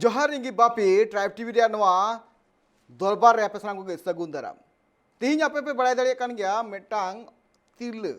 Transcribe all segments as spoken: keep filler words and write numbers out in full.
ᱡᱚᱦᱟᱨ, ᱤᱧ ᱜᱮ ᱵᱟᱯᱤ, ᱴᱨᱟᱭᱤᱵᱽ ᱴᱤᱵᱷᱤ ᱨᱮᱭᱟᱜ ᱱᱚᱣᱟ ᱫᱚᱨᱵᱟᱨ ᱨᱮ ᱟᱯᱮ ᱥᱟᱱᱟᱢ ᱠᱚᱜᱮ ᱥᱟᱹᱜᱩᱱ ᱫᱟᱨᱟᱢ᱾ ᱛᱮᱦᱮᱧ ᱟᱯᱮ ᱯᱮ ᱵᱟᱲᱟᱭ ᱫᱟᱲᱮᱭᱟᱜ ᱠᱟᱱ ᱜᱮᱭᱟ, ᱢᱤᱫᱴᱟᱝ ᱛᱤᱨᱞᱟᱹ,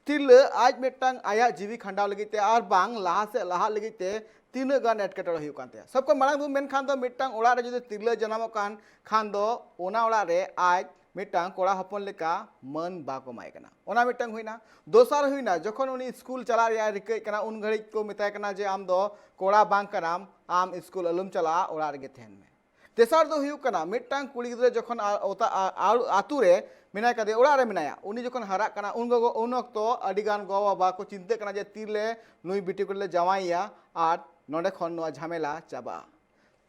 ᱛᱤᱨᱞᱟᱹ ᱟᱡ ᱢᱤᱫᱴᱟᱝ ᱟᱭᱟᱜ ᱡᱤᱣᱤ ᱠᱷᱟᱸᱰᱟᱣ ᱞᱟᱹᱜᱤᱫ ᱛᱮ ᱟᱨ ᱵᱟᱝ ᱞᱟᱦᱟ ᱥᱮᱫ ᱞᱟᱦᱟᱜ ᱞᱟᱹᱜᱤᱫ ᱛᱮ ᱛᱤᱱᱟᱹᱜ ᱜᱟᱱ ᱮᱴᱠᱮᱴᱚᱬᱮ ᱦᱩᱭᱩᱜ ᱠᱟᱱ ᱛᱟᱭᱟ᱾ ᱥᱚᱵ ᱠᱷᱚᱱ ᱢᱟᱲᱟᱝ ᱵᱚᱱ ᱢᱮᱱᱠᱷᱟᱱ ᱫᱚ, ᱢᱤᱫᱴᱟᱝ ᱚᱲᱟᱜ ᱨᱮ ᱡᱩᱫᱤ ᱛᱤᱨᱞᱟᱹ ᱡᱟᱱᱟᱢᱚᱜ ᱠᱟᱱ ᱠᱷᱟᱱ ᱫᱚ, ᱚᱱᱟ ᱚᱲᱟᱜ ᱨᱮ ᱟᱡ ᱢᱤᱫᱴᱟᱝ ᱠᱚᱲᱟ ᱦᱚᱯᱚᱱ ᱞᱮᱠᱟ ᱢᱟᱹᱱ ᱵᱟᱠᱚ ᱮᱢᱟᱭ ᱠᱟᱱᱟ᱾ ᱚᱱᱟ ᱢᱤᱫᱴᱟᱝ ᱦᱩᱭᱱᱟ᱾ ᱫᱚᱥᱟᱨ ᱦᱩᱭᱱᱟ, ᱡᱚᱠᱷᱚᱱ ᱩᱱᱤ ᱥᱠᱩᱞ ᱪᱟᱞᱟᱜ ᱨᱮᱭᱟᱜ ᱮ ᱨᱤᱠᱟᱹᱭᱮᱫ ᱠᱟᱱᱟ, ᱩᱱ ᱜᱷᱟᱹᱲᱤᱡ ᱠᱚ ᱢᱮᱛᱟᱭ ᱠᱟᱱᱟ ᱡᱮ, "ᱟᱢ ᱫᱚ ᱠᱚᱲᱟ ᱵᱟᱝ ᱠᱟᱱᱟᱢ, ᱟᱢ ᱥᱠᱩᱞ ᱟᱞᱚᱢ ᱪᱟᱞᱟᱜᱼᱟ, ᱚᱲᱟᱜ ᱨᱮᱜᱮ ᱛᱟᱦᱮᱱ ᱢᱮ᱾" ᱛᱮᱥᱟᱨ ᱫᱚ ᱦᱩᱭᱩᱜ ᱠᱟᱱᱟ, ᱢᱤᱫᱴᱟᱝ ᱠᱩᱲᱤ ᱜᱤᱫᱽᱨᱟᱹ ᱡᱚᱠᱷᱚᱱ ᱟ-, ᱚᱛᱟ-, ᱟ-, ᱟ-, ᱟᱛᱩ ᱨᱮ ᱢᱮᱱᱟᱭ ᱠᱟᱫᱮᱭᱟ, ᱚᱲᱟᱜ ᱨᱮ ᱢᱮᱱᱟᱭᱟ, ᱩᱱᱤ ᱡᱚᱠᱷᱚᱱ ᱦᱟᱨᱟᱜ ᱠᱟᱱᱟ, ᱩᱱ ᱜᱚᱜᱚ, ᱩᱱ ᱚᱠᱛᱚ ᱟᱹᱰᱤ ᱜᱟᱱ ᱜᱚ ᱵᱟᱵᱟ ᱠᱚ ᱪᱤᱱᱛᱟᱹᱜ ᱠᱟᱱᱟ ᱡᱮ, ᱛᱤᱨᱞᱟᱹ ᱱᱩᱭ ᱵᱤᱴᱤ ᱠᱩᱲᱤ ᱞᱮ ᱡᱟᱶᱟᱭᱮᱭᱟ ᱟᱨ ᱱᱚᱸᱰᱮ ᱠᱷᱚᱱ ᱱᱚᱣᱟ ᱡᱷᱟᱢᱮᱞᱟ ᱪᱟᱵᱟᱜᱼᱟ᱾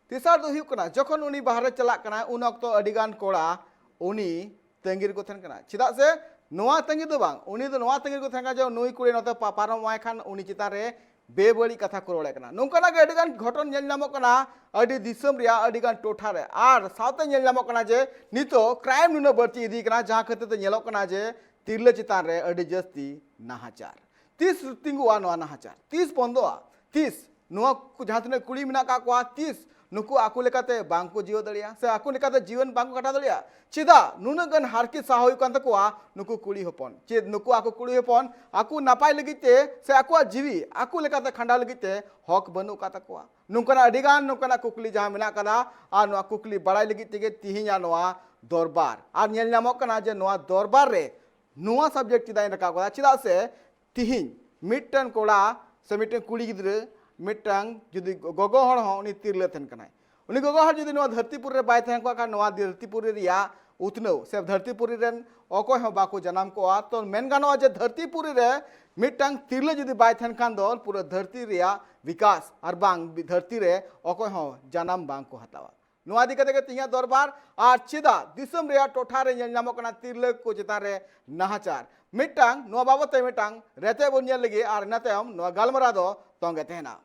ᱛᱮᱥᱟᱨ ᱫᱚ ᱦᱩᱭᱩᱜ ᱠᱟᱱᱟ, ᱡᱚᱠᱷᱚᱱ ᱩᱱᱤ ᱵᱟᱦᱨᱮ ᱪᱟᱞᱟᱜ ᱠᱟᱱᱟ, ᱩᱱ ᱚᱠᱛᱚ ᱟᱹᱰᱤ ᱜᱟᱱ ᱠᱚᱲᱟ ᱩᱱᱤ ᱛᱟᱺᱜᱤ ᱨᱮᱠᱚ ᱛᱟᱦᱮᱱ ᱠᱟᱱᱟ᱾ ᱪᱮᱫᱟᱜ ᱥᱮ ᱱᱚᱣᱟ ᱛᱟᱺᱜᱤ ᱫᱚ ᱵᱟᱝ, ᱩᱱᱤ ᱫᱚ ᱱᱚᱣᱟ ᱛᱟᱺᱜᱤ ᱨᱮᱠᱚ ᱛᱟᱦᱮᱱ ᱠᱟᱱᱟ ᱡᱮ ᱱᱩᱭ ᱠᱩᱲᱤ ᱱᱚᱛᱮ ᱯᱟ-, ᱯᱟᱨᱚᱢᱚᱜ ᱟᱭ ᱠᱷᱟᱱ ᱩᱱᱤ ᱪᱮᱛᱟᱱ ᱨᱮ ᱵᱮᱵᱟᱹᱲᱤᱡ ᱠᱟᱛᱷᱟ ᱠᱚ ᱨᱚᱲᱮᱫ ᱠᱟᱱᱟ᱾ ᱱᱚᱝᱠᱟᱱᱟᱜ ᱜᱮ ᱟᱹᱰᱤ ᱜᱟᱱ ᱜᱷᱚᱴᱚᱱ ᱧᱮᱞ ᱧᱟᱢᱚᱜ ᱠᱟᱱᱟ ᱟᱹᱰᱤ ᱫᱤᱥᱚᱢ ᱨᱮᱭᱟᱜ ᱟᱹᱰᱤ ᱜᱟᱱ ᱴᱚᱴᱷᱟ ᱨᱮ, ᱟᱨ ᱥᱟᱶᱛᱮ ᱧᱮᱞ ᱧᱟᱢᱚᱜ ᱠᱟᱱᱟ ᱡᱮ ᱱᱤᱛᱚᱜ ᱠᱨᱟᱭᱤᱢ ᱱᱩᱱᱟᱹᱜ ᱵᱟᱹᱲᱛᱤ ᱤᱫᱤ ᱠᱟᱱᱟ, ᱡᱟᱦᱟᱸ ᱠᱷᱟᱹᱛᱤᱨ ᱛᱮ ᱧᱮᱞᱚᱜ ᱠᱟᱱᱟ ᱡᱮ ᱛᱤᱨᱞᱟᱹ ᱪᱮᱛᱟᱱ ᱨᱮ ᱟᱹᱰᱤ ᱡᱟᱹᱥᱛᱤ ᱱᱟᱦᱟᱪᱟᱨ᱾ ᱛᱤᱥ ᱛᱤᱸᱜᱩᱜᱼᱟ ᱱᱚᱣᱟ ᱱᱟᱦᱟᱪᱟᱨ? ᱛᱤᱥ ᱵᱚᱱᱫᱚᱜᱼᱟ? ᱛᱤᱥ ᱱᱚᱣᱟ ᱠᱚ ᱡᱟᱦᱟᱸ ᱛᱤᱱᱟᱹᱜ ᱠᱩᱲᱤ ᱢᱮᱱᱟᱜ ᱠᱟᱜ ᱠᱚᱣᱟ, ᱛᱤᱥ ᱱᱩᱠᱩ ᱟᱠᱚ ᱞᱮᱠᱟᱛᱮ ᱵᱟᱝ ᱠᱚ ᱡᱤᱭᱟᱹᱣ ᱫᱟᱲᱮᱭᱟᱜᱼᱟ ᱥᱮ ᱟᱠᱚ ᱞᱮᱠᱟᱛᱮ ᱡᱤᱭᱚᱱ ᱵᱟᱝ ᱠᱚ ᱠᱷᱟᱸᱰᱟᱣ ᱫᱟᱲᱮᱭᱟᱜᱼᱟ? ᱪᱮᱫᱟᱜ ᱱᱩᱱᱟᱹᱜ ᱜᱟᱱ ᱦᱟᱨᱠᱮᱛ ᱥᱟᱦᱟᱣ ᱦᱩᱭᱩᱜ ᱠᱟᱱ ᱛᱟᱠᱚᱣᱟ ᱱᱩᱠᱩ ᱠᱩᱲᱤ ᱦᱚᱯᱚᱱ? ᱪᱮᱫ ᱱᱩᱠᱩ ᱟᱠᱚ ᱠᱩᱲᱤ ᱦᱚᱯᱚᱱ ᱟᱠᱚ ᱱᱟᱯᱟᱭ ᱞᱟᱹᱜᱤᱫ ᱛᱮ ᱥᱮ ᱟᱠᱚᱣᱟᱜ ᱡᱤᱣᱤ ᱟᱠᱚ ᱞᱮᱠᱟᱛᱮ ᱠᱷᱟᱸᱰᱟᱣ ᱞᱟᱹᱜᱤᱫ ᱛᱮ ᱦᱚᱠ ᱵᱟᱹᱱᱩᱜ ᱟᱠᱟᱫ ᱛᱟᱠᱚᱣᱟ? ᱱᱚᱝᱠᱟᱱᱟᱜ ᱟᱹᱰᱤ ᱜᱟᱱ ᱱᱚᱝᱠᱟᱱᱟᱜ ᱠᱩᱠᱞᱤ ᱡᱟᱦᱟᱸ ᱢᱮᱱᱟᱜ ᱟᱠᱟᱫᱟ, ᱟᱨ ᱱᱚᱣᱟ ᱠᱩᱠᱞᱤ ᱵᱟᱲᱟᱭ ᱞᱟᱹᱜᱤᱫ ᱛᱮᱜᱮ ᱛᱤᱦᱤᱧᱟᱜ ᱱᱚᱣᱟ ᱫᱚᱨᱵᱟᱨ᱾ ᱟᱨ ᱧᱮᱞ ᱧᱟᱢᱚᱜ ᱠᱟᱱᱟ ᱡᱮ ᱱᱚᱣᱟ ᱫᱚᱨᱵᱟᱨ ᱨᱮ ᱱᱚᱣᱟ subject ᱪᱮᱫᱟᱜ ᱤᱧ ᱨᱟᱠᱟᱵ ᱠᱟᱫᱟ, ᱪᱮᱫᱟᱜ ᱥᱮ ᱛᱤᱦᱤᱧ ᱢᱤᱫᱴᱟᱝ ᱠᱚᱲᱟ ᱥᱮ ᱢᱤᱫᱴᱟᱝ ᱠᱩᱲᱤ ᱜᱤᱫᱽᱨᱟᱹ, ᱢᱤᱫᱴᱟᱝ ᱡᱩᱫᱤ ᱜᱚᱜᱚ ᱦᱚᱲ ᱦᱚᱸ ᱩᱱᱤ ᱛᱤᱨᱞᱟᱹ ᱛᱟᱦᱮᱱ ᱠᱟᱱᱟᱭ, ᱩᱱᱤ ᱜᱚᱜᱚ ᱦᱚᱲ ᱡᱩᱫᱤ ᱱᱚᱣᱟ ᱫᱷᱟᱹᱨᱛᱤ ᱯᱩᱨᱤ ᱨᱮ ᱵᱟᱭ ᱛᱟᱦᱮᱸ ᱠᱚᱜ ᱠᱷᱟᱱ, ᱱᱚᱣᱟ ᱫᱷᱟᱹᱨᱛᱤ ᱯᱩᱨᱤ ᱨᱮᱭᱟᱜ ᱩᱛᱱᱟᱹᱣ ᱥᱮ ᱫᱷᱟᱹᱨᱛᱤ ᱯᱩᱨᱤ ᱨᱮᱱ ᱚᱠᱚᱭ ᱦᱚᱸ ᱵᱟᱠᱚ ᱡᱟᱱᱟᱢ ᱠᱚᱜᱼᱟ᱾ ᱛᱚ ᱢᱮᱱ ᱜᱟᱱᱚᱜᱼᱟ ᱡᱮ ᱫᱷᱟᱹᱨᱛᱤ ᱯᱩᱨᱤ ᱨᱮ ᱢᱤᱫᱴᱟᱝ ᱛᱤᱨᱞᱟᱹ ᱡᱩᱫᱤ ᱵᱟᱭ ᱛᱟᱦᱮᱱ ᱠᱷᱟᱱ ᱫᱚ ᱯᱩᱨᱟᱹ ᱫᱷᱟᱹᱨᱛᱤ ᱨᱮᱭᱟᱜ ᱵᱤᱠᱟᱥ ᱟᱨ ᱵᱟᱝ ᱫᱷᱟᱹᱨᱛᱤ ᱨᱮ ᱚᱠᱚᱭ ᱦᱚᱸ ᱡᱟᱱᱟᱢ ᱵᱟᱝ ᱠᱚ ᱦᱟᱛᱟᱣᱟ᱾ ᱱᱚᱣᱟ ᱤᱫᱤ ᱠᱟᱛᱮ ᱜᱮ ᱛᱮᱦᱮᱧᱟᱜ ᱫᱚᱨᱵᱟᱨ᱾ ᱟᱨ ᱪᱮᱫᱟᱜ ᱫᱤᱥᱚᱢ ᱨᱮᱭᱟᱜ ᱴᱚᱴᱷᱟ ᱨᱮ ᱧᱮᱞ ᱧᱟᱢᱚᱜ ᱠᱟᱱᱟ ᱛᱤᱨᱞᱟᱹ ᱠᱚ ᱪᱮᱛᱟᱱ ᱨᱮ ᱱᱟᱦᱟᱪᱟᱨ? ᱢᱤᱫᱴᱟᱝ ᱱᱚᱣᱟ ᱵᱟᱵᱚᱛ ᱛᱮ ᱢᱤᱫᱴᱟᱝ ᱨᱮᱛᱮᱫ ᱵᱚᱱ ᱧᱮᱞ ᱞᱮᱜᱮ ᱟᱨ ᱤᱱᱟᱹ ᱛᱟᱭᱚᱢ ᱱᱚᱣᱟ ᱜᱟᱞᱢᱟᱨᱟᱣ ᱫᱚ ᱛᱚᱸᱜᱮ ᱛᱟᱦᱮᱱᱟ᱾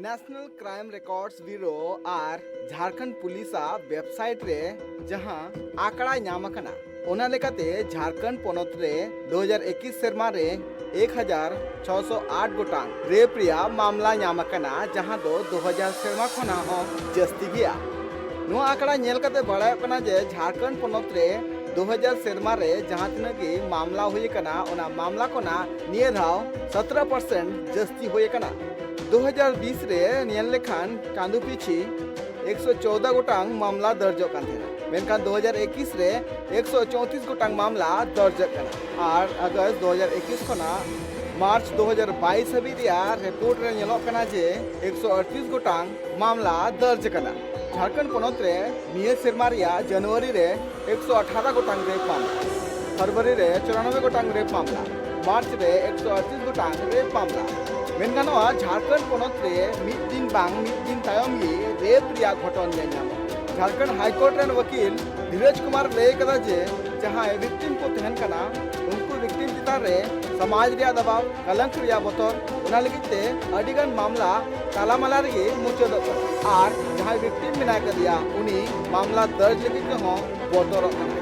ᱱᱮᱥᱱᱟᱞ ᱠᱨᱟᱭᱤᱢ ᱨᱮᱠᱚᱨᱰᱥ ᱵᱤᱭᱩᱨᱳ ᱟᱨ ᱡᱷᱟᱲᱠᱷᱚᱸᱰ ᱯᱩᱞᱤᱥᱟᱜ ᱣᱮᱵᱥᱟᱭᱤᱴ ᱨᱮ ᱡᱟᱦᱟᱸ ᱟᱸᱠᱲᱟ ᱧᱟᱢ ᱟᱠᱟᱱᱟ, ᱚᱱᱟ ᱞᱮᱠᱟᱛᱮ ᱡᱷᱟᱲᱠᱷᱚᱸᱰ ᱯᱚᱱᱚᱛ ᱨᱮ ᱫᱩ ᱦᱟᱡᱟᱨ ᱮᱠᱩᱥ ᱥᱮᱨᱢᱟ ᱨᱮ ᱮᱠ ᱦᱟᱡᱟᱨ ᱪᱷᱚᱥᱚ ᱟᱴ ᱜᱚᱴᱟᱝ ᱨᱮᱯ ᱨᱮᱭᱟᱜ ᱢᱟᱢᱞᱟ ᱧᱟᱢ ᱟᱠᱟᱱᱟ, ᱡᱟᱦᱟᱸ ᱫᱚ ᱫᱩ ᱦᱟᱡᱟᱨ ᱥᱮᱨᱢᱟ ᱠᱷᱚᱱᱟᱜ ᱦᱚᱸ ᱡᱟᱹᱥᱛᱤ ᱜᱮᱭᱟ᱾ ᱱᱚᱣᱟ ᱟᱸᱠᱲᱟ ᱧᱮᱞ ᱠᱟᱛᱮ ᱵᱟᱲᱟᱭᱚᱜ ᱠᱟᱱᱟ ᱡᱮ ᱡᱷᱟᱲᱠᱷᱚᱸᱰ ᱯᱚᱱᱚᱛ ᱨᱮ ᱫᱩ ᱦᱟᱡᱟᱨ ᱥᱮᱨᱢᱟ ᱨᱮ ᱡᱟᱦᱟᱸ ᱛᱤᱱᱟᱹᱜ ᱜᱮ ᱢᱟᱢᱞᱟ ᱦᱩᱭ ᱟᱠᱟᱱᱟ, ᱚᱱᱟ ᱢᱟᱢᱞᱟ ᱠᱷᱚᱱᱟᱜ ᱱᱤᱭᱟᱹ ᱫᱷᱟᱣ ᱥᱚᱛᱨᱚ ᱯᱟᱨᱥᱮᱱᱴ ᱡᱟᱹᱥᱛᱤ ᱦᱩᱭ ᱟᱠᱟᱱᱟ᱾ ᱫᱩ ᱦᱟᱡᱟᱨ ᱵᱤᱥ ᱨᱮ ᱧᱮᱞ ᱞᱮᱠᱷᱟᱱ ᱪᱟᱸᱫᱚ ᱯᱤᱪᱷᱤ ᱮᱠᱥᱚ ᱪᱳᱣᱫᱟ ᱜᱚᱴᱟᱝ ᱢᱟᱢᱞᱟ ᱫᱚᱨᱡᱚᱜ ᱠᱟᱱ ᱛᱟᱦᱮᱱᱟ, ᱢᱮᱱᱠᱷᱟᱱ ᱫᱩ ᱦᱟᱡᱟᱨ ᱮᱠᱩᱥ ᱨᱮ ᱮᱠᱥᱚ ᱪᱳᱣᱛᱨᱤᱥ ᱜᱚᱴᱟᱝ ᱢᱟᱢᱞᱟ ᱫᱚᱨᱡᱚᱜ ᱠᱟᱱᱟ᱾ ᱟᱨ ᱟᱜᱚᱥᱴ ᱫᱩ ᱦᱟᱡᱟᱨ ᱮᱠᱩᱥ ᱠᱷᱚᱱᱟᱜ ᱢᱟᱨᱪ ᱫᱩ ᱦᱟᱡᱟᱨ ᱵᱟᱭᱤᱥ ᱦᱟᱹᱵᱤᱡ ᱨᱮᱭᱟᱜ ᱨᱤᱯᱳᱨᱴ ᱨᱮ ᱧᱮᱞᱚᱜ ᱠᱟᱱᱟ ᱡᱮ ᱮᱠᱥᱚ ᱟᱴᱛᱨᱤᱥ ᱜᱚᱴᱟᱝ ᱢᱟᱢᱞᱟ ᱫᱚᱨᱡᱽ ᱟᱠᱟᱱᱟ᱾ ᱡᱷᱟᱲᱠᱷᱚᱸᱰ ᱯᱚᱱᱚᱛ ᱨᱮ ᱱᱤᱭᱟᱹ ᱥᱮᱨᱢᱟ ᱨᱮᱭᱟᱜ ᱡᱟᱱᱩᱣᱟᱨᱤ ᱨᱮ ᱮᱠᱥᱚ ᱟᱴᱷᱟᱨᱚ ᱜᱚᱴᱟᱝ ᱨᱮᱯ ᱢᱟᱢᱞᱟ, ᱯᱷᱮᱵᱽᱨᱩᱣᱟᱨᱤ ᱨᱮ ᱪᱩᱨᱟᱱᱚᱵᱵᱳᱭ ᱜᱚᱴᱟᱝ ᱨᱮᱯ ᱢᱟᱢᱞᱟ, ᱢᱟᱨᱪ ᱨᱮ ᱮᱠᱥᱚ ᱟᱴᱛᱨᱤᱥ ᱜᱚᱴᱟᱝ ᱨᱮᱯ ᱢᱟᱢᱞᱟ᱾ ᱢᱮᱱ ᱜᱟᱱᱚᱜᱼᱟ, ᱡᱷᱟᱲᱠᱷᱚᱸᱰ ᱯᱚᱱᱚᱛ ᱨᱮ ᱢᱤᱫ ᱫᱤᱱ ᱵᱟᱝ ᱢᱤᱫ ᱫᱤᱱ ᱛᱟᱭᱚᱢ ᱜᱮ ᱨᱮᱯ ᱨᱮᱭᱟᱜ ᱜᱷᱚᱴᱚᱱ ᱧᱮᱞ ᱧᱟᱢᱚᱜᱼᱟ᱾ ᱡᱷᱟᱲᱠᱷᱚᱸᱰ ᱦᱟᱭ ᱠᱳᱨᱴ ᱨᱮᱱ ᱣᱟᱹᱠᱤᱞ ᱫᱷᱤᱨᱚᱡᱽ ᱠᱩᱢᱟᱨ ᱞᱟᱹᱭ ᱠᱟᱫᱟ ᱡᱮ ᱡᱟᱦᱟᱸᱭ ᱵᱷᱤᱠᱴᱤᱢ ᱠᱚ ᱛᱟᱦᱮᱱ ᱠᱟᱱᱟ, ᱩᱱᱠᱩ ᱵᱷᱤᱠᱴᱤᱢ ᱪᱮᱛᱟᱱ ᱨᱮ ᱥᱚᱢᱟᱡᱽ ᱨᱮᱭᱟᱜ ᱫᱟᱵᱟᱣ, ᱠᱚᱞᱚᱝᱠ ᱨᱮᱭᱟᱜ ᱵᱚᱛᱚᱨ, ᱚᱱᱟ ᱞᱟᱹᱜᱤᱫ ᱛᱮ ᱟᱹᱰᱤ ᱜᱟᱱ ᱢᱟᱢᱞᱟ ᱛᱟᱞᱟ ᱢᱟᱞᱟ ᱨᱮᱜᱮ ᱢᱩᱪᱟᱹᱫᱚᱜ ᱠᱟᱱᱟ᱾ ᱟᱨ ᱡᱟᱦᱟᱸᱭ ᱵᱷᱤᱠᱴᱤᱢ ᱢᱮᱱᱟᱭ ᱠᱟᱫᱮᱭᱟ, ᱩᱱᱤ ᱢᱟᱢᱞᱟ ᱫᱚᱨᱡᱽ ᱞᱟᱹᱜᱤᱫ ᱛᱮᱦᱚᱸ ᱵᱚᱛᱚᱨᱚᱜ ᱠᱟᱱᱟᱭ᱾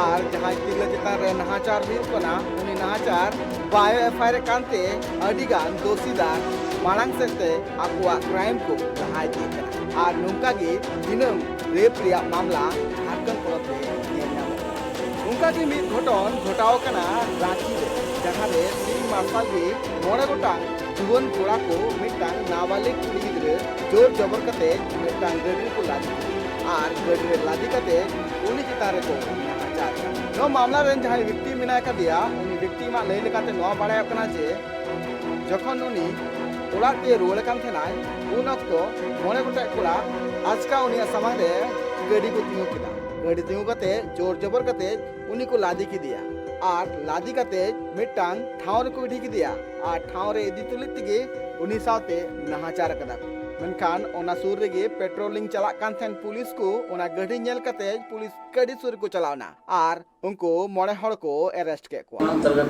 ᱟᱨ ᱡᱟᱦᱟᱸᱭ ᱛᱤᱨᱞᱟᱹ ᱪᱮᱛᱟᱱ ᱨᱮ ᱱᱟᱦᱟᱪᱟᱨ ᱦᱩᱭᱩᱜ ᱠᱟᱱᱟ, ᱩᱱᱤ ᱱᱟᱦᱟᱪᱟᱨ ᱵᱟᱭ ᱮᱯᱷ ᱟᱭ ᱟᱨ ᱮᱫ ᱠᱟᱱᱛᱮ ᱟᱹᱰᱤ ᱜᱟᱱ ᱫᱳᱥᱤᱫᱟᱨ ᱢᱟᱲᱟᱝ ᱥᱮᱫ ᱛᱮ ᱟᱠᱚᱣᱟᱜ ᱠᱨᱟᱭᱤᱢ ᱠᱚ ᱞᱟᱦᱟ ᱤᱫᱤᱭᱮᱫ ᱠᱟᱱᱟ᱾ ᱟᱨ ᱱᱚᱝᱠᱟ ᱜᱮ ᱫᱤᱱᱟᱹᱢ ᱨᱮᱯ ᱨᱮᱭᱟᱜ ᱢᱟᱢᱞᱟ ᱡᱷᱟᱲᱠᱷᱚᱸᱰ ᱯᱚᱱᱚᱛ ᱨᱮ ᱧᱮᱞ ᱧᱟᱢᱚᱜ ᱠᱟᱱᱟ᱾ ᱚᱱᱠᱟ ᱜᱮ ᱢᱤᱫ ᱜᱷᱚᱴᱚᱱ ᱜᱷᱚᱴᱟᱣ ᱟᱠᱟᱱᱟ ᱨᱟᱸᱪᱤ ᱨᱮ, ᱡᱟᱦᱟᱸ ᱨᱮ ᱥᱤᱧ ᱢᱟᱨᱥᱟᱞ ᱜᱮ ᱢᱚᱬᱮ ᱜᱚᱴᱟᱝ ᱡᱩᱣᱟᱹᱱ ᱠᱚᱲᱟ ᱠᱚ ᱢᱤᱫᱴᱟᱝ ᱱᱟᱵᱟᱞᱤᱜ ᱠᱩᱲᱤ ᱜᱤᱫᱽᱨᱟᱹ ᱡᱳᱨ ᱡᱚᱵᱚᱨ ᱠᱟᱛᱮ ᱢᱤᱫᱴᱟᱝ ᱜᱟᱹᱰᱤ ᱨᱮᱠᱚ ᱞᱟᱫᱮ ᱠᱮᱫᱮᱭᱟ ᱟᱨ ᱜᱟᱹᱰᱤ ᱨᱮ ᱞᱟᱫᱮ ᱠᱟᱛᱮ ᱩᱱᱤ ᱪᱮᱛᱟᱱ ᱨᱮᱠᱚ ᱱᱟᱦᱟᱪᱟᱨ ᱠᱟᱱᱟ᱾ ᱱᱚᱣᱟ ᱢᱟᱢᱞᱟ ᱨᱮᱱ ᱡᱟᱦᱟᱸᱭ ᱵᱷᱤᱠᱴᱤᱢ ᱢᱮᱱᱟᱭ ᱠᱟᱫᱮᱭᱟ, ᱩᱱᱤ ᱵᱷᱤᱠᱴᱤᱢᱟᱜ ᱞᱟᱹᱭ ᱞᱮᱠᱟᱛᱮ ᱱᱚᱣᱟ ᱵᱟᱲᱟᱭᱚᱜ ᱠᱟᱱᱟ ᱡᱮ ᱡᱚᱠᱷᱚᱱ ᱩᱱᱤ ᱚᱲᱟᱜ ᱛᱮ ᱨᱩᱣᱟᱹᱲ ᱠᱟᱱ ᱛᱟᱦᱮᱱᱟᱭ, ᱩᱱ ᱚᱠᱛᱚ ᱢᱚᱬᱮ ᱜᱚᱴᱮᱡ ᱠᱚᱲᱟ ᱟᱪᱠᱟ ᱩᱱᱤᱭᱟᱜ ᱥᱟᱢᱟᱝ ᱨᱮ ᱜᱟᱹᱰᱤ ᱠᱚ ᱛᱤᱸᱜᱩ ᱠᱮᱫᱟ᱾ ᱜᱟᱹᱰᱤ ᱛᱤᱸᱜᱩ ᱠᱟᱛᱮ ᱡᱳᱨ ᱡᱚᱵᱚᱨ ᱠᱟᱛᱮ ᱩᱱᱤ ᱠᱚ ᱞᱟᱫᱮ ᱠᱮᱫᱮᱭᱟ ᱟᱨ ᱞᱟᱫᱮ ᱠᱟᱛᱮ ᱢᱤᱫᱴᱟᱝ ᱴᱷᱟᱶ ᱨᱮᱠᱚ ᱤᱫᱤ ᱠᱮᱫᱮᱭᱟ ᱟᱨ ᱴᱷᱟᱶ ᱨᱮ ᱤᱫᱤ ᱛᱩᱞᱩᱡ ᱛᱮᱜᱮ ᱩᱱᱤ ᱥᱟᱶᱛᱮ ᱱᱟᱦᱟᱪᱟᱨ ᱟᱠᱟᱫᱟ ᱠᱚ᱾ ᱢᱮᱱᱠᱷᱟᱱ ᱚᱱᱟ ᱥᱩᱨ ᱨᱮᱜᱮ ᱯᱮᱴᱨᱳᱞᱤᱝ ᱪᱟᱞᱟᱜ ᱠᱟᱱ ᱛᱟᱦᱮᱱ ᱯᱩᱞᱤᱥ ᱠᱚ ᱚᱱᱟ ᱜᱟᱹᱰᱤ ᱧᱮᱞ ᱠᱟᱛᱮ ᱯᱩᱞᱤᱥ ᱜᱟᱹᱰᱤ ᱥᱩᱨ ᱨᱮᱠᱚ ᱪᱟᱞᱟᱣ ᱮᱱᱟ ᱟᱨ ᱩᱱᱠᱩ ᱢᱚᱬᱮ ᱦᱚᱲ ᱠᱚ ᱮᱨᱮᱥᱴ ᱠᱮᱫ ᱠᱚᱣᱟ᱾ अंतर्गत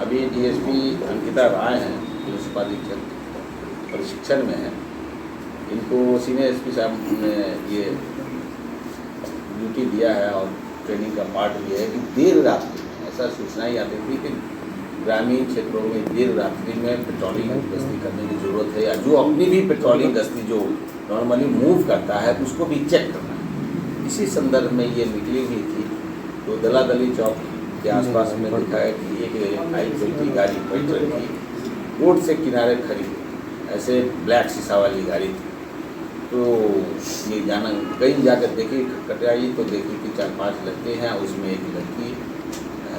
अभी डीएसपी अंकिता राय हैं, पुलिस उपाधीक्षक प्रशिक्षण में हैं। इनको सीनियर एसपी साहब ने ये ड्यूटी दिया है और ट्रेनिंग का पार्ट भी है कि देर रात्रि में, ऐसा सूचनाएं आती थी कि ग्रामीण क्षेत्रों में देर रात्रि में पेट्रोलिंग गश्ती करने की जरूरत है, या जो अपनी भी पेट्रोलिंग गश्ती जो नॉर्मली मूव करता है, उसको भी चेक करना है। इसी संदर्भ में ये निकली हुई थी। तो दलादली चौक के आसपास में देखा है कि एक आई ट्वेंटी गाड़ी, वाइट रंग की, रोड से किनारे खड़ी, ऐसे ब्लैक शीशा वाली गाड़ी थी। तो ये जाना, कहीं जाकर देखी, कटाई तो देखी कि चार पांच लड़के हैं, उसमें एक लड़की अ,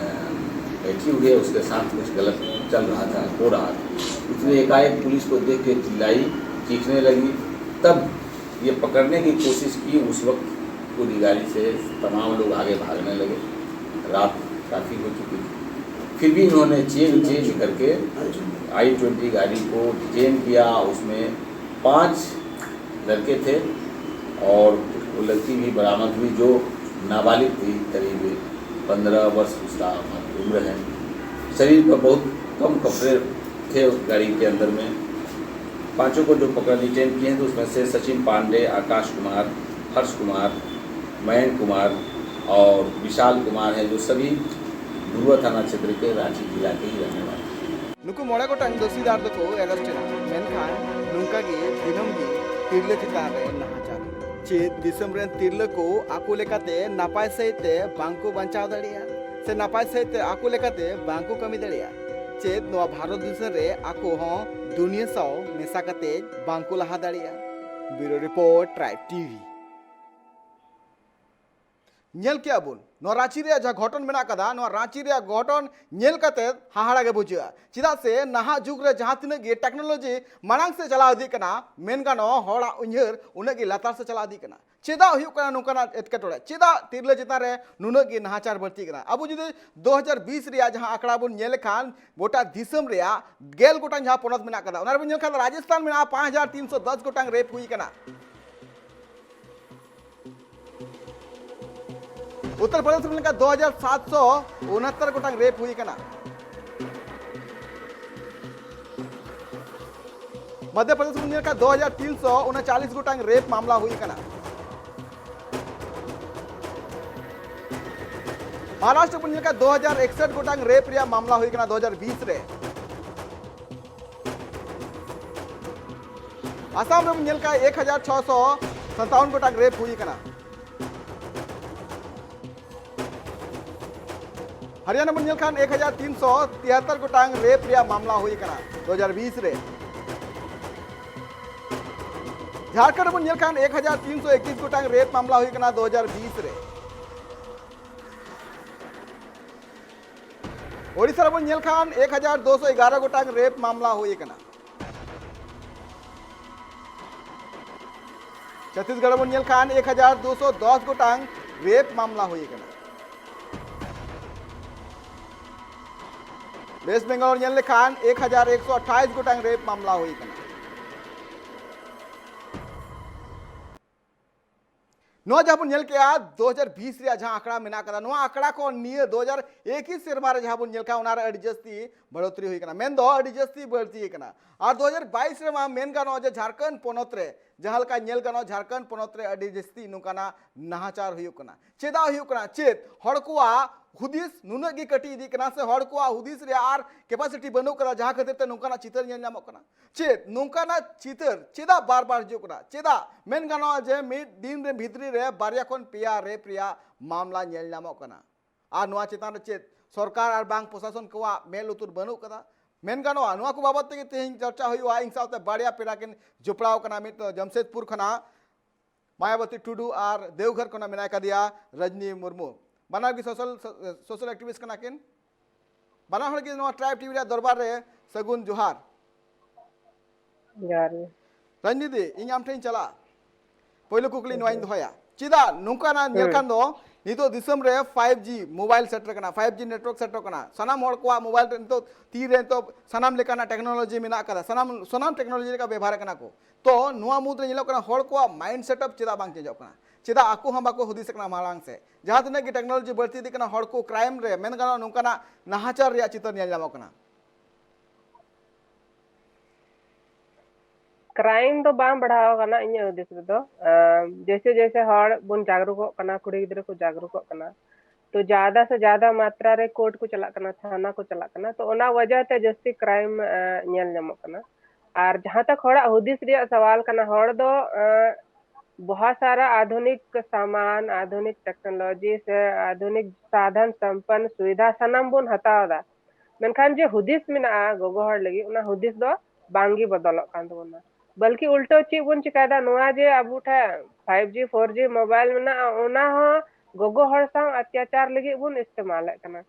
बैठी हुई है, उसके साथ कुछ गलत चल रहा था, हो रहा था। उसने एकाएक पुलिस को देख के चिल्लाई, चीखने लगी। तब ये पकड़ने की कोशिश की। उस वक्त पूरी गाड़ी से तमाम लोग आगे भागने लगे। रात काफ़ी हो चुकी थी, फिर भी इन्होंने चेन चेंज करके आई ट्वेंटी गाड़ी को डिटेन किया। उसमें पांच लड़के थे और वो लड़की भी बरामद हुई, जो नाबालिग थी, करीब पंद्रह वर्ष उसका उम्र है। शरीर पर बहुत कम कपड़े थे उस गाड़ी के अंदर में। पांचों को जो पकड़, डिटेन किए हैं, तो उसमें से सचिन पांडे, आकाश कुमार, हर्ष कुमार, मयंक कुमार और विशाल कुमार हैं, जो सभी धुर्वा थाना क्षेत्र के रांची जिला के ही रहने वाले हैं। ᱱᱩᱠᱩ ᱢᱚᱬᱮ ᱜᱚᱴᱟᱝ ᱫᱳᱥᱤᱫᱟᱨ ᱫᱚᱠᱚ ᱮᱨᱮᱥᱴ ᱮᱱᱟ, ᱢᱮᱱᱠᱷᱟᱱ ᱱᱚᱝᱠᱟ ᱜᱮ ᱫᱤᱱᱟᱹᱢ ᱜᱮ ᱛᱤᱨᱞᱟᱹ ᱪᱮᱛᱟᱱ ᱨᱮ ᱱᱟᱦᱟᱪᱟᱨ᱾ ᱪᱮᱫ ᱫᱤᱥᱚᱢ ᱨᱮᱱ ᱛᱤᱨᱞᱟᱹ ᱠᱚ ᱟᱠᱚ ᱞᱮᱠᱟᱛᱮ ᱱᱟᱯᱟᱭ ᱥᱟᱹᱦᱤᱡ ᱛᱮ ᱵᱟᱝ ᱠᱚ ᱵᱟᱧᱪᱟᱣ ᱫᱟᱲᱮᱭᱟᱜᱼᱟ ᱥᱮ ᱱᱟᱯᱟᱭ ᱥᱟᱹᱦᱤᱡ ᱛᱮ ᱟᱠᱚ ᱞᱮᱠᱟᱛᱮ ᱵᱟᱝ ᱠᱚ ᱠᱟᱹᱢᱤ ᱫᱟᱲᱮᱭᱟᱜᱼᱟ? ᱪᱮᱫ ᱱᱚᱣᱟ ᱵᱷᱟᱨᱚᱛ ᱫᱤᱥᱚᱢ ᱨᱮ ᱟᱠᱚ ᱦᱚᱸ ᱫᱩᱱᱤᱭᱟᱹ ᱥᱟᱶ ᱢᱮᱥᱟ ᱠᱟᱛᱮ ᱵᱟᱝ ᱠᱚ ᱞᱟᱦᱟ ᱫᱟᱲᱮᱭᱟᱜᱼᱟ? ᱵᱤᱭᱩᱨᱳ ᱨᱤᱯᱳᱨᱴ, ᱴᱨᱟᱭᱤᱵᱽ ᱴᱤᱵᱷᱤ᱾ ᱧᱮᱞ ᱠᱮᱜᱼᱟ ᱵᱚᱱ, ᱱᱚᱣᱟ ᱨᱟᱸᱪᱤ ᱨᱮᱭᱟᱜ ᱡᱟᱦᱟᱸ ᱜᱷᱚᱴᱚᱱ ᱢᱮᱱᱟᱜ ᱠᱟᱫᱟ, ᱱᱚᱣᱟ ᱨᱟᱸᱪᱤ ᱨᱮᱭᱟᱜ ᱜᱷᱚᱴᱚᱱ ᱧᱮᱞ ᱠᱟᱛᱮ ᱦᱟᱦᱟᱲᱟ ᱜᱮ ᱵᱩᱡᱷᱟᱹᱜᱼᱟ᱾ ᱪᱮᱫᱟᱜ ᱥᱮ ᱱᱟᱦᱟᱜ ᱡᱩᱜᱽ ᱨᱮ ᱡᱟᱦᱟᱸ ᱛᱤᱱᱟᱹᱜ ᱜᱮ ᱴᱮᱠᱱᱳᱞᱚᱡᱤ ᱢᱟᱲᱟᱝ ᱥᱮᱫ ᱪᱟᱞᱟᱣ ᱤᱫᱤᱜ ᱠᱟᱱᱟ, ᱢᱮᱱ ᱜᱟᱱᱚᱜᱼᱟ, ᱦᱚᱲᱟᱜ ᱩᱭᱦᱟᱹᱨ ᱩᱱᱟᱹᱜ ᱜᱮ ᱞᱟᱛᱟᱨ ᱥᱮᱫ ᱪᱟᱞᱟᱣ ᱤᱫᱤᱜ ᱠᱟᱱᱟ᱾ ᱪᱮᱫᱟᱜ ᱦᱩᱭᱩᱜ ᱠᱟᱱᱟ ᱱᱚᱝᱠᱟᱱᱟᱜ ᱮᱴᱠᱮᱴᱚᱬᱮ? ᱪᱮᱫᱟᱜ ᱛᱤᱨᱞᱟᱹ ᱪᱮᱛᱟᱱ ᱨᱮ ᱱᱩᱱᱟᱹᱜ ᱜᱮ ᱱᱟᱦᱟᱪᱟᱨ ᱵᱟᱹᱲᱛᱤᱜ ᱠᱟᱱᱟ? ᱟᱵᱚ ᱡᱩᱫᱤ ᱫᱩ ᱦᱟᱡᱟᱨ ᱵᱤᱥ ᱨᱮᱭᱟᱜ ᱡᱟᱦᱟᱸ ᱟᱸᱠᱲᱟ ᱵᱚᱱ ᱧᱮᱞ ᱞᱮᱠᱷᱟᱱ, ᱜᱚᱴᱟ ᱫᱤᱥᱚᱢ ᱨᱮᱭᱟᱜ ᱜᱮᱞ ᱜᱚᱴᱟᱝ ᱡᱟᱦᱟᱸ ᱯᱚᱱᱚᱛ ᱢᱮᱱᱟᱜ ᱠᱟᱫᱟ, ᱚᱱᱟ ᱨᱮᱵᱚᱱ ᱧᱮᱞ ᱠᱷᱟᱱ ᱨᱟᱡᱚᱥᱛᱷᱟᱱ ᱢᱮᱱᱟᱜᱼᱟ, ᱯᱟᱸᱪ ᱦᱟᱡᱟᱨ ᱛᱤᱱᱥᱚ ᱫᱚᱥ ᱜᱚᱴᱟᱝ ᱨᱮᱯ ᱦᱩᱭ ᱠᱟᱱᱟ᱾ ᱩᱛᱛᱚᱨ ᱯᱨᱚᱫᱮᱥ ᱨᱮ ᱞᱮᱠᱟ ᱫᱩ ᱦᱟᱡᱟᱨ ᱥᱟᱛᱥᱚ ᱩᱱᱦᱟᱛᱛᱚᱨ ᱜᱚᱴᱟᱝ ᱨᱮᱯ ᱦᱩᱭ ᱟᱠᱟᱱᱟ᱾ ᱢᱚᱫᱷᱭᱚ ᱯᱨᱚᱫᱮᱥ ᱨᱮ ᱞᱮᱠᱟ ᱫᱩ ᱦᱟᱡᱟᱨ ᱛᱤᱱᱥᱚ ᱩᱱᱪᱟᱞᱤᱥ ᱜᱚᱴᱟᱝ ᱨᱮᱯ ᱢᱟᱢᱞᱟ ᱦᱩᱭ ᱟᱠᱟᱱᱟ᱾ ᱢᱚᱦᱟᱨᱟᱥᱴᱨᱚ ᱵᱚᱱ ᱧᱮᱞ ᱠᱷᱟᱱ ᱫᱩ ᱦᱟᱡᱟᱨ ᱮᱠᱥᱚᱴ ᱜᱚᱴᱟᱝ ᱨᱮᱯ ᱨᱮᱭᱟᱜ ᱢᱟᱢᱞᱟ ᱦᱩᱭ ᱠᱟᱱᱟ ᱫᱩ ᱦᱟᱡᱟᱨ ᱵᱤᱥ ᱨᱮ᱾ ᱟᱥᱟᱢ ᱨᱮᱵᱚᱱ ᱧᱮᱞ ᱠᱷᱟᱱ ᱮᱠ ᱦᱟᱡᱟᱨ ᱪᱷᱚᱥᱚ ᱥᱟᱛᱟᱣᱚᱱ ᱜᱚᱴᱟᱝ ᱨᱮᱯ ᱦᱩᱭ ᱠᱟᱱᱟ᱾ ᱦᱚᱨᱤᱭᱟᱱᱟ ᱵᱚᱱ ᱧᱮᱞ ᱠᱷᱟᱱ ᱮᱠ ᱦᱟᱡᱟᱨ ᱛᱤᱱᱥᱚ ᱛᱤᱦᱟᱛᱛᱚᱨ ᱜᱚᱴᱟᱝ ᱨᱮᱯ ᱨᱮᱭᱟᱜ ᱢᱟᱢᱞᱟ ᱦᱩᱭ ᱠᱟᱱᱟ ᱫᱩ ᱦᱟᱡᱟᱨ ᱵᱤᱥ ᱨᱮ᱾ ᱡᱷᱟᱲᱠᱷᱚᱸᱰ ᱨᱮᱵᱚᱱ ᱧᱮᱞ ᱠᱷᱟᱱ ᱮᱠ ᱦᱟᱡᱟᱨ ᱛᱤᱱᱥᱚ ᱮᱠᱩᱥ ᱜᱚᱴᱟᱝ ᱨᱮᱯ ᱢᱟᱢᱞᱟ ᱦᱩᱭ ᱠᱟᱱᱟ ᱫᱩ ᱦᱟᱡᱟᱨ ᱵᱤᱥ ᱨᱮ᱾ ᱳᱰᱤᱥᱟ ᱨᱮᱵᱚᱱ ᱧᱮᱞ ᱠᱷᱟᱱ ᱮᱠ ᱦᱟᱡᱟᱨ ᱫᱩᱥᱚ ᱮᱜᱟᱨᱚ ᱜᱚᱴᱟᱝ ᱨᱮᱯ ᱢᱟᱢᱞᱟ ᱦᱩᱭ ᱟᱠᱟᱱᱟ᱾ ᱪᱷᱚᱛᱤᱥᱜᱚᱲ ᱨᱮᱵᱚᱱ ᱧᱮᱞ ᱠᱷᱟᱱ ᱮᱠ ᱦᱟᱡᱟᱨ ᱫᱩᱥᱚ ᱫᱚᱥ ᱜᱚᱴᱟᱝ ᱨᱮᱯ ᱢᱟᱢᱞᱟ ᱦᱩᱭ ᱟᱠᱟᱱᱟ᱾ ᱣᱮᱥᱴ ᱵᱮᱝᱜᱚᱞ ᱧᱮᱞ ᱞᱮᱠᱷᱟᱱ ᱮᱠ ᱦᱟᱡᱟᱨ ᱮᱠᱥᱚ ᱟᱴᱷᱟᱭᱤᱥ ᱜᱚᱴᱟᱝ ᱨᱮᱯ ᱢᱟᱢᱞᱟ ᱦᱩᱭ ᱟᱠᱟᱱᱟ᱾ ᱱᱚᱣᱟ ᱡᱟᱦᱟᱸ ᱵᱚᱱ ᱧᱮᱞ ᱠᱮᱜᱼᱟ, ᱫᱩ ᱦᱟᱡᱟᱨ ᱵᱤᱥ ᱨᱮᱭᱟᱜ ᱡᱟᱦᱟᱸ ᱟᱸᱠᱲᱟ ᱢᱮᱱᱟᱜ ᱠᱟᱫᱟ, ᱱᱚᱣᱟ ᱟᱸᱠᱲᱟ ᱠᱷᱚᱱ ᱱᱤᱭᱟᱹ ᱫᱩ ᱦᱟᱡᱟᱨ ᱮᱠᱩᱥ ᱥᱮᱨᱢᱟ ᱨᱮ ᱡᱟᱦᱟᱸ ᱵᱚᱱ ᱧᱮᱞ ᱠᱟᱜᱼᱟ, ᱚᱱᱟ ᱨᱮ ᱟᱹᱰᱤ ᱡᱟᱹᱥᱛᱤ ᱵᱟᱹᱲᱛᱤ ᱦᱩᱭ ᱠᱟᱱᱟ, ᱢᱮᱱᱫᱚ ᱟᱹᱰᱤ ᱡᱟᱹᱥᱛᱤ ᱵᱟᱹᱲᱛᱤ ᱠᱟᱱᱟ᱾ ᱟᱨ ᱫᱩ ᱦᱟᱡᱟᱨ ᱵᱟᱭᱤᱥ ᱨᱮᱢᱟ ᱢᱮᱱ ᱜᱟᱱᱚᱜᱼᱟ ᱡᱮ ᱡᱷᱟᱲᱠᱷᱚᱸᱰ ᱯᱚᱱᱚᱛ ᱨᱮ ᱡᱟᱦᱟᱸ ᱞᱮᱠᱟ ᱧᱮᱞ ᱜᱟᱱᱚᱜᱼᱟ, ᱡᱷᱟᱲᱠᱷᱚᱸᱰ ᱯᱚᱱᱚᱛ ᱨᱮ ᱟᱹᱰᱤ ᱡᱟᱹᱥᱛᱤ ᱱᱚᱝᱠᱟᱱᱟᱜ ᱱᱟᱦᱟᱪᱟᱨ ᱦᱩᱭᱩᱜ ᱠᱟᱱᱟ᱾ ᱪᱮᱫᱟᱜ ᱦᱩᱭᱩᱜ ᱠᱟᱱᱟ? ᱪᱮᱫ ᱦᱚᱲ ᱠᱚᱣᱟᱜ ᱦᱩᱫᱤᱥ ᱱᱩᱱᱟᱹᱜ ᱜᱮ ᱠᱟᱹᱴᱤᱡ ᱤᱫᱤᱜ ᱠᱟᱱᱟ, ᱥᱮ ᱦᱚᱲ ᱠᱚᱣᱟᱜ ᱦᱩᱫᱤᱥ ᱨᱮᱭᱟᱜ ᱟᱨ capacity ᱵᱟᱹᱱᱩᱜ ᱠᱟᱫᱟ, ᱡᱟᱦᱟᱸ ᱠᱷᱟᱹᱛᱤᱨ ᱛᱮ ᱱᱚᱝᱠᱟᱱᱟᱜ ᱪᱤᱛᱟᱹᱨ ᱧᱮᱞ ᱧᱟᱢᱚᱜ ᱠᱟᱱᱟ? ᱪᱮᱫ ᱱᱚᱝᱠᱟᱱᱟᱜ ᱪᱤᱛᱟᱹᱨ ᱪᱮᱫᱟᱜ ᱵᱟᱨ ᱵᱟᱨ ᱦᱤᱡᱩᱜ ᱠᱟᱱᱟ? ᱪᱮᱫᱟᱜ ᱢᱮᱱ ᱜᱟᱱᱚᱜᱼᱟ ᱡᱮ ᱢᱤᱫ ᱫᱤᱱ ᱨᱮ ᱵᱷᱤᱛᱨᱤ ᱨᱮ ᱵᱟᱨᱭᱟ ᱠᱷᱚᱱ ᱯᱮᱭᱟ ᱨᱮᱯ ᱨᱮᱭᱟᱜ ᱢᱟᱢᱞᱟ ᱧᱮᱞ ᱧᱟᱢᱚᱜ ᱠᱟᱱᱟ? ᱟᱨ ᱱᱚᱣᱟ ᱪᱮᱛᱟᱱ ᱨᱮ ᱪᱮᱫ ᱥᱚᱨᱠᱟᱨ ᱟᱨ ᱵᱟᱝ ᱯᱨᱚᱥᱟᱥᱚᱱ ᱠᱚᱣᱟᱜ ᱢᱮᱫ ᱞᱩᱛᱩᱨ ᱵᱟᱹᱱᱩᱜ ᱠᱟᱫᱟ? ᱢᱮᱱ ᱜᱟᱱᱚᱜᱼᱟ, ᱱᱚᱣᱟ ᱠᱚ ᱵᱟᱵᱚᱫ ᱛᱮᱜᱮ ᱛᱮᱦᱮᱧ ᱪᱚᱨᱪᱟ ᱦᱩᱭᱩᱜᱼᱟ᱾ ᱤᱧ ᱥᱟᱶᱛᱮ ᱵᱟᱨᱭᱟ ᱯᱮᱲᱟ ᱠᱤᱱ ᱡᱚᱯᱲᱟᱣ ᱠᱟᱱᱟ, ᱢᱤᱫ ᱫᱚ ᱡᱟᱢᱥᱮᱫᱽᱯᱩᱨ ᱠᱷᱚᱱᱟᱜ ᱢᱟᱭᱟᱵᱚᱛᱤ ᱴᱩᱰᱩ ᱟᱨ ᱫᱮᱣᱜᱷᱚᱨ ᱠᱷᱚᱱᱟᱜ ᱢᱮᱱᱟᱭ ᱠᱟᱫᱮᱭᱟ ᱨᱚᱡᱽᱱᱤ ᱢᱩᱨᱢᱩ᱾ ᱵᱟᱱᱟᱨ ᱜᱮ social, social activist ᱠᱟᱱᱟ ᱠᱤᱱ᱾ ᱵᱟᱱᱟ ᱦᱚᱲ ᱜᱮ ᱱᱚᱣᱟ Tribe TV ᱨᱮᱭᱟᱜ ᱫᱚᱨᱵᱟᱨ ᱨᱮ ᱥᱟᱹᱜᱩᱱ ᱡᱚᱦᱟᱨ᱾ ᱡᱚᱦᱟᱨ ᱜᱮ᱾ ᱨᱚᱡᱽᱱᱤ ᱫᱤ, ᱤᱧ ᱟᱢ ᱴᱷᱮᱱ ᱤᱧ ᱪᱟᱞᱟᱜᱼᱟ᱾ ᱯᱳᱭᱞᱳ ᱠᱩᱠᱞᱤ ᱱᱚᱣᱟᱧ ᱫᱚᱦᱚᱭᱟ, ᱪᱮᱫᱟᱜ ᱱᱚᱝᱠᱟᱱᱟᱜ ᱧᱮᱞ ᱦᱩᱸ᱾ ᱠᱟᱱ ᱫᱚ ᱱᱤᱛᱚᱜ ᱫᱤᱥᱚᱢ ᱨᱮ five G mobile ᱥᱮᱴᱮᱨ ᱠᱟᱱᱟ, five G network ᱥᱮᱴᱮᱨ ᱠᱟᱱᱟ, ᱥᱟᱱᱟᱢ ᱦᱚᱲ ᱠᱚᱣᱟᱜ mobile ᱨᱮ ᱱᱤᱛᱚᱜ ᱛᱤ ᱨᱮ ᱱᱤᱛᱚᱜ ᱥᱟᱱᱟᱢ ᱞᱮᱠᱟᱱᱟᱜ technology ᱢᱮᱱᱟᱜ ᱠᱟᱫᱟ, ᱥᱟᱱᱟᱢ, ᱥᱟᱱᱟᱢ technology ᱞᱮᱠᱟ ᱵᱮᱵᱚᱦᱟᱨ ᱠᱟᱱᱟ ᱠᱚ, ᱛᱚ ᱱᱚᱣᱟ ᱢᱩᱫᱽᱨᱮ ᱧᱮᱞᱚᱜ ᱠᱟᱱᱟ ᱦᱚᱲ ᱠᱚᱣᱟᱜ mind setup ᱪᱮᱫᱟᱜ ᱵᱟᱝ ᱪᱮᱧᱡᱚᱜ ᱠᱟᱱᱟ? ᱪᱮᱫᱟᱜ ᱟᱠᱚ ᱦᱚᱸ ᱵᱟᱠᱚ ᱦᱩᱫᱤᱥ ᱠᱟᱱᱟ ᱢᱟᱲᱟᱝ ᱥᱮᱫ? ᱡᱟᱦᱟᱸ ᱛᱤᱱᱟᱹᱜ ᱜᱮ technology ᱵᱟᱹᱲᱛᱤ ᱤᱫᱤᱜ ᱠᱟᱱᱟ, ᱦᱚᱲ ᱠᱚ crime ᱨᱮ, ᱢᱮᱱ ᱜᱟᱱᱚᱜᱼᱟ, ᱱᱚᱝᱠᱟᱱᱟᱜ ᱱᱟᱦᱟᱪᱟᱨ ᱨᱮᱭᱟᱜ ᱪᱤᱛᱟᱹᱨ ᱧᱮᱞ ᱧᱟᱢᱚᱜ ᱠᱟᱱᱟ᱾ Crime ᱫᱚ ᱵᱟᱝ ᱵᱟᱲᱦᱟᱣ ᱟᱠᱟᱱᱟ ᱤᱧᱟᱹᱜ ᱦᱩᱫᱤᱥ ᱨᱮᱫᱚ᱾ ᱟᱸ, ᱡᱮᱭᱥᱮ ᱡᱮᱭᱥᱮ ᱦᱚᱲ ᱵᱚᱱ ᱡᱟᱜᱽᱨᱩᱠᱚᱜ ᱠᱟᱱᱟ, ᱠᱩᱲᱤ ᱜᱤᱫᱽᱨᱟᱹ ᱠᱚ ᱡᱟᱜᱽᱨᱩᱠᱚᱜ ᱠᱟᱱᱟ, ᱛᱚ ᱡᱟᱫᱟ ᱥᱮ ᱡᱟᱫᱟ ᱢᱟᱛᱨᱟ ᱨᱮ ᱠᱳᱨᱴ ᱠᱚ ᱪᱟᱞᱟᱜ ᱠᱟᱱᱟ, ᱛᱷᱟᱱᱟ ᱠᱚ ᱪᱟᱞᱟᱜ ᱠᱟᱱᱟ, ᱛᱚ ᱚᱱᱟ ᱣᱟᱡᱟ ᱛᱮ ᱡᱟᱹᱥᱛᱤ ᱠᱨᱟᱭᱤᱢ ᱧᱮᱞ ᱧᱟᱢᱚᱜ ᱠᱟᱱᱟ᱾ ᱟᱨ ᱡᱟᱦᱟᱸ ᱛᱚᱠ ᱦᱚᱲᱟᱜ ᱦᱩᱫᱤᱥ ᱨᱮᱭᱟᱜ ᱥᱟᱣᱟᱞ ᱠᱟᱱᱟ, ᱦᱚᱲ ᱫᱚ ᱵᱚᱦᱟ ᱥᱟᱨᱟ ᱟᱫᱷᱩᱱᱤᱠ ᱥᱟᱢᱟᱱ, ᱟᱫᱷᱩᱱᱤᱠ ᱴᱮᱠᱱᱳᱞᱚᱡᱤ ᱥᱮ ᱟᱫᱷᱩᱱᱤᱠ ᱥᱟᱫᱷᱟᱱ ᱥᱚᱢᱯᱚᱱᱱ ᱥᱩᱵᱤᱫᱷᱟ ᱥᱟᱱᱟᱢ ᱵᱚᱱ ᱦᱟᱛᱟᱣ ᱮᱫᱟ, ᱢᱮᱱᱠᱷᱟᱱ ᱡᱮ ᱦᱩᱫᱤᱥ ᱢᱮᱱᱟᱜᱼᱟ ᱜᱚᱜᱚ ᱦᱚᱲ ᱞᱟᱹᱜᱤᱫ, ᱚᱱᱟ ᱦᱩᱫᱤᱥ ᱫᱚ ᱵᱟᱝᱜᱮ ᱵᱚᱫᱚᱞᱚᱜ ᱠᱟᱱ ᱛᱟᱵᱚᱱᱟ᱾ ᱵᱚᱞᱠᱤ ᱩᱞᱴᱟᱹ ᱪᱮᱫ ᱵᱚᱱ ᱪᱤᱠᱟᱭᱮᱫᱟ, ᱱᱚᱣᱟ ᱡᱮ ᱟᱵᱚ ᱴᱷᱮᱱ five G four G mobile ᱢᱮᱱᱟᱜᱼᱟ, ᱚᱱᱟ ᱦᱚᱸ ᱜᱚᱜᱚ ᱦᱚᱲ ᱥᱟᱶ ᱚᱛᱛᱟᱪᱟᱨ ᱞᱟᱹᱜᱤᱫ ᱵᱚᱱ ᱤᱥᱛᱮᱢᱟᱞᱮᱫ ᱠᱟᱱᱟ᱾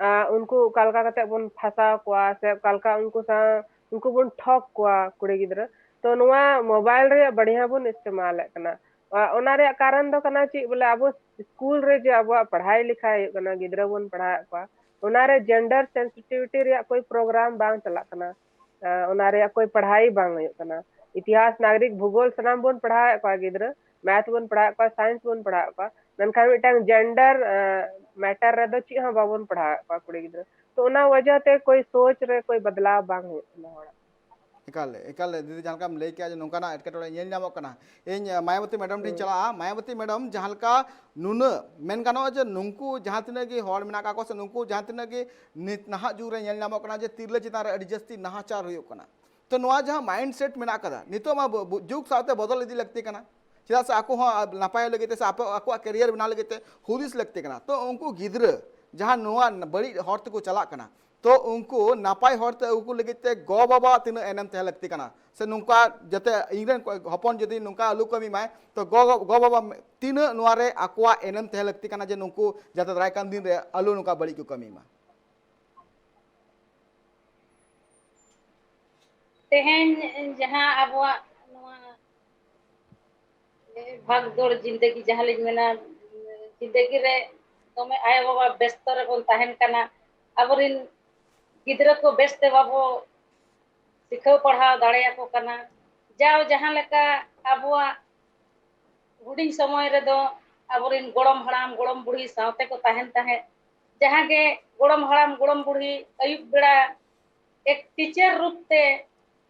ᱟᱨ ᱩᱱᱠᱩ ᱚᱠᱟ ᱞᱮᱠᱟ ᱠᱟᱛᱮ ᱵᱚᱱ ᱯᱷᱟᱸᱥᱟᱣ ᱠᱚᱣᱟ ᱥᱮ ᱚᱠᱟ ᱞᱮᱠᱟ ᱩᱱᱠᱩ ᱥᱟᱶ, ᱩᱱᱠᱩ ᱵᱚᱱ ᱴᱷᱚᱠ ᱠᱚᱣᱟ ᱠᱩᱲᱤ ᱜᱤᱫᱽᱨᱟᱹ᱾ ᱛᱚ ᱱᱚᱣᱟ ᱢᱳᱵᱟᱭᱤᱞ ᱨᱮᱭᱟᱜ ᱵᱟᱲᱤᱭᱟ ᱵᱚᱱ ᱤᱥᱛᱮᱢᱟᱞᱮᱫ ᱠᱟᱱᱟ᱾ ᱟᱨ ᱚᱱᱟ ᱨᱮᱭᱟᱜ ᱠᱟᱨᱚᱱ ᱫᱚ ᱠᱟᱱᱟ ᱪᱮᱫ, ᱵᱚᱞᱮ ᱟᱵᱚ ᱥᱠᱩᱞ ᱨᱮ ᱡᱮ ᱟᱵᱚᱣᱟᱜ ᱯᱟᱲᱦᱟᱭ ᱞᱮᱠᱷᱟᱭ ᱦᱩᱭᱩᱜ ᱠᱟᱱᱟ, ᱜᱤᱫᱽᱨᱟᱹ ᱵᱚᱱ ᱯᱟᱲᱦᱟᱣᱮᱫ ᱠᱚᱣᱟ, ᱚᱱᱟᱨᱮ ᱡᱮᱱᱰᱟᱨ ᱥᱮᱱᱥᱤᱴᱤᱵᱷᱤᱴᱤ ᱨᱮᱭᱟᱜ ᱠᱳᱭ ᱯᱨᱳᱜᱨᱟᱢ ᱵᱟᱝ ᱪᱟᱞᱟᱜ ᱠᱟᱱᱟ᱾ ᱟᱨ ᱚᱱᱟ ᱨᱮᱭᱟᱜ ᱠᱳᱭ ᱯᱟᱲᱦᱟᱭ ᱵᱟᱝ ᱦᱩᱭᱩᱜ ᱠᱟᱱᱟ᱾ ᱤᱛᱤᱦᱟᱥ, ᱱᱟᱜᱚᱨᱤᱠ, ᱵᱷᱩᱜᱳᱞ ᱥᱟᱱᱟᱢ ᱵᱚᱱ ᱯᱟᱲᱦᱟᱣᱮᱫ ᱠᱚᱣᱟ ᱜᱤᱫᱽᱨᱟᱹ, ᱢᱮᱛᱷ ᱵᱚᱱ ᱯᱟᱲᱦᱟᱣᱮᱫ ᱠᱚᱣᱟ, ᱥᱟᱭᱮᱱᱥ ᱵᱚᱱ ᱯᱟᱲᱦᱟᱣᱮᱫ ᱠᱚᱣᱟ, ᱢᱮᱱᱠᱷᱟᱱ ᱢᱤᱫᱴᱟᱝ ᱡᱮᱱᱰᱟᱨ ᱢᱮᱴᱟᱨ ᱨᱮᱫᱚ ᱪᱮᱫ ᱦᱚᱸ ᱵᱟᱵᱚᱱ ᱯᱟᱲᱦᱟᱣᱮᱫ ᱠᱚᱣᱟ ᱠᱩᱲᱤ ᱜᱤᱫᱽᱨᱟᱹ᱾ ᱛᱚ ᱚᱱᱟ ᱣᱟᱡᱟ ᱛᱮ ᱠᱳᱭ ᱥᱳᱪ ᱨᱮ ᱠᱳᱭ ᱵᱟᱫᱞᱟᱣ ᱵᱟᱝ ᱦᱩᱭᱩᱜ ᱠᱟᱱᱟ ᱦᱚᱲᱟᱜ᱾ ᱮᱠᱟᱞ, ᱮᱠᱟᱞ ᱫᱤᱫᱤ, ᱡᱟᱦᱟᱸ ᱞᱮᱠᱟᱢ ᱞᱟᱹᱭ ᱠᱮᱜᱼᱟ ᱡᱮ ᱱᱚᱝᱠᱟᱱᱟᱜ ᱮᱴᱠᱮᱴᱚᱬᱮ ᱧᱮᱞ ᱧᱟᱢᱚᱜ ᱠᱟᱱᱟ, ᱤᱧ ᱢᱟᱭᱟᱵᱚᱛᱤ ᱢᱮᱰᱟᱢ ᱴᱷᱮᱱ ᱦᱩᱸ᱾ ᱪᱟᱞᱟᱜᱼᱟ᱾ ᱢᱟᱭᱟᱵᱚᱛᱤ ᱢᱮᱰᱟᱢ, ᱡᱟᱦᱟᱸ ᱞᱮᱠᱟ ᱱᱩᱱᱟᱹᱜ ᱢᱮᱱ ᱜᱟᱱᱚᱜᱼᱟ ᱡᱮ ᱱᱩᱠᱩ ᱡᱟᱦᱟᱸ ᱛᱤᱱᱟᱹᱜ ᱜᱮ ᱦᱚᱲ ᱢᱮᱱᱟᱜ ᱟᱠᱟᱫ ᱠᱚᱣᱟ ᱥᱮ ᱱᱩᱠᱩ ᱡᱟᱦᱟᱸ ᱛᱤᱱᱟᱹᱜ ᱜᱮ ᱱᱤᱛ ᱱᱟᱦᱟᱜ ᱡᱩᱜᱽ ᱨᱮ ᱧᱮᱞ ᱧᱟᱢᱚᱜ ᱠᱟᱱᱟ ᱡᱮ ᱛᱤᱨᱞᱟᱹ ᱪᱮᱛᱟᱱ ᱨᱮ ᱟᱹᱰᱤ ᱡᱟᱹᱥᱛᱤ ᱱᱟᱦᱟᱪᱟᱨ ᱦᱩᱭᱩᱜ ᱠᱟᱱᱟ᱾ ᱛᱚ ᱱᱚᱣᱟ ᱡᱟᱦᱟᱸ ᱢᱟᱭᱤᱱᱰ ᱥᱮᱴ ᱢᱮᱱᱟᱜ ᱟᱠᱟᱫᱟ, ᱱᱤᱛᱚᱜ ᱢᱟ ᱵᱚ-, ᱵᱚ-, ᱡᱩᱜᱽ ᱥᱟᱶᱛᱮ ᱵᱚᱫᱚᱞ ᱤᱫᱤ ᱞᱟᱹᱠᱛᱤ ᱠᱟᱱᱟ᱾ ᱪᱮᱫᱟᱜ ᱥᱮ ᱟᱠᱚ ᱦᱚᱸ ᱱᱟᱯᱟᱭ ᱞᱟᱹᱜᱤᱫ ᱛᱮ ᱥᱮ ᱟᱯᱮ ᱟᱠᱚᱣᱟᱜ ᱠᱮᱨᱤᱭᱟᱨ ᱵᱮᱱᱟᱣ ᱞᱟᱹᱜᱤᱫ ᱛᱮ ᱦᱩᱫᱤᱥ ᱞᱟᱹᱠᱛᱤ ᱠᱟᱱᱟ᱾ ᱛᱚ ᱩᱱᱠᱩ ᱜᱤᱫᱽᱨᱟᱹ ᱡᱟᱦᱟᱸ ᱱᱚᱣᱟ ᱵᱟᱹᱲᱤᱡ ᱦᱚᱨ ᱛᱮᱠᱚ ᱪᱟᱞᱟᱜ ᱠᱟᱱᱟ, ᱛᱚ ᱩᱱᱠᱩ ᱱᱟᱯᱟᱭ ᱦᱚᱨ ᱛᱮ ᱟᱹᱜᱩ ᱠᱚ ᱞᱟᱹᱜᱤᱫ ᱛᱮ ᱜᱚ ᱵᱟᱵᱟ ᱛᱤᱱᱟᱹᱜ ᱮᱱᱮᱢ ᱛᱟᱦᱮᱸ ᱞᱟᱹᱠᱛᱤ ᱠᱟᱱᱟ, ᱥᱮ ᱱᱚᱝᱠᱟ ᱡᱟᱛᱮ ᱤᱧ ᱨᱮᱱ ᱦᱚᱯᱚᱱ ᱡᱩᱫᱤ ᱱᱚᱝᱠᱟ ᱟᱞᱚ ᱠᱟᱹᱢᱤ ᱢᱟᱭ, ᱛᱚ ᱜᱚ, ᱜᱚ ᱵᱟᱵᱟ ᱛᱤᱱᱟᱹᱜ ᱱᱚᱣᱟ ᱨᱮ ᱟᱠᱚᱣᱟᱜ ᱮᱱᱮᱢ ᱛᱟᱦᱮᱸ ᱞᱟᱹᱠᱛᱤ ᱠᱟᱱᱟ ᱡᱮ ᱱᱩᱠᱩ ᱡᱟᱛᱮ ᱫᱟᱨᱟᱭ ᱠᱟᱱ ᱫᱤᱱ ᱨᱮ ᱟᱞᱚ ᱱᱚᱝᱠᱟ ᱵᱟᱹᱲᱤᱡ ᱠᱚ ᱠᱟᱹᱢᱤ ᱢᱟ? ᱛᱮᱦᱮᱧ ᱡᱟᱦᱟᱸ ᱟᱵᱚᱣᱟᱜ ᱱᱚᱣᱟ ᱵᱷᱟᱜᱽᱫᱚᱲ ᱡᱤᱱᱫᱮᱜᱤ, ᱡᱟᱦᱟᱸ ᱞᱤᱧ ᱢᱮᱱᱟ, ᱡᱤᱱᱫᱮᱜᱤ ᱨᱮ ᱫᱚᱢᱮ ᱟᱭᱳᱼᱵᱟᱵᱟ ᱵᱮᱥᱛᱚ ᱨᱮᱵᱚᱱ ᱛᱟᱦᱮᱱ ᱠᱟᱱᱟ, ᱟᱵᱚᱨᱮᱱ ᱜᱤᱫᱽᱨᱟᱹ ᱠᱚ ᱵᱮᱥᱛᱮ ᱵᱟᱵᱚ ᱥᱤᱠᱷᱟᱹᱣ ᱯᱟᱲᱦᱟᱣ ᱫᱟᱲᱮᱭᱟᱠᱚ ᱠᱟᱱᱟ᱾ ᱡᱟᱣ ᱡᱟᱦᱟᱸ ᱞᱮᱠᱟ ᱟᱵᱚᱣᱟᱜ ᱦᱩᱰᱤᱧ ᱥᱚᱢᱚᱭ ᱨᱮᱫᱚ ᱟᱵᱚᱨᱮᱱ ᱜᱚᱲᱚᱢ ᱦᱟᱲᱟᱢ, ᱜᱚᱲᱚᱢ ᱵᱩᱲᱦᱤ ᱥᱟᱶᱛᱮ ᱠᱚ ᱛᱟᱦᱮᱱ ᱛᱟᱦᱮᱸᱫ, ᱡᱟᱦᱟᱸ ᱜᱮ ᱜᱚᱲᱚᱢ ᱦᱟᱲᱟᱢ, ᱜᱚᱲᱚᱢ ᱵᱩᱲᱦᱤ ᱟᱹᱭᱩᱵ ᱵᱮᱲᱟ ᱮᱠ ᱴᱤᱪᱟᱨ ᱨᱩᱯ ᱛᱮ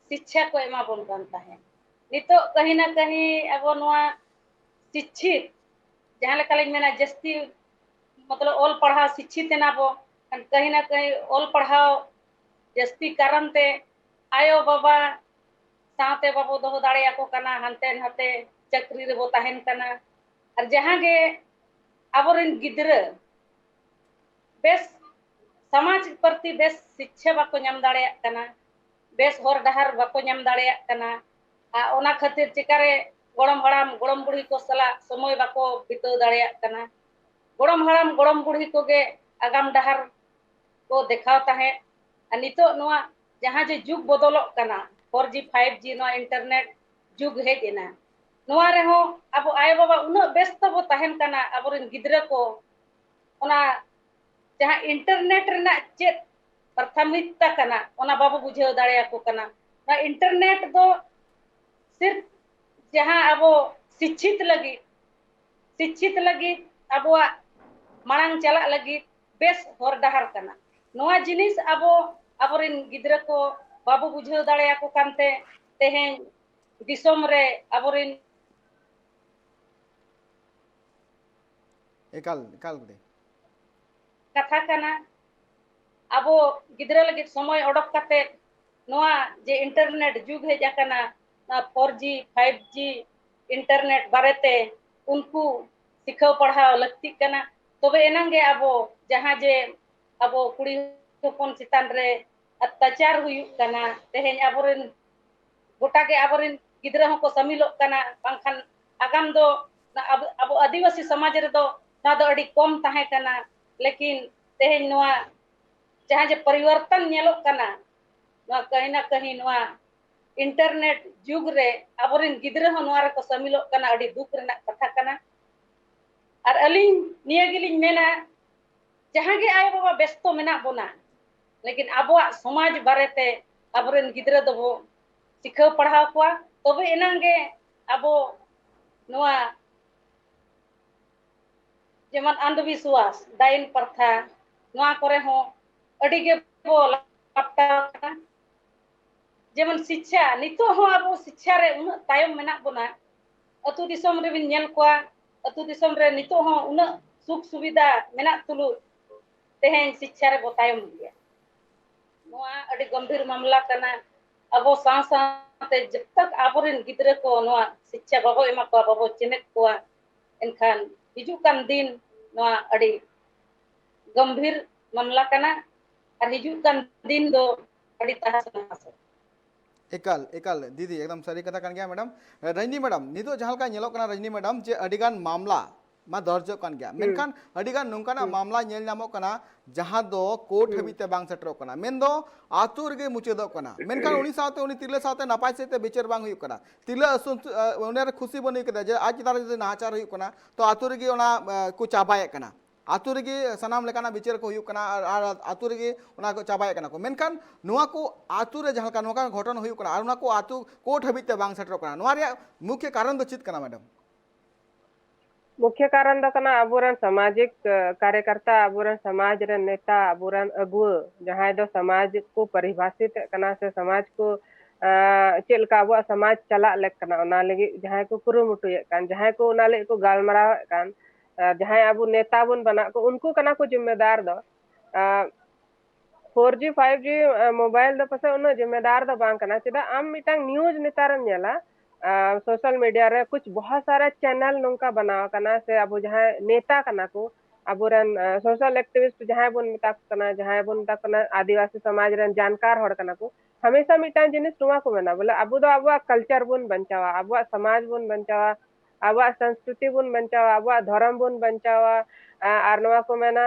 ᱥᱤᱪᱪᱷᱟ ᱠᱚ ᱮᱢᱟ ᱵᱚᱱ ᱠᱟᱱ ᱛᱟᱦᱮᱸᱫ᱾ ᱱᱤᱛᱚᱜ ᱠᱟᱹᱦᱤ ᱱᱟ ᱠᱟᱹᱦᱤ ᱟᱵᱚ ᱱᱚᱣᱟ ᱥᱤᱪᱪᱷᱤᱛ ᱡᱟᱦᱟᱸ ᱞᱮᱠᱟᱞᱤᱧ ᱢᱮᱱᱟ, ᱡᱟᱹᱥᱛᱤ ᱢᱚᱛᱞᱚᱵ ᱚᱞ ᱯᱟᱲᱦᱟᱣ ᱥᱤᱪᱪᱷᱤᱛ ᱮᱱᱟ ᱵᱚ, ᱠᱟᱹᱦᱤ ᱱᱟ ᱠᱟᱹᱦᱤ ᱚᱞ ᱯᱟᱲᱦᱟᱣ ᱡᱟᱹᱥᱛᱤ ᱠᱟᱨᱚᱱ ᱛᱮ ᱟᱭᱳ ᱵᱟᱵᱟ ᱥᱟᱶᱛᱮ ᱵᱟᱵᱚ ᱫᱚᱦᱚ ᱫᱟᱲᱮᱭᱟᱠᱚ ᱠᱟᱱᱟ, ᱦᱟᱱᱛᱮ ᱱᱟᱛᱮ ᱪᱟᱹᱠᱨᱤ ᱨᱮᱵᱚ ᱛᱟᱦᱮᱱ ᱠᱟᱱᱟ᱾ ᱟᱨ ᱡᱟᱦᱟᱸ ᱜᱮ ᱟᱵᱚᱨᱮᱱ ᱜᱤᱫᱽᱨᱟᱹ ᱵᱮᱥ ᱥᱚᱢᱟᱡᱽ ᱯᱨᱚᱛᱤ ᱵᱮᱥ ᱥᱤᱪᱪᱷᱟ ᱵᱟᱠᱚ ᱧᱟᱢ ᱫᱟᱲᱮᱭᱟᱜ ᱠᱟᱱᱟ, ᱵᱮᱥ ᱦᱚᱨ ᱰᱟᱦᱟᱨ ᱵᱟᱠᱚ ᱧᱟᱢ ᱫᱟᱲᱮᱭᱟᱜ ᱠᱟᱱᱟ᱾ ᱟᱨ ᱚᱱᱟ ᱠᱷᱟᱹᱛᱤᱨ ᱪᱮᱠᱟᱨᱮ ᱜᱚᱲᱚᱢ ᱦᱟᱲᱟᱢ ᱜᱚᱲᱚᱢ ᱵᱩᱲᱦᱤ ᱠᱚ ᱥᱟᱞᱟᱜ ᱥᱚᱢᱚᱭ ᱵᱟᱠᱚ ᱵᱤᱛᱟᱹᱣ ᱫᱟᱲᱮᱭᱟᱜ ᱠᱟᱱᱟ᱾ ᱜᱚᱲᱚᱢ ᱦᱟᱲᱟᱢ ᱜᱚᱲᱚᱢ ᱵᱩᱲᱦᱤ ᱠᱚᱜᱮ ᱟᱜᱟᱢ ᱰᱟᱦᱟᱨ ᱠᱚ ᱫᱮᱠᱷᱟᱣ ᱛᱟᱦᱮᱸᱫ᱾ ᱟᱨ ᱱᱤᱛᱚᱜ ᱱᱚᱣᱟ ᱡᱟᱦᱟᱸ ᱡᱮ ᱡᱩᱜᱽ ᱵᱚᱫᱚᱞᱚᱜ ᱠᱟᱱᱟ, ᱯᱷᱳᱨ ᱡᱤ, ᱯᱷᱟᱭᱤᱵᱷ ᱡᱤ, ᱱᱚᱣᱟ ᱤᱱᱴᱟᱨᱱᱮᱴ ᱡᱩᱜᱽ ᱦᱮᱡ ᱮᱱᱟ᱾ ᱱᱚᱣᱟ ᱨᱮᱦᱚᱸ ᱟᱵᱚ ᱟᱭᱳᱼᱵᱟᱵᱟ ᱩᱱᱟᱹᱜ ᱵᱮᱥᱛᱚ ᱵᱚ ᱛᱟᱦᱮᱱ ᱠᱟᱱᱟ, ᱟᱵᱚᱨᱮᱱ ᱜᱤᱫᱽᱨᱟᱹ ᱠᱚ ᱚᱱᱟ ᱡᱟᱦᱟᱸ ᱤᱱᱴᱟᱨᱱᱮᱴ ᱨᱮᱱᱟᱜ ᱪᱮᱫ ᱯᱨᱟᱛᱷᱚᱢᱤᱠᱛᱟ ᱠᱟᱱᱟ, ᱚᱱᱟ ᱵᱟᱵᱚ ᱵᱩᱡᱷᱟᱹᱣ ᱫᱟᱲᱮᱭᱟᱠᱚ ᱠᱟᱱᱟ᱾ ᱚᱱᱟ ᱤᱱᱴᱟᱨᱱᱮᱴ ᱫᱚ ᱥᱤᱨᱯ ᱡᱟᱦᱟᱸ ᱟᱵᱚ ᱥᱤᱪᱪᱷᱤᱛ ᱞᱟᱹᱜᱤᱫ, ᱥᱤᱪᱪᱷᱤᱛ ᱞᱟᱹᱜᱤᱫ, ᱟᱵᱚᱣᱟᱜ ᱢᱟᱲᱟᱝ ᱪᱟᱞᱟᱜ ᱞᱟᱹᱜᱤᱫ ᱵᱮᱥ ᱦᱚᱨ ᱰᱟᱦᱟᱨ ᱠᱟᱱᱟ᱾ ᱱᱚᱣᱟ ᱡᱤᱱᱤᱥ ᱟᱵᱚ ᱟᱵᱚᱨᱮᱱ ᱜᱤᱫᱽᱨᱟᱹ ᱠᱚ ᱵᱟᱵᱚ ᱵᱩᱡᱷᱟᱹᱣ ᱫᱟᱲᱮᱭᱟᱠᱚ ᱠᱟᱱᱛᱮ ᱛᱮᱦᱮᱧ ᱫᱤᱥᱚᱢ ᱨᱮ ᱟᱵᱚᱨᱮᱱ ᱮᱠᱟᱞ ᱮᱠᱟᱞ ᱜᱮ᱾ ᱠᱟᱛᱷᱟ ᱠᱟᱱᱟ᱾ ᱟᱵᱚ ᱜᱤᱫᱽᱨᱟᱹ ᱞᱟᱹᱜᱤᱫ ᱥᱚᱢᱚᱭ ᱚᱰᱚᱠ ᱠᱟᱛᱮ ᱱᱚᱣᱟ ᱡᱮ ᱤᱱᱴᱟᱨᱱᱮᱴ ᱡᱩᱜᱽ ᱦᱮᱡ ᱟᱠᱟᱱᱟ, ᱱᱚᱣᱟ four G, five G internet ᱵᱟᱨᱮᱛᱮ ᱩᱱᱠᱩ ᱥᱤᱠᱷᱟᱹᱣ ᱯᱟᱲᱦᱟᱣ ᱞᱟᱹᱠᱛᱤᱜ ᱠᱟᱱᱟ᱾ ᱛᱚᱵᱮ ᱮᱱᱟᱝ ᱜᱮ ᱟᱵᱚ ᱡᱟᱦᱟᱸ ᱡᱮ ᱟᱵᱚ ᱠᱩᱲᱤ ᱦᱚᱯᱚᱱ ᱪᱮᱛᱟᱱ ᱨᱮ ᱚᱛᱛᱟᱪᱟᱨ ᱦᱩᱭᱩᱜ ᱠᱟᱱᱟ, ᱛᱮᱦᱮᱧ ᱟᱵᱚᱨᱮᱱ ᱜᱚᱴᱟ ᱜᱮ ᱟᱵᱚᱨᱮᱱ ᱜᱤᱫᱽᱨᱟᱹ ᱦᱚᱸᱠᱚ ᱥᱟᱹᱢᱤᱞᱚᱜ ᱠᱟᱱᱟ, ᱵᱟᱝᱠᱷᱟᱱ ᱟᱜᱟᱢ ᱫᱚ ᱟᱵᱚ, ᱟᱵᱚ ᱟᱹᱫᱤᱵᱟᱹᱥᱤ ᱥᱚᱢᱟᱡᱽ ᱨᱮᱫᱚ ᱱᱚᱣᱟ ᱫᱚ ᱟᱹᱰᱤ ᱠᱚᱢ ᱛᱟᱦᱮᱸ ᱠᱟᱱᱟ᱾ ᱞᱮᱠᱤᱱ ᱛᱮᱦᱮᱧ ᱱᱚᱣᱟ ᱡᱟᱦᱟᱸ ᱡᱮ ᱯᱚᱨᱤᱵᱚᱨᱛᱚᱱ ᱧᱮᱞᱚᱜ ᱠᱟᱱᱟ, ᱱᱚᱣᱟ ᱠᱟᱹᱦᱤ ᱱᱟ ᱠᱟᱹᱦᱤ ᱱᱚᱣᱟ ᱤᱱᱴᱟᱨᱱᱮᱴ ᱡᱩᱜᱽ ᱨᱮ ᱟᱵᱚᱨᱮᱱ ᱜᱤᱫᱽᱨᱟᱹ ᱦᱚᱸ ᱱᱚᱣᱟ ᱨᱮᱠᱚ ᱥᱟᱹᱢᱤᱞᱚᱜ ᱠᱟᱱᱟ, ᱟᱹᱰᱤ ᱫᱩᱠ ᱨᱮᱱᱟᱜ ᱠᱟᱛᱷᱟ ᱠᱟᱱᱟ᱾ ᱟᱨ ᱟᱹᱞᱤᱧ ᱱᱤᱭᱟᱹ ᱜᱮᱞᱤᱧ ᱢᱮᱱᱟ, ᱡᱟᱦᱟᱸ ᱜᱮ ᱟᱭᱳᱼᱵᱟᱵᱟ ᱵᱮᱥᱛᱚ ᱢᱮᱱᱟᱜ ᱵᱚᱱᱟ, ᱞᱮᱠᱤᱱ ᱟᱵᱚᱣᱟᱜ ᱥᱚᱢᱟᱡᱽ ᱵᱟᱨᱮᱛᱮ ᱟᱵᱚᱨᱮᱱ ᱜᱤᱫᱽᱨᱟᱹ ᱫᱚᱵᱚ ᱥᱤᱠᱷᱟᱹᱣ ᱯᱟᱲᱦᱟᱣ ᱠᱚᱣᱟ, ᱛᱚᱵᱮ ᱮᱱᱟᱝ ᱜᱮ ᱟᱵᱚ ᱱᱚᱣᱟ ᱡᱮᱢᱚᱱ ᱟᱱᱫᱷᱚᱵᱤᱥᱣᱟᱥ, ᱰᱟᱭᱤᱱ ᱯᱨᱚᱛᱷᱟ, ᱱᱚᱣᱟ ᱠᱚᱨᱮ ᱦᱚᱸ ᱟᱹᱰᱤ ᱜᱮ ᱵᱚ ᱞᱟᱯᱴᱟᱣ ᱟᱠᱟᱱᱟ᱾ ᱡᱮᱢᱚᱱ ᱥᱤᱪᱪᱷᱟ, ᱱᱤᱛᱚᱜ ᱦᱚᱸ ᱟᱵᱚ ᱥᱤᱪᱪᱷᱟ ᱨᱮ ᱩᱱᱟᱹᱜ ᱛᱟᱭᱚᱢ ᱢᱮᱱᱟᱜ ᱵᱚᱱᱟ᱾ ᱟᱹᱛᱩ ᱫᱤᱥᱚᱢ ᱨᱮᱵᱤᱱ ᱧᱮᱞ ᱠᱚᱣᱟ, ᱟᱹᱛᱩ ᱫᱤᱥᱚᱢ ᱨᱮ ᱱᱤᱛᱚᱜ ᱦᱚᱸ ᱩᱱᱟᱹᱜ ᱥᱩᱠ ᱥᱩᱵᱤᱫᱷᱟ ᱢᱮᱱᱟᱜ ᱛᱩᱞᱩᱡ ᱛᱮᱦᱮᱧ ᱥᱤᱪᱪᱷᱟ ᱨᱮ ᱵᱚ ᱛᱟᱭᱚᱢ ᱜᱮᱭᱟ᱾ ᱱᱚᱣᱟ ᱟᱹᱰᱤ ᱜᱚᱢᱵᱷᱤᱨ ᱢᱟᱢᱞᱟ ᱠᱟᱱᱟ᱾ ᱟᱵᱚ ᱥᱟᱶ ᱥᱟᱶᱛᱮ ᱡᱚᱵ ᱛᱚᱠ ᱟᱵᱚᱨᱮᱱ ᱜᱤᱫᱽᱨᱟᱹ ᱠᱚ ᱱᱚᱣᱟ ᱥᱤᱪᱪᱷᱟ ᱵᱟᱵᱚ ᱮᱢᱟ ᱠᱚᱣᱟ, ᱵᱟᱵᱚ ᱪᱮᱢᱮᱫ ᱠᱚᱣᱟ, ᱮᱱᱠᱷᱟᱱ ᱦᱤᱡᱩᱜ ᱠᱟᱱ ᱫᱤᱱ ᱱᱚᱣᱟ ᱟᱹᱰᱤ ᱜᱚᱢᱵᱷᱤᱨ ᱢᱟᱢᱞᱟ ᱠᱟᱱᱟ᱾ ᱟᱨ ᱦᱤᱡᱩᱜ ᱠᱟᱱ ᱫᱤᱱ ᱫᱚ ᱟᱹᱰᱤ ᱛᱟᱦᱟᱥ ᱱᱟᱦᱟᱥ᱾ ᱮᱠᱟᱞ ᱮᱠᱟᱞ ᱫᱤᱫᱤ, ᱮᱠᱫᱚᱢ ᱥᱟᱹᱨᱤ ᱠᱟᱛᱷᱟ ᱠᱟᱱ ᱜᱮᱭᱟ ᱢᱮᱰᱟᱢ᱾ ᱨᱟᱡᱽᱱᱤ ᱢᱮᱰᱟᱢ, ᱱᱤᱛᱚᱜ ᱡᱟᱦᱟᱸ ᱞᱮᱠᱟ ᱧᱮᱞᱚᱜ ᱠᱟᱱᱟ ᱨᱟᱡᱽᱱᱤ ᱢᱮᱰᱟᱢ, ᱡᱮ ᱟᱹᱰᱤ ᱜᱟᱱ ᱢᱟᱢᱞᱟ ᱢᱟ ᱫᱚᱨᱡᱚᱜ ᱠᱟᱱ ᱜᱮᱭᱟ, ᱢᱮᱱᱠᱷᱟᱱ ᱟᱹᱰᱤ ᱜᱟᱱ ᱱᱚᱝᱠᱟᱱᱟᱜ ᱢᱟᱢᱞᱟ ᱧᱮᱞ ᱧᱟᱢᱚᱜ ᱠᱟᱱᱟ ᱡᱟᱦᱟᱸ ᱫᱚ ᱠᱳᱨᱴ ᱦᱟᱹᱵᱤᱡ ᱛᱮ ᱵᱟᱝ ᱥᱮᱴᱮᱨᱚᱜ ᱠᱟᱱᱟ, ᱢᱮᱱᱫᱚ ᱟᱛᱳ ᱨᱮᱜᱮ ᱢᱩᱪᱟᱹᱫᱚᱜ ᱠᱟᱱᱟ᱾ ᱢᱮᱱᱠᱷᱟᱱ ᱩᱱᱤ ᱥᱟᱶᱛᱮ ᱩᱱᱤ ᱛᱤᱨᱞᱟᱹ ᱥᱟᱶᱛᱮ ᱱᱟᱯᱟᱭ ᱥᱮᱫ ᱛᱮ ᱵᱤᱪᱟᱹᱨ ᱵᱟᱝ ᱦᱩᱭᱩᱜ ᱠᱟᱱᱟ᱾ ᱛᱤᱨᱞᱟᱹ ᱟᱹᱥᱩᱞ, ᱚᱱᱟ ᱨᱮ ᱠᱷᱩᱥᱤ ᱵᱟᱹᱱᱩᱭ ᱠᱮᱫᱟ ᱡᱮ ᱟᱡ ᱪᱮᱛᱟᱱ ᱨᱮ ᱡᱩᱫᱤ ᱱᱟᱦᱟᱪᱟᱨ ᱦᱩᱭᱩᱜ ᱠᱟᱱᱟ, ᱛᱚ ᱟᱛᱳ ᱨᱮᱜᱮ ᱚᱱᱟ ᱠᱚ ᱪᱟᱵᱟᱭᱮᱫ ᱠᱟᱱᱟ᱾ ᱟᱛᱳ ᱨᱮᱜᱮ ᱥᱟᱱᱟᱢ ᱞᱮᱠᱟᱱᱟᱜ ᱵᱤᱪᱟᱹᱨ ᱠᱚ ᱦᱩᱭᱩᱜ ᱠᱟᱱᱟ᱾ ᱟᱨ, ᱟᱨ ᱟᱛᱳ ᱨᱮᱜᱮ ᱚᱱᱟ ᱠᱚ ᱪᱟᱵᱟᱭᱮᱫ ᱠᱟᱱᱟ ᱠᱚ᱾ ᱢᱮᱱᱠᱷᱟᱱ ᱱᱚᱣᱟ ᱠᱚ ᱟᱛᱳ ᱨᱮ ᱡᱟᱦᱟᱸ ᱞᱮᱠᱟ ᱱᱚᱝᱠᱟ ᱜᱷᱚᱴᱚᱱ ᱦᱩᱭᱩᱜ ᱠᱟᱱᱟ ᱟᱨ ᱚᱱᱟ ᱠᱚ ᱟᱛᱳ ᱠᱳᱨᱴ ᱦᱟᱹᱵᱤᱡ ᱛᱮ ᱵᱟᱝ ᱥᱮᱴᱮᱨᱚᱜ ᱠᱟᱱᱟ, ᱱᱚᱣᱟ ᱨᱮᱭᱟᱜ ᱢᱩᱠᱷᱭᱚ ᱠᱟᱨᱚᱱ ᱫᱚ ᱪᱮᱫ ᱠᱟᱱᱟ ᱢᱮᱰᱟᱢ? ᱢᱩᱠᱷᱭᱚ ᱠᱟᱨᱚᱱ ᱫᱚ ᱠᱟᱱᱟ ᱟᱵᱚᱨᱮᱱ ᱥᱟᱢᱟᱡᱤᱠ ᱠᱟᱨᱭᱚᱠᱚᱨᱛᱟ, ᱟᱵᱚᱨᱮᱱ ᱥᱚᱢᱟᱡᱽ ᱨᱮᱱ ᱱᱮᱛᱟ, ᱟᱵᱚᱨᱮᱱ ᱟᱹᱜᱩᱣᱟᱹ, ᱡᱟᱦᱟᱸᱭ ᱫᱚ ᱥᱚᱢᱟᱡᱽ ᱠᱚ ᱯᱚᱨᱤᱵᱷᱟᱥᱤᱛ ᱮᱫ ᱠᱟᱱᱟ ᱥᱮ ᱥᱚᱢᱟᱡᱽ ᱠᱚ ᱪᱮᱫ ᱞᱮᱠᱟ ᱟᱵᱚᱣᱟᱜ ᱥᱚᱢᱟᱡᱽ ᱪᱟᱞᱟᱜ ᱞᱮᱠ ᱠᱟᱱᱟ, ᱚᱱᱟ ᱞᱟᱹᱜᱤᱫ ᱡᱟᱦᱟᱸᱭ ᱠᱚ ᱠᱩᱨᱩᱢᱩᱴᱩᱭᱮᱫ ᱠᱟᱱ, ᱡᱟᱦᱟᱸᱭ ᱠᱚ ᱚᱱᱟ ᱞᱟᱹᱜᱤᱫ ᱠᱚ ᱜᱟᱞᱢᱟᱨᱟᱣᱮᱫ ᱠᱟᱱ, ᱡᱟᱦᱟᱸᱭ ᱟᱵᱚ ᱱᱮᱛᱟ ᱵᱚᱱ ᱵᱮᱱᱟᱜ ᱠᱚ, ᱩᱱᱠᱩ ᱠᱟᱱᱟ ᱠᱚ ᱡᱤᱢᱢᱮᱫᱟᱨ ᱫᱚ᱾ Four G five G mobile ᱫᱚ ᱯᱟᱥᱮᱡ ᱩᱱᱟᱹᱜ ᱡᱤᱢᱢᱮᱫᱟᱨ ᱫᱚ ᱵᱟᱝ ᱠᱟᱱᱟ᱾ ᱪᱮᱫᱟᱜ, ᱟᱢ ᱢᱤᱫᱴᱟᱝ ᱱᱤᱭᱩᱡ ᱱᱮᱛᱟᱨᱮᱢ ᱧᱮᱞᱟ, ᱥᱳᱥᱟᱞ ᱢᱤᱰᱤᱭᱟ ᱨᱮ ᱠᱩᱪ ᱵᱚᱦᱚᱛ ᱥᱟᱨᱟ ᱪᱮᱱᱮᱞ ᱱᱚᱝᱠᱟ ᱵᱮᱱᱟᱣ ᱟᱠᱟᱱᱟ, ᱥᱮ ᱟᱵᱚ ᱡᱟᱦᱟᱸᱭ ᱱᱮᱛᱟ ᱠᱟᱱᱟ ᱠᱚ, ᱟᱵᱚᱨᱮᱱ ᱥᱳᱥᱟᱞ ᱮᱠᱴᱤᱵᱷᱤᱥᱴ ᱡᱟᱦᱟᱸᱭ ᱵᱚᱱ ᱢᱮᱛᱟ ᱠᱚ ᱠᱟᱱᱟ, ᱡᱟᱦᱟᱸᱭ ᱵᱚᱱ ᱢᱮᱛᱟ ᱠᱚ ᱠᱟᱱᱟ ᱟᱹᱫᱤᱵᱟᱹᱥᱤ ᱥᱚᱢᱟᱡᱽ ᱨᱮᱱ ᱡᱟᱱᱠᱟᱨ ᱦᱚᱲ ᱠᱟᱱᱟ ᱠᱚ, ᱦᱟᱢᱮᱥᱟ ᱢᱤᱫᱴᱟᱝ ᱡᱤᱱᱤᱥ ᱱᱚᱣᱟ ᱠᱚ ᱢᱮᱱᱟ, ᱵᱚᱞᱮ ᱟᱵᱚ ᱫᱚ ᱟᱵᱚᱣᱟᱜ ᱠᱟᱞᱪᱟᱨ ᱵᱚᱱ ᱵᱟᱧᱪᱟᱣᱟ, ᱟᱵᱚᱣᱟᱜ ᱥᱚᱢᱟᱡᱽ ᱵᱚᱱ ᱵᱟᱧᱪᱟᱣᱟ, ᱟᱵᱚᱣᱟᱜ ᱥᱚᱝᱥᱠᱨᱤᱛᱤ ᱵᱚᱱ ᱵᱟᱧᱪᱟᱣᱟ, ᱟᱵᱚᱣᱟᱜ ᱫᱷᱚᱨᱚᱢ ᱵᱚᱱ ᱵᱟᱧᱪᱟᱣᱟ, ᱟᱨ ᱱᱚᱣᱟ ᱠᱚ ᱢᱮᱱᱟ,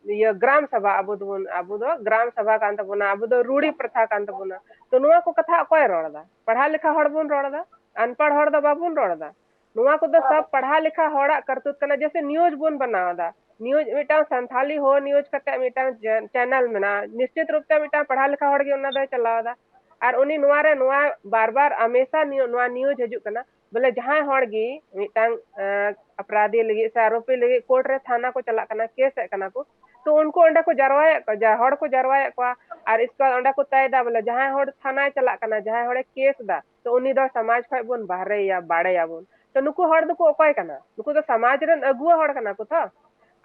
ᱤᱭᱟᱹ, ᱜᱨᱟᱢ ᱥᱟᱵᱷᱟ ᱟᱵᱚ ᱫᱚᱵᱚᱱ, ᱟᱵᱚ ᱫᱚ ᱜᱨᱟᱢ ᱥᱟᱵᱷᱟ ᱠᱟᱱ ᱛᱟᱵᱚᱱᱟ, ᱟᱵᱚ ᱫᱚ ᱨᱩᱲᱤ ᱯᱨᱚᱛᱷᱟ ᱠᱟᱱ ᱛᱟᱵᱚᱱᱟ᱾ ᱛᱚ ᱱᱚᱣᱟ ᱠᱚ ᱠᱟᱛᱷᱟ ᱚᱠᱚᱭ ᱨᱚᱲ ᱮᱫᱟ? ᱯᱟᱲᱦᱟᱣ ᱞᱮᱠᱷᱟ ᱦᱚᱲ ᱵᱚᱱ ᱨᱚᱲ ᱮᱫᱟ, ᱟᱱᱯᱟᱲ ᱦᱚᱲ ᱫᱚ ᱵᱟᱵᱚᱱ ᱨᱚᱲ ᱮᱫᱟ᱾ ᱱᱚᱣᱟ ᱠᱚᱫᱚ ᱥᱚᱵ ᱯᱟᱲᱦᱟᱣ ᱞᱮᱠᱷᱟ ᱦᱚᱲᱟᱜ ᱠᱟᱨᱛᱩᱛ ᱠᱟᱱᱟ, ᱡᱮᱭᱥᱮ ᱱᱤᱭᱩᱡ ᱵᱚᱱ ᱵᱮᱱᱟᱣ ᱮᱫᱟ᱾ ᱱᱤᱭᱩᱡ ᱢᱤᱫᱴᱟᱝ ᱥᱟᱱᱛᱷᱟᱞᱤ ᱦᱳ ᱱᱤᱭᱩᱡ ᱠᱟᱛᱮ ᱢᱤᱫᱴᱟᱝ ᱪᱮ-, ᱪᱮᱱᱮᱞ ᱢᱮᱱᱟᱜᱼᱟ, ᱱᱤᱥᱪᱤᱛ ᱨᱩᱯ ᱛᱮ ᱢᱤᱫᱴᱟᱝ ᱯᱟᱲᱦᱟᱣ ᱞᱮᱠᱷᱟ ᱦᱚᱲ ᱜᱮ ᱚᱱᱟ ᱫᱚᱭ ᱪᱟᱞᱟᱣ ᱮᱫᱟ᱾ ᱟᱨ ᱩᱱᱤ ᱱᱚᱣᱟ ᱨᱮ ᱱᱚᱣᱟ ᱵᱟᱨ ᱵᱟᱨ ᱦᱟᱢᱮᱥᱟ ᱱᱤᱭᱩ-, ᱱᱚᱣᱟ ᱱᱤᱭᱩᱡ ᱦᱤᱡᱩᱜ ᱠᱟᱱᱟ, ᱵᱚᱞᱮ ᱡᱟᱦᱟᱸᱭ ᱦᱚᱲ ᱜᱮ ᱢᱤᱫᱴᱟᱝ, ᱮᱸ, ᱟᱯᱨᱟᱫᱷᱤ ᱞᱟᱹᱜᱤᱫ ᱥᱮ ᱟᱨᱳᱯᱤ ᱞᱟᱹᱜᱤᱫ ᱠᱳᱨᱴ ᱨᱮ ᱛᱷᱟᱱᱟ ᱠᱚ ᱪᱟᱞᱟᱜ ᱠᱟᱱᱟ, ᱠᱮᱥ ᱮᱫ ᱠᱟᱱᱟ ᱠᱚ, ᱛᱚ ᱩᱱᱠᱩ ᱚᱸᱰᱮ ᱠᱚ ᱡᱟᱨᱣᱟᱭᱮᱫ ᱠᱚᱣᱟ, ᱡᱟ-, ᱦᱚᱲ ᱠᱚ ᱡᱟᱨᱣᱟᱭᱮᱫ ᱠᱚᱣᱟ᱾ ᱟᱨ ᱤᱥᱠᱮ ᱵᱟᱫ ᱚᱸᱰᱮ ᱠᱚ ᱛᱟᱭ ᱮᱫᱟ ᱵᱚᱞᱮ ᱡᱟᱦᱟᱸᱭ ᱦᱚᱲ ᱛᱷᱟᱱᱟᱭ ᱪᱟᱞᱟᱜ ᱠᱟᱱᱟ, ᱡᱟᱦᱟᱸᱭ ᱦᱚᱲᱮ ᱠᱮᱥ ᱮᱫᱟ, ᱛᱚ ᱩᱱᱤ ᱫᱚ ᱥᱚᱢᱟᱡᱽ ᱠᱷᱚᱡ ᱵᱚᱱ ᱵᱟᱦᱨᱮᱭᱟ, ᱵᱟᱲᱮᱭᱟᱵᱚᱱ᱾ ᱛᱚ ᱱᱩᱠᱩ ᱦᱚᱲ ᱫᱚᱠᱚ ᱚᱠᱚᱭ ᱠᱟᱱᱟ? ᱱᱩᱠᱩ ᱫᱚ ᱥᱚᱢᱟᱡᱽ ᱨᱮᱱ ᱟᱹᱜᱩᱣᱟᱹ ᱦᱚᱲ ᱠᱟᱱᱟ ᱠᱚ ᱛᱚ᱾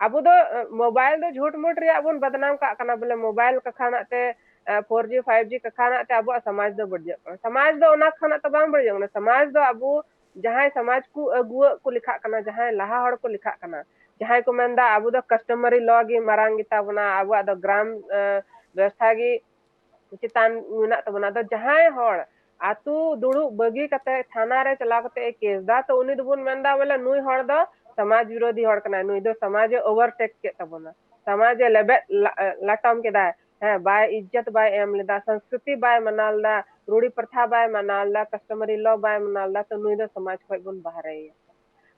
ᱟᱵᱚ ᱫᱚ ᱢᱳᱵᱟᱭᱤᱞ ᱫᱚ ᱡᱷᱩᱴ ᱢᱩᱴ ᱨᱮᱭᱟᱜ ᱵᱚᱱ ᱵᱟᱫᱱᱟᱢ ᱠᱟᱜ ᱠᱟᱱᱟ, ᱵᱚᱞᱮ ᱢᱳᱵᱟᱭᱤᱞ ᱠᱟᱛᱷᱟ ᱱᱟᱜ ᱛᱮ ᱯᱷᱳᱨ ᱡᱤ ᱯᱷᱟᱭᱤᱵᱷ ᱡᱤ ᱠᱟᱛᱷᱟ ᱱᱟᱜ ᱛᱮ ᱟᱵᱚᱣᱟᱜ ᱥᱚᱢᱟᱡᱽ ᱫᱚ ᱵᱟᱹᱲᱤᱡᱚᱜ ᱠᱟᱱᱟ᱾ ᱥᱚᱢᱟᱡᱽ ᱫᱚ ᱚᱱᱟ ᱠᱷᱚᱱᱟᱜ ᱛᱚ ᱵᱟᱝ ᱵᱟᱹᱲᱤᱡᱚᱜ ᱠᱟᱱᱟ᱾ ᱥᱚᱢᱟᱡᱽ ᱫᱚ ᱟᱵᱚ ᱡᱟᱦᱟᱸᱭ ᱥᱚᱢᱟᱡᱽ ᱠᱚ ᱟᱹᱜᱩᱣᱟᱹᱜ ᱠᱚ ᱞᱮᱠᱷᱟᱜ ᱠᱟᱱᱟ, ᱡᱟᱦᱟᱸᱭ ᱞᱟᱦᱟ ᱦᱚᱲ ᱠᱚ ᱞᱮᱠᱷᱟᱜ ᱠᱟᱱᱟ, ᱡᱟᱦᱟᱸᱭ ᱠᱚ ᱢᱮᱱᱫᱟ ᱟᱵᱚ ᱫᱚ ᱠᱟᱥᱴᱚᱢᱟᱨᱤ ᱞᱚ ᱜᱮ ᱢᱟᱨᱟᱝ ᱜᱮᱛᱟ ᱵᱚᱱᱟ, ᱟᱵᱚᱣᱟᱜ ᱫᱚ ᱜᱨᱟᱢ ᱵᱮᱵᱚᱥᱛᱷᱟ ᱜᱮ ᱪᱮᱛᱟᱱ ᱢᱮᱱᱟᱜ ᱛᱟᱵᱚᱱᱟ᱾ ᱟᱫᱚ ᱡᱟᱦᱟᱸᱭ ᱦᱚᱲ ᱟᱛᱳ ᱫᱩᱲᱩᱵ ᱵᱟᱹᱜᱤ ᱠᱟᱛᱮ ᱛᱷᱟᱱᱟ ᱨᱮ ᱪᱟᱞᱟᱣ ᱠᱟᱛᱮ ᱮ ᱠᱮᱥ ᱫᱟ, ᱛᱚ ᱩᱱᱤ ᱫᱚᱵᱚᱱ ᱢᱮᱱᱫᱟ ᱵᱚᱞᱮ ᱱᱩᱭ ᱦᱚᱲ ᱫᱚ ᱥᱚᱢᱟᱡᱽ ᱵᱤᱨᱳᱫᱷᱤ ᱦᱚᱲ ᱠᱟᱱᱟᱭ, ᱱᱩᱭ ᱫᱚ ᱥᱚᱢᱟᱡᱽ ᱮ ᱳᱵᱷᱟᱨᱴᱮᱠ ᱠᱮᱫ ᱛᱟᱵᱚᱱᱟ, ᱥᱚᱢᱟᱡᱽ ᱮ ᱞᱮᱵᱮᱫ ᱞᱟ- ᱞᱟᱴᱚᱢ ᱠᱮᱫᱟᱭ, ᱦᱮᱸ, ᱵᱟᱭ ᱤᱡᱽᱡᱚᱛ ᱵᱟᱭ ᱮᱢ ᱞᱮᱫᱟ, ᱥᱚᱝᱥᱠᱨᱤᱛᱤ ᱵᱟᱭ ᱢᱟᱱᱟᱣ ᱞᱮᱫᱟ, ᱨᱩᱲᱤ ᱯᱨᱚᱛᱷᱟ ᱵᱟᱭ ᱢᱟᱱᱟᱣ ᱞᱮᱫᱟ, ᱠᱟᱥᱴᱚᱢᱟᱨᱤ ᱞᱚ ᱵᱟᱭ ᱢᱟᱱᱟᱣ ᱞᱮᱫᱟ, ᱛᱚ ᱱᱩᱭ ᱫᱚ ᱥᱚᱢᱟᱡᱽ ᱠᱷᱚᱱ ᱵᱚᱱ ᱵᱟᱦᱨᱮᱭᱮᱭᱟ᱾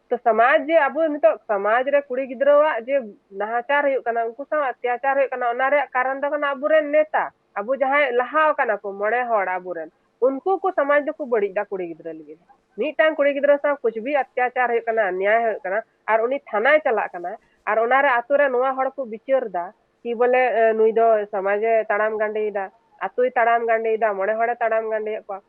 ᱛᱚ ᱥᱚᱢᱟᱡᱽ ᱡᱮ ᱟᱵᱚ ᱱᱤᱛᱚᱜ ᱥᱚᱢᱟᱡᱽ ᱨᱮ ᱠᱩᱲᱤ ᱜᱤᱫᱽᱨᱟᱹᱣᱟᱜ ᱡᱮ ᱱᱟᱦᱟᱪᱟᱨ ᱦᱩᱭᱩᱜ ᱠᱟᱱᱟ, ᱩᱱᱠᱩ ᱥᱟᱶ ᱚᱛᱛᱟᱪᱟᱨ ᱦᱩᱭᱩᱜ ᱠᱟᱱᱟ, ᱚᱱᱟ ᱨᱮᱭᱟᱜ ᱠᱟᱨᱚᱱ ᱫᱚ ᱠᱟᱱᱟ ᱟᱵᱚᱨᱮᱱ ᱱᱮᱛᱟ, ᱟᱵᱚ ᱡᱟᱦᱟᱸᱭ ᱞᱟᱦᱟ ᱟᱠᱟᱱᱟ ᱠᱚ ᱢᱚᱬᱮ ᱦᱚᱲ ᱟᱵᱚᱨᱮᱱ, ᱩᱱᱠᱩ ᱠᱚ ᱥᱚᱢᱟᱡᱽ ᱫᱚᱠᱚ ᱵᱟᱹᱲᱤᱡ ᱫᱟ ᱠᱩᱲᱤ ᱜᱤᱫᱽᱨᱟᱹ ᱞᱟᱹᱜᱤᱫ᱾ ᱢᱤᱫᱴᱟᱝ ᱠᱩᱲᱤ ᱜᱤᱫᱽᱨᱟᱹ ᱥᱟᱶ ᱠᱩᱪ ᱵᱤ ᱚᱛᱛᱟᱪᱟᱨ ᱦᱩᱭᱩᱜ ᱠᱟᱱᱟ, ᱚᱱᱱᱭᱟᱭ ᱦᱩᱭᱩᱜ ᱠᱟᱱᱟ, ᱟᱨ ᱩᱱᱤ ᱛᱷᱟᱱᱟᱭ ᱪᱟᱞᱟᱜ ᱠᱟᱱᱟ, ᱟᱨ ᱚᱱᱟᱨᱮ ᱟᱛᱳ ᱨᱮ ᱱᱚᱣᱟ ᱦᱚᱲ ᱠᱚ ᱵᱤᱪᱟᱹᱨ ᱫᱟ ᱠᱤ ᱵᱚᱞᱮ, ᱮ, ᱱᱩᱭ ᱫᱚ ᱥᱚᱢᱟᱡᱽ ᱮ ᱛᱟᱲᱟᱢ ᱜᱟᱸᱰᱮᱭᱮᱫᱟ, ᱟᱛᱳᱭ ᱛᱟᱲᱟᱢ ᱜᱟᱸᱰᱮᱭᱮᱫᱟ, ᱢᱚᱬᱮ ᱦᱚᱲᱮ ᱛᱟᱲᱟᱢ ᱜᱟᱸᱰᱮᱭᱮᱫ ᱠᱚᱣᱟ᱾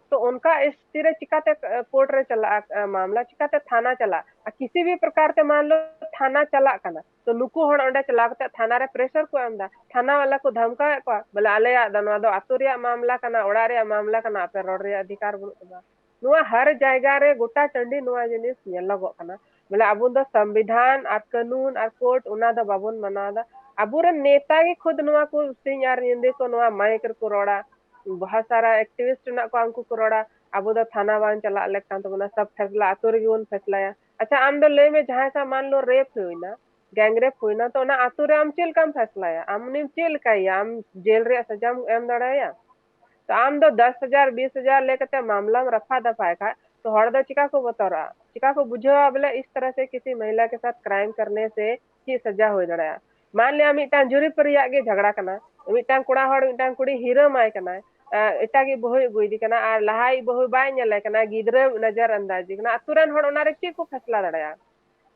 ᱛᱚ ᱚᱱᱠᱟ ᱥᱛᱷᱤᱛᱤ ᱨᱮ ᱪᱤᱠᱟᱛᱮ, ᱮ, ᱠᱳᱨᱴ ᱨᱮ ᱪᱟᱞᱟᱜᱼᱟ, ᱮ, ᱢᱟᱢᱞᱟ ᱪᱤᱠᱟᱛᱮ ᱛᱷᱟᱱᱟ ᱪᱟᱞᱟᱜᱼᱟ? ᱟᱨ ᱠᱤᱥᱤ ᱵᱷᱤ ᱯᱨᱚᱠᱟᱨ ᱛᱮ ᱢᱟᱱ ᱞᱚ ᱛᱷᱟᱱᱟ ᱪᱟᱞᱟᱜ ᱠᱟᱱᱟ, ᱛᱚ ᱱᱩᱠᱩ ᱦᱚᱲ ᱚᱸᱰᱮ ᱪᱟᱞᱟᱣ ᱠᱟᱛᱮ ᱛᱷᱟᱱᱟ ᱨᱮ ᱯᱨᱮᱥᱟᱨ ᱠᱚ ᱮᱢ ᱮᱫᱟ, ᱛᱷᱟᱱᱟ ᱵᱟᱞᱟ ᱠᱚ ᱫᱷᱟᱢᱠᱟᱣᱮᱫ ᱠᱚᱣᱟ, ᱵᱚᱞᱮ ᱟᱞᱮᱭᱟᱜ ᱫᱚ, ᱱᱚᱣᱟ ᱫᱚ ᱟᱛᱳ ᱨᱮᱭᱟᱜ ᱢᱟᱢᱞᱟ ᱠᱟᱱᱟ, ᱚᱲᱟᱜ ᱨᱮᱭᱟᱜ ᱢᱟᱢᱞᱟ ᱠᱟᱱᱟ, ᱟᱯᱮ ᱨᱚᱲ ᱨᱮᱭᱟᱜ ᱚᱫᱷᱤᱠᱟᱨ ᱵᱟᱹᱱᱩᱜ ᱛᱟᱢᱟ᱾ ᱱᱚᱣᱟ ᱦᱟᱨ ᱡᱟᱭᱜᱟ ᱨᱮ ᱜᱚᱴᱟ ᱴᱟᱺᱰᱤ ᱱᱚᱣᱟ ᱡᱤᱱᱤᱥ ᱧᱮᱞᱚᱜᱚᱜ ᱠᱟᱱᱟ᱾ ᱵᱚᱞᱮ ᱟᱵᱚ ᱫᱚ ᱥᱚᱝᱵᱤᱫᱷᱟᱱ ᱟᱨ ᱠᱟᱹᱱᱩᱱ ᱟᱨ ᱠᱳᱨᱴ ᱚᱱᱟ ᱫᱚ ᱵᱟᱵᱚᱱ ᱢᱟᱱᱟᱣ ᱮᱫᱟ᱾ ᱟᱵᱚᱨᱮᱱ ᱱᱮᱛᱟ ᱜᱮ ᱠᱷᱩᱫ ᱱᱚᱣᱟ ᱠᱚ ᱥᱤᱧ ᱟᱨ ᱧᱤᱫᱟᱹ ᱠᱚ ᱱᱚᱣᱟ ᱢᱟᱭᱤᱠ ᱨᱮᱠᱚ ᱨᱚᱲᱟ, ᱵᱚᱦᱩᱛ ᱥᱟᱨᱟ ᱮᱠᱴᱤᱵᱷᱤᱥᱴ ᱢᱮᱱᱟᱜ ᱠᱚᱣᱟ, ᱩᱱᱠᱩ ᱠᱚ ᱨᱚᱲᱟ, ᱟᱵᱚ ᱫᱚ ᱛᱷᱟᱱᱟ ᱵᱟᱝ ᱪᱟᱞᱟᱜ ᱞᱮᱠ ᱠᱟᱱ ᱛᱟᱵᱚᱱᱟ, ᱥᱚᱵ ᱯᱷᱮᱥᱞᱟ ᱟᱛᱳ ᱨᱮᱜᱮ ᱵᱚᱱ ᱯᱷᱮᱥᱞᱟᱭᱟ᱾ ᱟᱪᱪᱷᱟ, ᱟᱢ ᱫᱚ ᱞᱟᱹᱭ ᱢᱮ, ᱡᱟᱦᱟᱸᱭ ᱥᱟᱶ ᱢᱟᱱ ᱞᱚ ᱨᱮᱯ ᱦᱩᱭᱱᱟ, ᱜᱮᱝ ᱨᱮᱯ ᱦᱩᱭᱱᱟ, ᱛᱚ ᱚᱱᱟ ᱟᱛᱳ ᱨᱮ ᱟᱢ ᱪᱮᱫ ᱞᱮᱠᱟᱢ ᱯᱷᱮᱥᱞᱟᱭᱟ? ᱟᱢ ᱩᱱᱤᱢ ᱪᱮᱫ ᱞᱮᱠᱟᱭᱟ? ᱟᱢ ᱡᱮᱞ ᱨᱮᱭᱟᱜ ᱥᱟᱡᱟᱢ ᱮᱢ ᱫᱟᱲᱮᱟᱭᱟ? ᱛᱚ ᱟᱢ ᱫᱚ ᱫᱚᱥ ᱦᱟᱡᱟᱨ, ᱵᱤᱥ ᱦᱟᱡᱟᱨ ᱞᱟᱹᱭ ᱠᱟᱛᱮ ᱢᱟᱢᱞᱟᱢ ᱨᱟᱯᱷᱟ ᱫᱟᱯᱷᱟᱭ ᱠᱷᱟᱡ, ᱛᱚ ᱦᱚᱲ ᱫᱚ ᱪᱤᱠᱟ ᱠᱚ ᱵᱚᱛᱚᱨᱚᱜᱼᱟ? ᱪᱤᱠᱟ ᱠᱚ ᱵᱩᱡᱷᱟᱹᱣᱟ ᱵᱚᱞᱮ ᱤᱥ ᱛᱟᱨᱟ ᱥᱮ ᱠᱤᱥᱤ ᱢᱟᱦᱤᱞᱟ ᱠᱮ ᱥᱟᱛᱷ ᱠᱨᱟᱭᱤᱢ ᱠᱟᱨᱱᱮ ᱥᱮ ᱪᱮᱫ ᱥᱟᱡᱟ ᱦᱩᱭ ᱫᱟᱲᱮᱭᱟᱜᱼᱟ? ᱢᱟᱱ ᱞᱤᱭᱟ ᱢᱤᱫᱴᱟᱝ ᱡᱩᱨᱤᱯ ᱨᱮᱭᱟᱜ ᱜᱮ ᱡᱷᱟᱜᱽᱲᱟ ᱠᱟᱱᱟ, ᱢᱤᱫᱴᱟᱝ ᱠᱚᱲᱟ ᱦᱚᱲ ᱢᱤᱫᱴᱟᱝ ᱠᱩᱲᱤ ᱦᱤᱨᱟᱹᱢᱟᱭ ᱠᱟᱱᱟᱭ, ᱮ, ᱮᱴᱟᱜᱤᱡ ᱵᱟᱹᱦᱩᱭ ᱟᱹᱜᱩᱭᱮᱫᱮ ᱠᱟᱱᱟ ᱟᱨ ᱞᱟᱦᱟᱭᱤᱡ ᱵᱟᱹᱦᱩ ᱵᱟᱭ ᱧᱮᱞᱮ ᱠᱟᱱᱟ, ᱜᱤᱫᱽᱨᱟᱹ ᱱᱚᱡᱚᱨ ᱟᱱᱫᱟᱡᱤ ᱠᱟᱱᱟ, ᱟᱛᱳ ᱨᱮᱱ ᱦᱚᱲ ᱚᱱᱟᱨᱮ ᱪᱮᱫ ᱠᱚ ᱯᱷᱮᱥᱞᱟ ᱫᱟᱲᱮᱭᱟᱜᱼᱟ?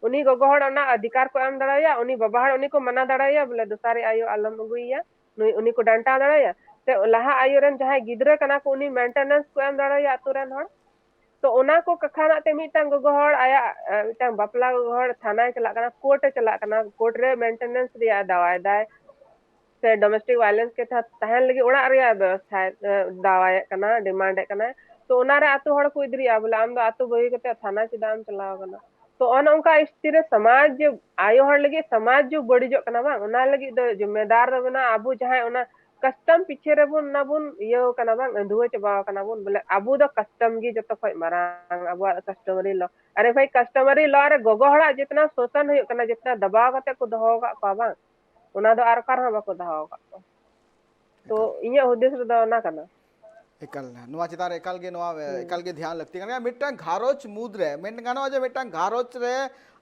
ᱩᱱᱤ ᱜᱚᱜᱚ ᱦᱚᱲ ᱚᱱᱟ ᱚᱫᱷᱤᱠᱟᱨ ᱠᱚ ᱮᱢ ᱫᱟᱲᱮᱟᱭᱟ, ᱩᱱᱤ ᱵᱟᱵᱟ ᱦᱚᱲ ᱩᱱᱤ ᱠᱚ ᱢᱟᱱᱟ ᱫᱟᱲᱮᱟᱭᱟ ᱵᱚᱞᱮ ᱫᱚᱥᱟᱨᱤᱡ ᱟᱭᱳ ᱟᱞᱚᱢ ᱟᱹᱜᱩᱭᱮᱭᱟ, ᱱᱩᱭ, ᱩᱱᱤ ᱠᱚ ᱰᱟᱱᱴᱟᱣ ᱫᱟᱲᱮᱟᱭᱟ? ᱥᱮ ᱞᱟᱦᱟ ᱟᱭᱳ ᱨᱮᱱ ᱡᱟᱦᱟᱸᱭ ᱜᱤᱫᱽᱨᱟᱹ ᱠᱟᱱᱟ ᱠᱚ ᱩᱱᱤ ᱢᱮᱱᱴᱮᱱᱮᱱᱥ ᱠᱚ ᱮᱢ ᱫᱟᱲᱮᱟᱭᱟ ᱟᱛᱳ ᱨᱮᱱ ᱦᱚᱲ? ᱛᱚ ᱚᱱᱟ ᱠᱚ ᱠᱟᱛᱷᱟ ᱨᱮᱱᱟᱜ ᱛᱮ ᱢᱤᱫᱴᱟᱝ ᱜᱚᱜᱚ ᱦᱚᱲ ᱟᱭᱟᱜ, ᱮ, ᱢᱤᱫᱴᱟᱝ ᱵᱟᱯᱞᱟ ᱜᱚᱜᱚ ᱦᱚᱲ ᱛᱷᱟᱱᱟᱭ ᱪᱟᱞᱟᱜ ᱠᱟᱱᱟ, ᱠᱳᱨᱴ ᱮ ᱪᱟᱞᱟᱜ ᱠᱟᱱᱟ, ᱠᱳᱨᱴ ᱨᱮ ᱢᱮᱱᱴᱮᱱᱮᱱᱥ ᱨᱮᱭᱟᱜ ᱫᱟᱣᱟᱭ ᱫᱟᱭ, ᱥᱮ ᱰᱚᱢᱮᱥᱴᱤᱠ ᱵᱷᱟᱭᱞᱮᱱᱥ ᱠᱮᱥ ᱛᱟᱦᱮᱱ ᱞᱟᱹᱜᱤᱫ ᱚᱲᱟᱜ ᱨᱮᱭᱟᱜ ᱵᱮᱵᱚᱥᱛᱷᱟᱭ, ᱮ, ᱫᱟᱣᱟᱭᱮᱫ ᱠᱟᱱᱟ, ᱰᱤᱢᱟᱱᱰ ᱮᱫ ᱠᱟᱱᱟᱭ᱾ ᱛᱚ ᱚᱱᱟᱨᱮ ᱟᱛᱳ ᱦᱚᱲ ᱠᱚ ᱤᱫᱤᱨᱤᱜᱼᱟ, ᱵᱚᱞᱮ ᱟᱢ ᱫᱚ ᱟᱛᱳ ᱵᱟᱹᱜᱤ ᱠᱟᱛᱮ ᱛᱷᱟᱱᱟ ᱪᱮᱫᱟᱜ ᱮᱢ ᱪᱟᱞᱟᱣ ᱠᱟᱱᱟ? ᱛᱚ ᱚᱱᱮ ᱚᱱᱠᱟ ᱥᱛᱷᱤᱛᱤ ᱨᱮ ᱥᱚᱢᱟᱡᱽ ᱡᱮ ᱟᱭᱳ ᱦᱚᱲ ᱞᱟᱹᱜᱤᱫ ᱥᱚᱢᱟᱡᱽ ᱡᱮ ᱵᱟᱹᱲᱤᱡᱚᱜ ᱠᱟᱱᱟ ᱵᱟᱝ, ᱚᱱᱟ ᱞᱟᱹᱜᱤᱫ ᱫᱚ ᱡᱤᱢᱢᱮᱫᱟᱨ ᱫᱚ ᱢᱮᱱᱟᱜᱼᱟ ᱟᱵᱚ ᱡᱟᱦᱟᱸᱭ ᱚᱱᱟ ᱠᱟᱥᱴᱚᱢ ᱯᱤᱪᱷᱮ ᱨᱮᱵᱚᱱ ᱚᱱᱟ ᱵᱚᱱ ᱤᱭᱟᱹ ᱠᱟᱱᱟ ᱵᱟᱝ, ᱟᱹᱸᱫᱷᱩᱣᱟᱹ ᱪᱟᱵᱟᱣ ᱠᱟᱱᱟ ᱵᱚᱱ, ᱵᱚᱞᱮ ᱟᱵᱚ ᱫᱚ ᱠᱟᱥᱴᱚᱢ ᱜᱮ ᱡᱚᱛᱚ ᱠᱷᱚᱡ ᱢᱟᱨᱟᱝ, ᱟᱵᱚᱣᱟᱜ ᱠᱟᱥᱴᱚᱢᱟᱨᱤ ᱞᱚ᱾ ᱟᱨᱮ ᱵᱷᱟᱭ, ᱠᱟᱥᱴᱚᱢᱟᱨᱤ ᱞᱚ ᱨᱮ ᱜᱚᱜᱚ ᱦᱚᱲᱟᱜ ᱡᱤᱛᱱᱟ ᱥᱳᱥᱟᱱ ᱦᱩᱭᱩᱜ ᱠᱟᱱᱟ, ᱡᱤᱛᱱᱟ ᱫᱟᱵᱟᱣ ᱠᱟᱛᱮ ᱠᱚ ᱫᱚᱦᱚ ᱟᱠᱟᱫ ᱠᱚᱣᱟ ᱵᱟᱝ, ᱚᱱᱟ ᱫᱚ ᱟᱨ ᱚᱠᱟ ᱨᱮᱦᱚᱸ ᱵᱟᱠᱚ ᱫᱚᱦᱚ ᱟᱠᱟᱫ ᱠᱚᱣᱟ᱾ ᱛᱚ ᱮᱠᱟᱞ᱾ ᱤᱧᱟᱹᱜ ᱦᱩᱫᱤᱥ ᱨᱮᱫᱚ ᱚᱱᱟ ᱠᱟᱱᱟ᱾ ᱮᱠᱟᱞ, ᱱᱚᱣᱟ ᱪᱮᱛᱟᱱ ᱨᱮ ᱮᱠᱟᱞ ᱜᱮ, ᱱᱚᱣᱟ ᱦᱩᱸ᱾ ᱮᱠᱟᱞ ᱜᱮ ᱫᱷᱮᱭᱟᱱ ᱞᱟᱹᱠᱛᱤ ᱠᱟᱱ ᱜᱮᱭᱟ᱾ ᱢᱤᱫᱴᱟᱝ ᱜᱷᱟᱨᱚᱸᱡᱽ ᱢᱩᱫᱽ ᱨᱮ ᱢᱮᱱ ᱜᱟᱱᱚᱜᱼᱟ ᱡᱮ ᱢᱤᱫᱴᱟᱝ ᱜᱷᱟᱨᱚᱸᱡᱽ ᱨᱮ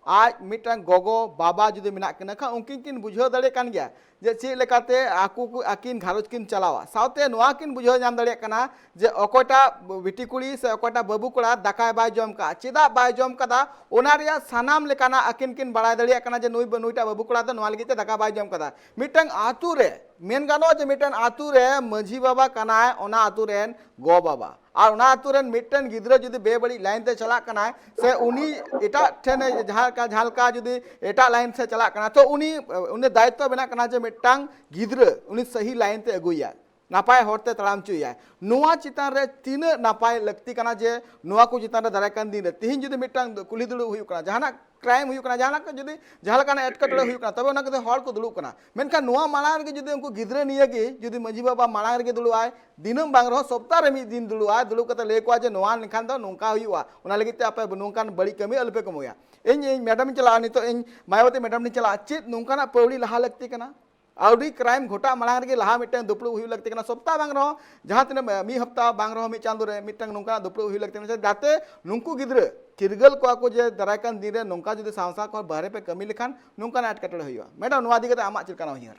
ᱟᱡ ᱢᱤᱫᱴᱟᱝ ᱜᱚᱜᱚ ᱵᱟᱵᱟ ᱡᱩᱫᱤ ᱢᱮᱱᱟᱜ ᱠᱤᱱᱟ ᱠᱷᱟᱱ, ᱩᱱᱠᱤᱱ ᱠᱤᱱ ᱵᱩᱡᱷᱟᱹᱣ ᱫᱟᱲᱮᱭᱟᱜ ᱠᱟᱱ ᱜᱮᱭᱟ ᱡᱮ ᱪᱮᱫ ᱞᱮᱠᱟᱛᱮ ᱟᱠᱚ ᱠᱚ, ᱟᱹᱠᱤᱱ ᱜᱷᱟᱨᱚᱸᱡᱽ ᱠᱤᱱ ᱪᱟᱞᱟᱣᱟ᱾ ᱥᱟᱶᱛᱮ ᱱᱚᱣᱟ ᱠᱤᱱ ᱵᱩᱡᱷᱟᱹᱣ ᱧᱟᱢ ᱫᱟᱲᱮᱭᱟᱜ ᱠᱟᱱᱟ ᱡᱮ ᱚᱠᱚᱭᱴᱟᱜ ᱵᱤᱴᱤ ᱠᱩᱲᱤ ᱥᱮ ᱚᱠᱚᱭᱴᱟᱜ ᱵᱟᱹᱵᱩ ᱠᱚᱲᱟ ᱫᱟᱠᱟᱭ ᱵᱟᱭ ᱡᱚᱢ ᱠᱟᱜᱼᱟ, ᱪᱮᱫᱟᱜ ᱵᱟᱭ ᱡᱚᱢ ᱠᱟᱫᱟ, ᱚᱱᱟ ᱨᱮᱭᱟᱜ ᱥᱟᱱᱟᱢ ᱞᱮᱠᱟᱱᱟᱜ ᱟᱹᱠᱤᱱ ᱠᱤᱱ ᱵᱟᱲᱟᱭ ᱫᱟᱲᱮᱭᱟᱜ ᱠᱟᱱᱟ ᱡᱮ ᱱᱩᱭ, ᱱᱩᱭᱴᱟᱜ ᱵᱟᱹᱵᱩ ᱠᱚᱲᱟ ᱫᱚ ᱱᱚᱣᱟ ᱞᱟᱹᱜᱤᱫ ᱛᱮ ᱫᱟᱠᱟ ᱵᱟᱭ ᱡᱚᱢ ᱠᱟᱫᱟ᱾ ᱢᱤᱫᱴᱟᱝ ᱟᱛᱳ ᱨᱮ ᱢᱮᱱ ᱜᱟᱱᱚᱜᱼᱟ ᱡᱮ ᱢᱤᱫᱴᱟᱝ ᱟᱛᱳ ᱨᱮ ᱢᱟᱹᱡᱷᱤ ᱵᱟᱵᱟ ᱠᱟᱱᱟᱭ, ᱚᱱᱟ ᱟᱛᱳ ᱨᱮᱱ ᱜᱚ ᱵᱟᱵᱟ᱾ ᱟᱨ ᱚᱱᱟ ᱟᱛᱳ ᱨᱮᱱ ᱢᱤᱫᱴᱮᱱ ᱜᱤᱫᱽᱨᱟᱹ ᱡᱩᱫᱤ ᱵᱮᱵᱟᱹᱲᱤᱡ ᱞᱟᱭᱤᱱ ᱛᱮ ᱪᱟᱞᱟᱜ ᱠᱟᱱᱟᱭ, ᱥᱮ ᱩᱱᱤ ᱮᱴᱟᱜ ᱴᱷᱮᱱᱮ ᱡᱟᱦᱟᱸ ᱞᱮᱠᱟ, ᱡᱟᱦᱟᱸ ᱞᱮᱠᱟ ᱡᱩᱫᱤ ᱮᱴᱟᱜ ᱞᱟᱭᱤᱱ ᱥᱮᱫ ᱪᱟᱞᱟᱜ ᱠᱟᱱᱟ, ᱛᱚ ᱩᱱᱤ, ᱩᱱᱤ ᱫᱟᱭᱤᱛᱛᱚ ᱢᱮᱱᱟᱜ ᱠᱟᱱᱟ ᱡᱮ ᱢᱤᱫᱴᱟᱝ ᱜᱤᱫᱽᱨᱟᱹ ᱩᱱᱤ ᱥᱟᱹᱦᱤ ᱞᱟᱭᱤᱱ ᱛᱮ ᱟᱹᱜᱩᱭᱟᱭ, ᱱᱟᱯᱟᱭ ᱦᱚᱨ ᱛᱮ ᱛᱟᱲᱟᱢ ᱦᱚᱪᱚᱭᱟᱭ᱾ ᱱᱚᱣᱟ ᱪᱮᱛᱟᱱ ᱨᱮ ᱛᱤᱱᱟᱹᱜ ᱱᱟᱯᱟᱭ ᱞᱟᱹᱠᱛᱤ ᱠᱟᱱᱟ ᱡᱮ ᱱᱚᱣᱟ ᱠᱚ ᱪᱮᱛᱟᱱ ᱨᱮ ᱫᱟᱨᱟᱭ ᱠᱟᱱ ᱫᱤᱱ ᱨᱮ, ᱛᱤᱦᱤᱧ ᱡᱩᱫᱤ ᱢᱤᱫᱴᱟᱝ ᱠᱩᱞᱦᱤ ᱫᱩᱲᱩᱵ ᱦᱩᱭᱩᱜ ᱠᱟᱱᱟ, ᱡᱟᱦᱟᱱᱟᱜ ᱠᱨᱟᱭᱤᱢ ᱦᱩᱭᱩᱜ ᱠᱟᱱᱟ, ᱡᱟᱦᱟᱱᱟᱜ ᱠᱚ ᱡᱩᱫᱤ ᱡᱟᱦᱟᱸ ᱞᱮᱠᱟᱱᱟᱜ ᱮᱴᱠᱮᱴᱚᱬᱮ ᱦᱩᱭᱩᱜ ᱠᱟᱱᱟ, ᱛᱚᱵᱮ ᱚᱱᱟ ᱠᱚᱫᱚ ᱦᱚᱲ ᱠᱚ ᱫᱩᱲᱩᱵ ᱠᱟᱱᱟ᱾ ᱢᱮᱱᱠᱷᱟᱱ ᱱᱚᱣᱟ ᱢᱟᱲᱟᱝ ᱨᱮᱜᱮ ᱡᱩᱫᱤ ᱩᱱᱠᱩ ᱜᱤᱫᱽᱨᱟᱹ ᱱᱤᱭᱟᱹ ᱜᱮ ᱡᱩᱫᱤ ᱢᱟᱹᱡᱷᱤ ᱵᱟᱵᱟ ᱢᱟᱲᱟᱝ ᱨᱮᱜᱮ ᱫᱩᱲᱩᱵ ᱟᱭ, ᱫᱤᱱᱟᱹᱢ ᱵᱟᱝ ᱨᱮᱦᱚᱸ ᱥᱚᱯᱛᱟᱦ ᱨᱮ ᱢᱤᱫ ᱫᱤᱱ ᱫᱩᱲᱩᱵ ᱟᱭ, ᱫᱩᱲᱩᱵ ᱠᱟᱛᱮ ᱞᱟᱹᱭ ᱠᱚᱣᱟ ᱡᱮ ᱱᱚᱣᱟ ᱞᱮᱠᱷᱟᱱ ᱫᱚ ᱱᱚᱝᱠᱟ ᱦᱩᱭᱩᱜᱼᱟ, ᱚᱱᱟ ᱞᱟᱹᱜᱤᱫ ᱛᱮ ᱟᱯᱮ ᱱᱚᱝᱠᱟᱱ ᱵᱟᱹᱲᱤᱡ ᱠᱟᱹᱢᱤ ᱟᱞᱚᱯᱮ ᱠᱟᱹᱢᱟᱹᱭᱟ᱾ ᱤᱧ, ᱤᱧ ᱢᱮᱰᱟᱢ ᱤᱧ ᱪᱟᱞᱟᱜᱼᱟ, ᱱᱤᱛᱚᱜ ᱤᱧ ᱢᱟᱭᱟᱵᱚᱛᱤ ᱢᱮᱰᱟᱢ ᱴᱷᱮᱱ ᱪᱟᱞᱟᱜᱼᱟ, ᱪᱮᱫ ᱱᱚᱝᱠᱟᱱᱟᱜ ᱯᱟᱹᱣᱲᱤ ᱞᱟᱦᱟ ᱞᱟᱹᱠᱛᱤ ᱠᱟᱱᱟ? ᱟᱹᱣᱨᱤ ᱠᱨᱟᱭᱤᱢ ᱜᱷᱚᱴᱟᱜ ᱢᱟᱲᱟᱝ ᱨᱮᱜᱮ ᱞᱟᱦᱟ ᱢᱤᱫᱴᱟᱝ ᱫᱩᱯᱲᱩᱵ ᱦᱩᱭᱩᱜ ᱞᱟᱹᱠᱛᱤ ᱠᱟᱱᱟ᱾ ᱥᱚᱯᱛᱟᱦ ᱵᱟᱝ ᱨᱮᱦᱚᱸ, ᱡᱟᱦᱟᱸ ᱛᱤᱱᱟᱹᱜ ᱢᱤᱫ ᱦᱟᱯᱛᱟ ᱵᱟᱝ ᱨᱮᱦᱚᱸ, ᱢᱤᱫ ᱪᱟᱸᱫᱳ ᱨᱮ ᱢᱤᱫᱴᱟᱝ ᱱᱚᱝᱠᱟᱱᱟᱜ ᱫᱩᱯᱲᱩᱵ ᱦᱩᱭᱩᱜ ᱞᱟᱹᱠᱛᱤ ᱠᱟᱱᱟ, ᱡᱟᱛᱮ ᱱᱩᱠᱩ ᱜᱤᱫᱽᱨᱟᱹ ᱪᱤᱨᱜᱟᱹᱞ ᱠᱚᱣᱟ ᱠᱚ ᱡᱮ ᱫᱟᱨᱟᱭ ᱠᱟᱱ ᱫᱤᱱ ᱨᱮ ᱱᱚᱝᱠᱟ ᱡᱩᱫᱤ ᱥᱟᱶᱛᱟ ᱠᱷᱚᱱ ᱵᱟᱦᱨᱮ ᱯᱮ ᱠᱟᱹᱢᱤ ᱞᱮᱠᱷᱟᱱ ᱱᱚᱝᱠᱟᱱᱟᱜ ᱮᱴᱠᱮᱴᱚᱬᱮ ᱦᱩᱭᱩᱜᱼᱟ᱾ ᱢᱮᱰᱟᱢ, ᱱᱚᱣᱟ ᱤᱫᱤ ᱠᱟᱛᱮ ᱟᱢᱟᱜ ᱪᱮᱫ ᱞᱮᱠᱟᱱᱟᱜ ᱩᱭᱦᱟᱹᱨ?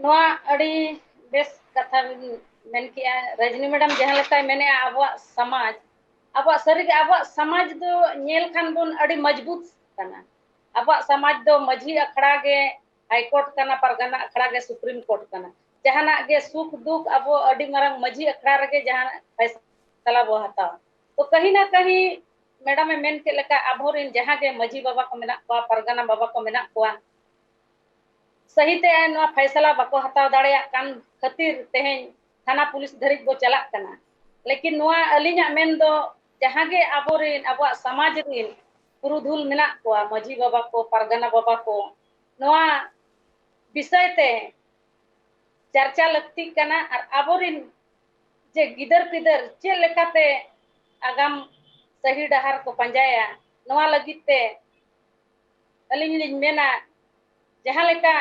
ᱱᱚᱣᱟ ᱟᱹᱰᱤ ᱵᱮᱥ ᱠᱟᱛᱷᱟ ᱵᱤᱱ ᱢᱮᱱ ᱠᱮᱜᱼᱟ᱾ ᱨᱟᱡᱽᱱᱤ ᱢᱮᱰᱟᱢ ᱡᱟᱦᱟᱸ ᱞᱮᱠᱟᱭ ᱢᱮᱱᱮᱜᱼᱟ, ᱟᱵᱚᱣᱟᱜ ᱥᱚᱢᱟᱡᱽ, ᱟᱵᱚᱣᱟᱜ ᱥᱟᱹᱨᱤᱜᱮ ᱟᱵᱚᱣᱟᱜ ᱥᱚᱢᱟᱡᱽ ᱫᱚ ᱧᱮᱞ ᱠᱷᱟᱱ ᱵᱚᱱ ᱟᱹᱰᱤ ᱢᱚᱡᱽᱵᱩᱛ ᱠᱟᱱᱟ᱾ ᱟᱵᱚᱣᱟᱜ ᱥᱚᱢᱟᱡᱽ ᱫᱚ ᱢᱟᱹᱡᱷᱤ ᱟᱠᱷᱲᱟ ᱜᱮ ᱦᱟᱭ ᱠᱳᱨᱴ ᱠᱟᱱᱟ, ᱯᱟᱨᱜᱟᱱᱟ ᱟᱠᱷᱲᱟ ᱜᱮ ᱥᱩᱯᱨᱤᱢ ᱠᱳᱨᱴ ᱠᱟᱱᱟ᱾ ᱡᱟᱦᱟᱱᱟᱜ ᱜᱮ ᱥᱩᱠ ᱫᱩᱠ ᱟᱵᱚ ᱟᱹᱰᱤ ᱢᱟᱨᱟᱝ ᱢᱟᱹᱡᱷᱤ ᱟᱠᱷᱲᱟ ᱨᱮᱜᱮ ᱡᱟᱦᱟᱱᱟᱜ ᱯᱷᱟᱭᱥᱟᱞᱟ ᱵᱚ ᱦᱟᱛᱟᱣᱟ᱾ ᱛᱚ ᱠᱟᱹᱦᱤ ᱱᱟ ᱠᱟᱹᱦᱤ ᱢᱮᱰᱟᱢ ᱮ ᱢᱮᱱ ᱠᱮᱫ ᱞᱮᱠᱟ, ᱟᱵᱚᱨᱮᱱ ᱡᱟᱦᱟᱸ ᱜᱮ ᱢᱟᱹᱡᱷᱤ ᱵᱟᱵᱟ ᱠᱚ ᱢᱮᱱᱟᱜ ᱠᱚᱣᱟ, ᱯᱟᱨᱜᱟᱱᱟ ᱵᱟᱵᱟ ᱠᱚ ᱢᱮᱱᱟᱜ ᱠᱚᱣᱟ, ᱥᱟᱹᱦᱤ ᱛᱮ ᱱᱚᱣᱟ ᱯᱷᱟᱭᱥᱟᱞᱟ ᱵᱟᱠᱚ ᱦᱟᱛᱟᱣ ᱫᱟᱲᱮᱭᱟᱜ ᱠᱟᱱ ᱠᱷᱟᱹᱛᱤᱨ ᱛᱮᱦᱮᱧ ᱛᱷᱟᱱᱟ ᱯᱩᱞᱤᱥ ᱫᱷᱟᱹᱨᱤᱡ ᱵᱚ ᱪᱟᱞᱟᱜ ᱠᱟᱱᱟ᱾ ᱞᱮᱠᱤᱱ ᱱᱚᱣᱟ ᱟᱹᱞᱤᱧᱟᱜ ᱢᱮᱱ ᱫᱚ, ᱡᱟᱦᱟᱸ ᱜᱮ ᱟᱵᱚᱨᱮᱱ, ᱟᱵᱚᱣᱟᱜ ᱥᱚᱢᱟᱡᱽ ᱨᱮᱱ ᱯᱩᱨᱩᱫᱷᱩᱞ ᱢᱮᱱᱟᱜ ᱠᱚᱣᱟ, ᱢᱟᱹᱡᱷᱤ ᱵᱟᱵᱟ ᱠᱚ, ᱯᱟᱨᱜᱟᱱᱟ ᱵᱟᱵᱟ ᱠᱚ, ᱱᱚᱣᱟ ᱵᱤᱥᱚᱭ ᱛᱮ ᱪᱟᱨᱪᱟ ᱞᱟᱹᱠᱛᱤᱜ ᱠᱟᱱᱟ᱾ ᱟᱨ ᱟᱵᱚᱨᱮᱱ ᱡᱮ ᱜᱤᱫᱟᱹᱨ ᱯᱤᱫᱟᱹᱨ ᱪᱮᱫ ᱞᱮᱠᱟᱛᱮ ᱟᱜᱟᱢ ᱥᱟᱹᱦᱤ ᱰᱟᱦᱟᱨ ᱠᱚ ᱯᱟᱸᱡᱟᱭᱟ, ᱱᱚᱣᱟ ᱞᱟᱹᱜᱤᱫ ᱛᱮ ᱟᱹᱞᱤᱧ ᱞᱤᱧ ᱢᱮᱱᱟ, ᱡᱟᱦᱟᱸ ᱞᱮᱠᱟ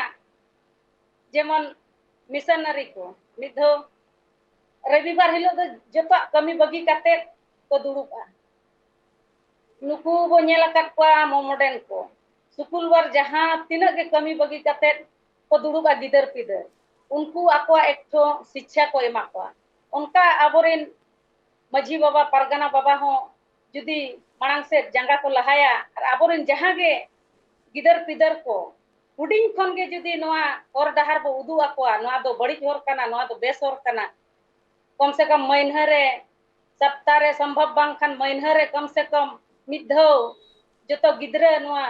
ᱡᱮᱢᱚᱱ ᱢᱤᱥᱚᱱᱟᱨᱤ ᱠᱚ ᱢᱤᱫ ᱫᱷᱟᱣ ᱨᱚᱵᱤᱵᱟᱨ ᱦᱤᱞᱳᱜ ᱫᱚ ᱡᱚᱛᱚᱣᱟᱜ ᱠᱟᱹᱢᱤ ᱵᱟᱹᱜᱤ ᱠᱟᱛᱮᱫ ᱠᱚ ᱫᱩᱲᱩᱵᱼᱟ᱾ ᱱᱩᱠᱩ ᱵᱚ ᱧᱮᱞ ᱟᱠᱟᱫ ᱠᱚᱣᱟ ᱢᱚᱢᱚᱰᱮᱱ ᱠᱚ, ᱥᱩᱠᱩᱞᱵᱟᱨ ᱡᱟᱦᱟᱸ ᱛᱤᱱᱟᱹᱜ ᱜᱮ ᱠᱟᱹᱢᱤ ᱵᱟᱹᱜᱤ ᱠᱟᱛᱮᱫ ᱠᱚ ᱫᱩᱲᱩᱵᱼᱟ ᱜᱤᱫᱟᱹᱨ ᱯᱤᱫᱟᱹᱨ, ᱩᱱᱠᱩ ᱟᱠᱚᱣᱟᱜ ᱮᱠᱴᱷᱚ ᱥᱤᱪᱪᱷᱟ ᱠᱚ ᱮᱢᱟ ᱠᱚᱣᱟ᱾ ᱚᱱᱠᱟ ᱟᱵᱚᱨᱮᱱ ᱢᱟᱹᱡᱷᱤ ᱵᱟᱵᱟ, ᱯᱟᱨᱜᱟᱱᱟ ᱵᱟᱵᱟ ᱦᱚᱸ ᱡᱩᱫᱤ ᱢᱟᱲᱟᱝ ᱥᱮᱫ ᱡᱟᱸᱜᱟ ᱠᱚ ᱞᱟᱦᱟᱭᱟ ᱟᱨ ᱟᱵᱚᱨᱮᱱ ᱡᱟᱦᱟᱸ ᱜᱮ ᱜᱤᱫᱟᱹᱨ ᱯᱤᱫᱟᱹᱨ ᱠᱚ ᱦᱩᱰᱤᱧ ᱠᱷᱚᱱ ᱜᱮ ᱡᱩᱫᱤ ᱱᱚᱣᱟ ᱦᱚᱨ ᱰᱟᱦᱟᱨ ᱵᱚ ᱩᱫᱩᱜ ᱟᱠᱚᱣᱟ, ᱱᱚᱣᱟ ᱫᱚ ᱵᱟᱹᱲᱤᱡ ᱦᱚᱨ ᱠᱟᱱᱟ, ᱱᱚᱣᱟ ᱫᱚ ᱵᱮᱥ ᱦᱚᱨ ᱠᱟᱱᱟ, ᱠᱚᱢ ᱥᱮ ᱠᱚᱢ ᱢᱟᱹᱦᱱᱟᱹ ᱨᱮ, ᱥᱟᱯᱛᱟ ᱨᱮ, ᱥᱚᱢᱵᱷᱚᱵ ᱵᱟᱝᱠᱷᱟᱱ ᱢᱟᱹᱦᱱᱟᱹ ᱨᱮ ᱠᱚᱢ ᱥᱮ ᱠᱚᱢ ᱢᱤᱫ ᱫᱷᱟᱣ ᱡᱚᱛᱚ ᱜᱤᱫᱽᱨᱟᱹ ᱱᱚᱣᱟ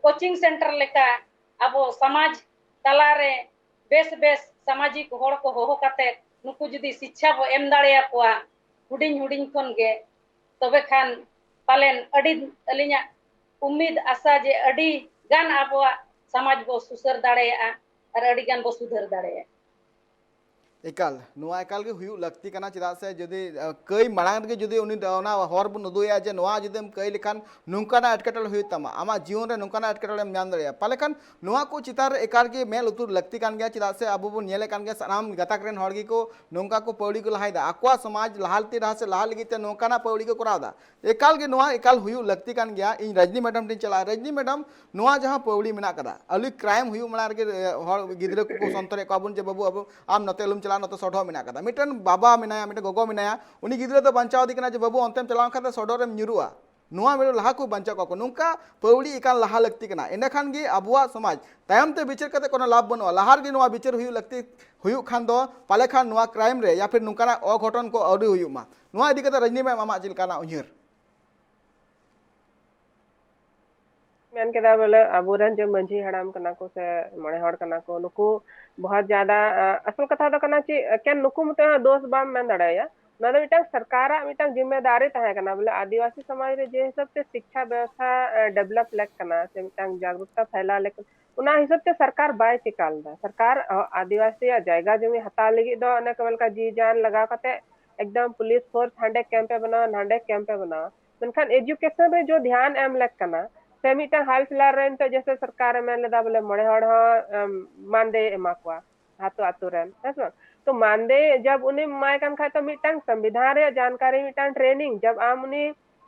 ᱠᱳᱪᱤᱝ ᱥᱮᱱᱴᱟᱨ ᱞᱮᱠᱟ ᱟᱵᱚ ᱥᱚᱢᱟᱡᱽ ᱛᱟᱞᱟᱨᱮ ᱵᱮᱥ ᱵᱮᱥ ᱥᱟᱢᱟᱡᱤᱠ ᱦᱚᱲ ᱠᱚ ᱦᱚᱦᱚ ᱠᱟᱛᱮ ᱱᱩᱠᱩ ᱡᱩᱫᱤ ᱥᱤᱪᱪᱷᱟ ᱵᱚ ᱮᱢ ᱫᱟᱲᱮᱭᱟᱠᱚᱣᱟ ᱦᱩᱰᱤᱧ ᱦᱩᱰᱤᱧ ᱠᱷᱚᱱ ᱜᱮ, ᱛᱚᱵᱮ ᱠᱷᱟᱱ ᱯᱟᱞᱮᱱ ᱟᱹᱰᱤ, ᱟᱹᱞᱤᱧᱟᱜ ᱩᱢᱤᱫ ᱟᱥᱟ ᱡᱮ ᱟᱹᱰᱤ ᱜᱟᱱ ᱟᱵᱚᱣᱟᱜ ᱥᱚᱢᱟᱡᱽ ᱵᱚ ᱥᱩᱥᱟᱹᱨ ᱫᱟᱲᱮᱭᱟᱜᱼᱟ ᱟᱨ ᱟᱹᱰᱤ ᱜᱟᱱ ᱵᱚ ᱥᱩᱫᱷᱟᱹᱨ ᱫᱟᱲᱮᱭᱟᱜᱼᱟ᱾ ᱮᱠᱟᱞ, ᱱᱚᱣᱟ ᱮᱠᱟᱞ ᱜᱮ ᱦᱩᱭᱩᱜ ᱞᱟᱹᱠᱛᱤ ᱠᱟᱱᱟ᱾ ᱪᱮᱫᱟᱜ ᱥᱮ ᱡᱩᱫᱤ ᱟᱹ, ᱠᱟᱹᱭ ᱢᱟᱲᱟᱝ ᱨᱮᱜᱮ ᱡᱩᱫᱤ ᱩᱱᱤ ᱫᱚ ᱚᱱᱟ ᱦᱚᱨ ᱵᱚᱱ ᱩᱫᱩᱜ ᱮᱭᱟ ᱡᱮ ᱱᱚᱣᱟ ᱡᱩᱫᱤᱢ ᱠᱟᱹᱭ ᱞᱮᱠᱷᱟᱱ ᱱᱚᱝᱠᱟᱱᱟᱜ ᱮᱴᱠᱮᱴᱚᱬᱮ ᱦᱩᱭᱩᱜ ᱛᱟᱢᱟ, ᱟᱢᱟᱜ ᱡᱤᱭᱚᱱ ᱨᱮ ᱱᱚᱝᱠᱟᱱᱟᱜ ᱮᱴᱠᱮᱴᱚᱬᱮᱢ ᱧᱟᱢ ᱫᱟᱲᱮᱭᱟᱜᱼᱟ, ᱯᱟᱞᱮ ᱠᱷᱟᱱ ᱱᱚᱣᱟ ᱠᱚ ᱪᱮᱛᱟᱱ ᱨᱮ ᱮᱠᱟᱞ ᱜᱮ ᱢᱮᱫ ᱞᱩᱛᱩᱨ ᱞᱟᱹᱠᱛᱤ ᱠᱟᱱ ᱜᱮᱭᱟ᱾ ᱪᱮᱫᱟᱜ ᱥᱮ ᱟᱵᱚ ᱵᱚᱱ ᱧᱮᱞᱮᱫ ᱠᱟᱱ ᱜᱮᱭᱟ, ᱥᱟᱱᱟᱢ ᱜᱟᱛᱟᱠ ᱨᱮᱱ ᱦᱚᱲ ᱜᱮᱠᱚ ᱱᱚᱝᱠᱟ ᱠᱚ ᱯᱟᱹᱣᱲᱤ ᱠᱚ ᱞᱟᱦᱟᱭᱮᱫᱟ, ᱟᱠᱚᱣᱟᱜ ᱥᱚᱢᱟᱡᱽ ᱞᱟᱦᱟᱱᱛᱤ ᱰᱟᱦᱟᱨ ᱥᱮᱫ ᱞᱟᱦᱟ ᱞᱟᱹᱜᱤᱫ ᱛᱮ ᱱᱚᱝᱠᱟᱱᱟᱜ ᱯᱟᱹᱣᱲᱤ ᱠᱚ ᱠᱚᱨᱟᱣ ᱮᱫᱟ᱾ ᱮᱠᱟᱞ ᱜᱮ ᱱᱚᱣᱟ ᱮᱠᱟᱞ ᱦᱩᱭᱩᱜ ᱞᱟᱹᱠᱛᱤ ᱠᱟᱱ ᱜᱮᱭᱟ᱾ ᱤᱧ ᱨᱟᱡᱽᱱᱤ ᱢᱮᱰᱟᱢ ᱴᱷᱮᱱ ᱪᱟᱞᱟᱜᱼᱟ᱾ ᱨᱟᱡᱽᱱᱤ ᱢᱮᱰᱟᱢ, ᱱᱚᱣᱟ ᱡᱟᱦᱟᱸ ᱯᱟᱹᱣᱲᱤ ᱢᱮᱱᱟᱜ ᱠᱟᱫᱟ, ᱟᱹᱞᱩ ᱠᱨᱟᱭᱤᱢ ᱦᱩᱭᱩᱜ ᱢᱟᱲᱟᱝ ᱨᱮᱜᱮ ᱮ, ᱦᱚᱲ ᱜᱤᱫᱽᱨᱟᱹ ᱠᱚᱠᱚ ᱥᱚᱱᱛᱚᱨᱮᱫ ᱠᱚᱣᱟ ᱵᱚᱱ ᱡᱮ, "ᱵᱟᱹᱵᱩ, ᱟᱵᱚ ᱟᱢ ᱱᱚᱛᱮ ᱟᱞᱚᱢ ᱪᱟᱞᱟᱜᱼᱟ, ᱱᱚᱛᱮ ᱥᱚᱰᱚᱜ ᱢᱮᱱᱟᱜ ᱠᱟᱫᱟ᱾" ᱢᱤᱫᱴᱮᱱ ᱵᱟᱵᱟ ᱢᱮᱱᱟᱭᱟ, ᱢᱤᱫᱴᱮᱱ ᱜᱚᱜᱚ ᱢᱮᱱᱟᱭᱟ, ᱩᱱᱤ ᱜᱤᱫᱽᱨᱟᱹ ᱫᱚ ᱵᱟᱧᱪᱟᱣ ᱤᱫᱤ ᱠᱟᱱᱟ ᱡᱮ, "ᱵᱟᱹᱵᱩ, ᱚᱱᱛᱮᱢ ᱪᱟᱞᱟᱣ ᱞᱮᱱᱠᱷᱟᱱ ᱫᱚ ᱥᱚᱰᱚᱜ ᱨᱮᱢ ᱧᱩᱨᱩᱜᱼᱟ, ᱱᱚᱣᱟ ᱢᱤᱫᱴᱮᱱ ᱞᱟᱦᱟ ᱠᱚ ᱵᱟᱧᱪᱟᱣ ᱠᱚᱣᱟ ᱠᱚ, ᱱᱚᱝᱠᱟ ᱯᱟᱹᱣᱲᱤ ᱮᱠᱟᱞ ᱞᱟᱦᱟ ᱞᱟᱹᱠᱛᱤ ᱠᱟᱱᱟ᱾ ᱮᱸᱰᱮᱠᱷᱟᱱ ᱜᱮ ᱟᱵᱚᱣᱟᱜ ᱥᱚᱢᱟᱡᱽ, ᱛᱟᱭᱚᱢ ᱛᱮ ᱵᱤᱪᱟᱹᱨ ᱠᱟᱛᱮ ᱠᱳᱱᱳ ᱞᱟᱵᱷ ᱵᱟᱹᱱᱩᱜᱼᱟ᱾ ᱞᱟᱦᱟ ᱨᱮᱜᱮ ᱱᱚᱣᱟ ᱵᱤᱪᱟᱹᱨ ᱦᱩᱭᱩᱜ ᱞᱟᱹᱠᱛᱤ ᱦᱩᱭᱩᱜ ᱠᱷᱟᱱ ᱫᱚ ᱯᱟᱞᱮ ᱠᱷᱟᱱ ᱱᱚᱣᱟ ᱠᱨᱟᱭᱤᱢ ᱨᱮ ᱭᱟ ᱯᱷᱤᱨ ᱱᱚᱝᱠᱟᱱᱟᱜ ᱚᱜᱷᱚᱴᱚᱱ ᱠᱚ ᱟᱹᱣᱨᱤ ᱦᱩᱭᱩᱜ ᱢᱟ᱾ ᱱᱚᱣᱟ ᱤᱫᱤ ᱠᱟᱛᱮ ᱨᱚᱡᱽᱱᱤ ᱢᱮᱢ, ᱟᱢᱟᱜ ᱪᱮᱫ ᱞᱮᱠᱟᱱᱟᱜ ᱩᱭᱦᱟᱹᱨ? ᱢᱮᱱ ᱠᱮᱫᱟ ᱵᱚᱞᱮ ᱟᱵᱚᱨᱮᱱ ᱡᱮ ᱢᱟᱹᱡᱷᱤ ᱦᱟᱲᱟᱢ ᱠᱟᱱᱟ ᱠᱚ ᱥᱮ ᱢᱚᱬᱮ ᱦᱚᱲ ᱠᱟᱱᱟ ᱠᱚ, ᱱᱩᱠᱩ ᱵᱚᱦᱚᱛ ᱡᱟᱫᱟ, ᱟ, ᱟᱥᱚᱞ ᱠᱟᱛᱷᱟ ᱫᱚ ᱠᱟᱱᱟ ᱪᱮᱫ, ᱮᱠᱮᱱ ᱱᱩᱠᱩ ᱢᱚᱛᱚ ᱫᱳᱥ ᱵᱟᱢ ᱢᱮᱱ ᱫᱟᱲᱮᱭᱟᱭᱟ᱾ ᱱᱚᱣᱟ ᱫᱚ ᱢᱤᱫᱴᱟᱝ ᱥᱚᱨᱠᱟᱨᱟᱜ ᱢᱤᱫᱴᱟᱝ ᱡᱤᱢᱢᱮᱫᱟᱨᱤ ᱛᱟᱦᱮᱸ ᱠᱟᱱᱟ, ᱵᱚᱞᱮ ᱟᱹᱫᱤᱵᱟᱹᱥᱤ ᱥᱚᱢᱟᱡᱽ ᱨᱮ ᱡᱮ ᱦᱤᱥᱟᱹᱵ ᱛᱮ ᱥᱤᱠᱠᱷᱟ ᱵᱮᱵᱚᱥᱛᱷᱟ, ᱮ, ᱰᱮᱵᱷᱞᱚᱯ ᱞᱮᱠ ᱠᱟᱱᱟ ᱥᱮ ᱢᱤᱫᱴᱟᱝ ᱡᱟᱜᱽᱨᱩᱠᱛᱟ ᱯᱷᱟᱭᱞᱟᱣ ᱞᱮᱠ, ᱚᱱᱟ ᱦᱤᱥᱟᱹᱵ ᱛᱮ ᱥᱚᱨᱠᱟᱨ ᱵᱟᱭ ᱪᱮᱠᱟ ᱞᱮᱫᱟ᱾ ᱥᱚᱨᱠᱟᱨ, ᱟ, ᱟᱹᱫᱤᱵᱟᱹᱥᱤᱭᱟᱜ ᱡᱟᱭᱜᱟ ᱡᱚᱢᱤ ᱦᱟᱛᱟᱣ ᱞᱟᱹᱜᱤᱫ ᱫᱚ ᱚᱱᱮ ᱠᱚ ᱢᱮᱱ ᱞᱮᱠᱟ ᱡᱤ ᱡᱟᱱ ᱞᱟᱜᱟᱣ ᱠᱟᱛᱮ ᱮᱠᱫᱚᱢ ᱯᱩᱞᱤᱥ ᱯᱷᱳᱨᱥ ᱦᱟᱸᱰᱮ ᱠᱮᱢᱯ ᱮ ᱵᱮᱱᱟᱣᱟ, ᱱᱟᱸᱰᱮ ᱠᱮᱢᱯ ᱮ ᱵᱮᱱᱟᱣᱟ, ᱢᱮᱱᱠᱷᱟᱱ ᱮᱡᱩᱠᱮᱥᱚᱱ ᱨᱮ ᱡᱚ ᱫᱷᱮᱭᱟᱱ ᱮᱢ ᱞᱮᱠ ᱠᱟᱱᱟ᱾ ᱥᱮ ᱢᱤᱫᱴᱟᱝ ᱦᱟᱞ ᱯᱷᱤᱞᱦᱟᱞ ᱨᱮ ᱱᱤᱛᱚᱜ ᱡᱮᱥᱮ ᱥᱚᱨᱠᱟᱨᱮ ᱢᱮᱱ ᱞᱮᱫᱟ ᱵᱚᱞᱮ ᱢᱚᱬᱮ ᱦᱚᱲ ᱦᱚᱸ, ᱮᱢ, ᱢᱟᱱᱫᱮᱭ ᱮᱢᱟ ᱠᱚᱣᱟ ᱟᱛᱳ ᱟᱛᱳ ᱨᱮᱱ, ᱦᱮᱸ ᱥᱮ ᱵᱟᱝ? ᱛᱚ ᱢᱟᱱᱫᱮ ᱡᱟᱵ ᱩᱱᱤ ᱮᱢᱟᱭ ᱠᱟᱱ ᱠᱷᱟᱡ ᱛᱚ ᱢᱤᱫᱴᱟᱝ ᱥᱚᱝᱵᱤᱫᱷᱟᱱ ᱨᱮᱭᱟᱜ ᱡᱟᱱᱠᱟᱨᱤ, ᱢᱤᱫᱴᱟᱝ ᱴᱨᱮᱱᱤᱝ ᱡᱟᱵ ᱟᱢ ᱩᱱᱤ,